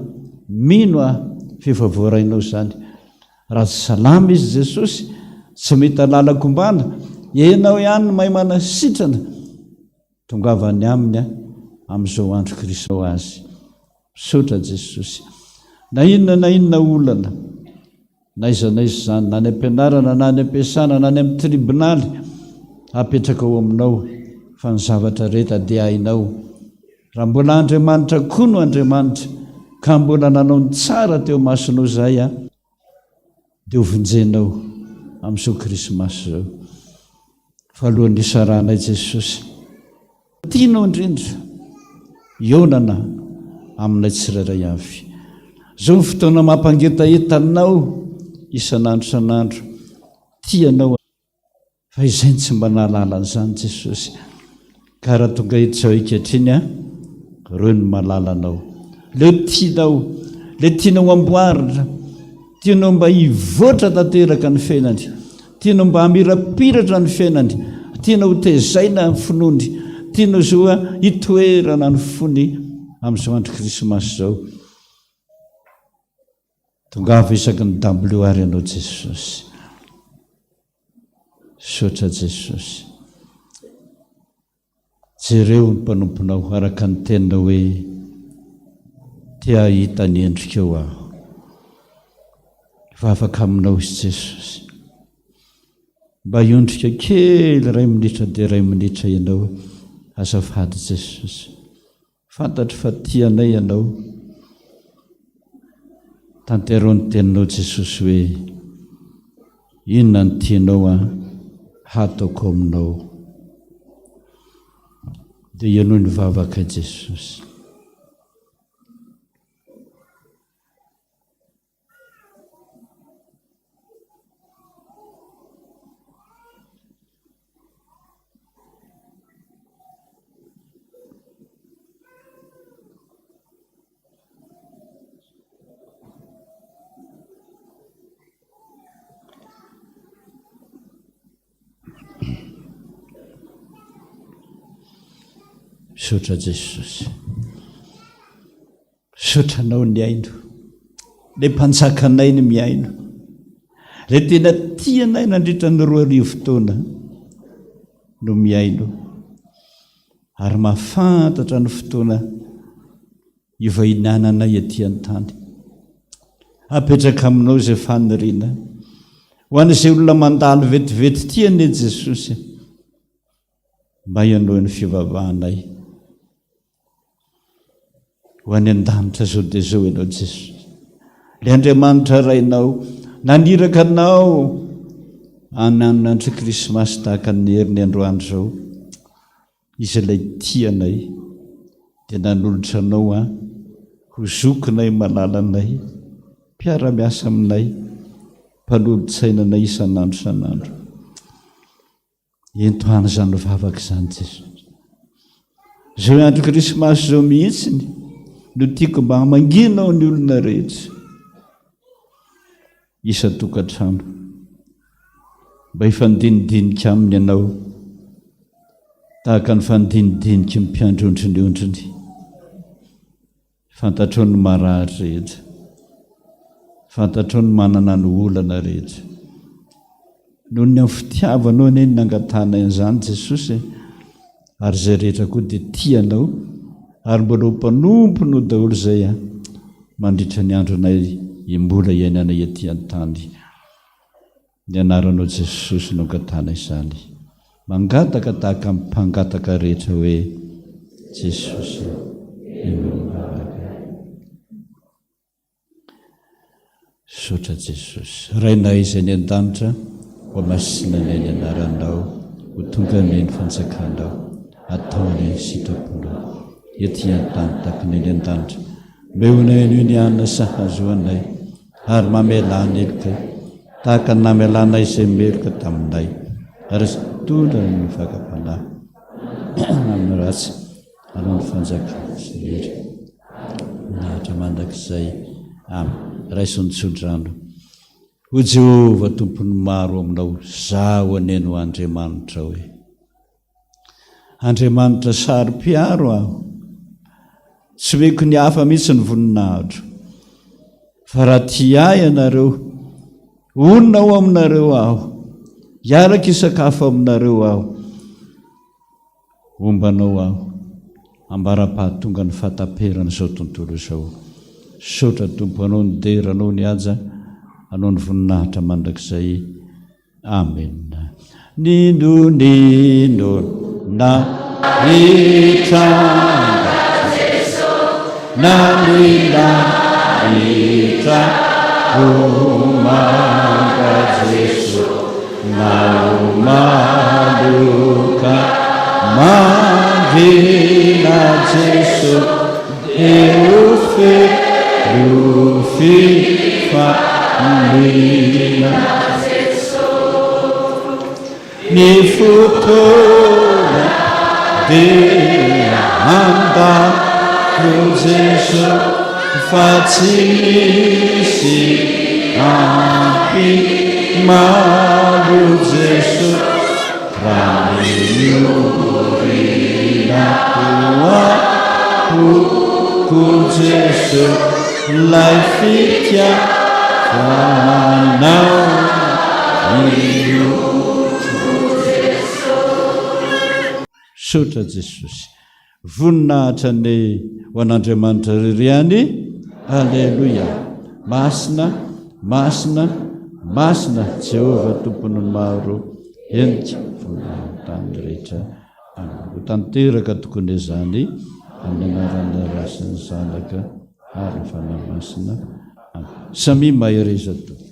mino aho fa efa voarainao izany. Raha tsy salama izy Jesosy, tsy mahita lalan-kombana, Ianao ihany no mahay manasitrana. Tongava any aminy amin'izao andro Kristy azy. Misaotra Jesosy. Na inona na inona olana, na aiza na aiza izany, na any am-pianarana, na any am-piasana, na any amin'ny tribonaly, apetraka ao aminao fa ny zavatra rehetra dia hainao. Raha mbola Andriamanitra koa no Andriamanitra ka mbola nanao ny tsara teo imasonao izahay a, dia ho vonjenao amin'izao Krismasy izao. Fa alohan'ny hisarahanay Jesosy, tianao indrindra hihaonana aminay tsirairay avy. Izao ny fotoana mampangetaheta anao isan'andro isan'andro. Tia anao. Fa izay no tsy mba nahalala an'izany Jesosy. Ka raha tonga eto izao ankehitriny an, ireo no mahalala anao. Leo tianao, le tianao amboarina, tianao mba hivoatra tanteraka ny fiainany, tianao mba hamirapiratra ny fiainany, tianao ho tezaina ny finoany, tianao zo hitoerana ny fony amin'izao andro Krismasy izao. Tongava isaky ny dabilio ary ianao Jesosy. Misaotra Jesosy. Jereo ny mpanomponao araka ny teninao hoe te hahita ny endrikao aho. Hivavaka aminao izy Jesosy. Mba hiondrika kely iray minitra dia iray minitra ianao azafady Jesosy. Fantatro fa tia anay Ianao. Tanteraho ny teninao Jesosy hoe inona no tianao an hataoko aminao. Dia henoy ny vavaka Jesosy. Misaotra Jesosy. Misaotra Anao nihaino. Ilay Mpanjakanay ny mihaino. Ilay tena tia anay nandritra ny 2000 taona no mihaino. Ary mahafantatra ny fotoana hivahinananay ety an-tany. Apetraka aminao izay faniriana. Ho an'izay olona mandalo vetivety ity anie Jesosy. Mba henoy ny fivavahanay. Ho any an-danitra izao dia izao Ianao Jesosy. Ilay Andriamanitra Rainao naniraka Anao hananina andro Krismasy tahaka ny heriny androany izao. Izy ilay tia anay dia nanolotra Anao an ho zokinay malalanay, mpiara-miasa aminay, mpanolotsaina anay isan'andro isan'andro. Ento hany izany vavaka izany Jesosy. Izao andro krismasy izao mihitsiny no tiako mba hamangianao ny olona rehetra isan-tokantrano. Mba hifandinidinika aminy ianao tahaka ny fandinidiniky ny mpiandry ondry ny ondriny. Fantatrao ny marary rehetra. Fantatrao ny manana ny olana rehetra. Noho ny amin'ny fitiavanao anie no nangatahanay an'izany Jesosy e. Ary izay rehetra koa dia tia Anao ary mbola ho mpanomponao daholo izay an, mandritra ny andronay mbola iainanay ety an-tany. Ny anaranao Jesosy no angatahana izany. Mangataka tahaka ny mpangataka rehetra hoe Jesosy henoy ny vavaka. Misaotra Jesosy. Rainay izay any an-danitra, ho masina anie ny anaranao, ho tonga anie ny fanjakanao, atao anie ny sitraponao, ety an-tany tahaka ny any an-danitra. Omeo anay anio ny hanina sahazoanay. Ary mamelà ny helokay, tahaka ny namelanay izay meloka taminay, ary aza mitondra ny fakam-panahy amin'ny ratsy, hanao ny fanjakana sy ny hery voninahitra mandrakizay. Amen. Raiso ny tsodrano. O Jehovah, Tompon'ny maro aminao, Zaho anie no Andriamanitrao e. Andriamanitra saro-piaro aho. Tsy omeko ny hafa mihitsy ny voninahitro. Fa raha tia ahy ianareo, honina ao aminareo aho, hiaraka hisakafo aminareo aho. Homba anao aho, ambara-pahatonga ny fahataperan'izao tontolo izao. Misaotra Tompo, Anao ny dera, Anao ny haja, Anao ny voninahitra mandrakizay. Amen. Nino nino na hitranga na ny lanitra ho manga Jeso na ho maloka mangina Jeso dia ho feno fifaliana. Ny fotoana dia mandalo Jeso fa tsy misy ampy malo Jeso raha miorina ho am-poko Jeso lay fitiavanao Misaotra Jesosy. Voninahitra anie ho an'Andriamanitra irery ihany. Aleloia. Masina, masina, masina Jehovah Tompon'ny maro, henika voninahitry tany rehetra. Amen. Ho tanteraka tokoa izany amin'ny anaran'ny Ray sy ny Zanaka ary ny Fanahy Masina. Amen. Samia mahereza tompoko.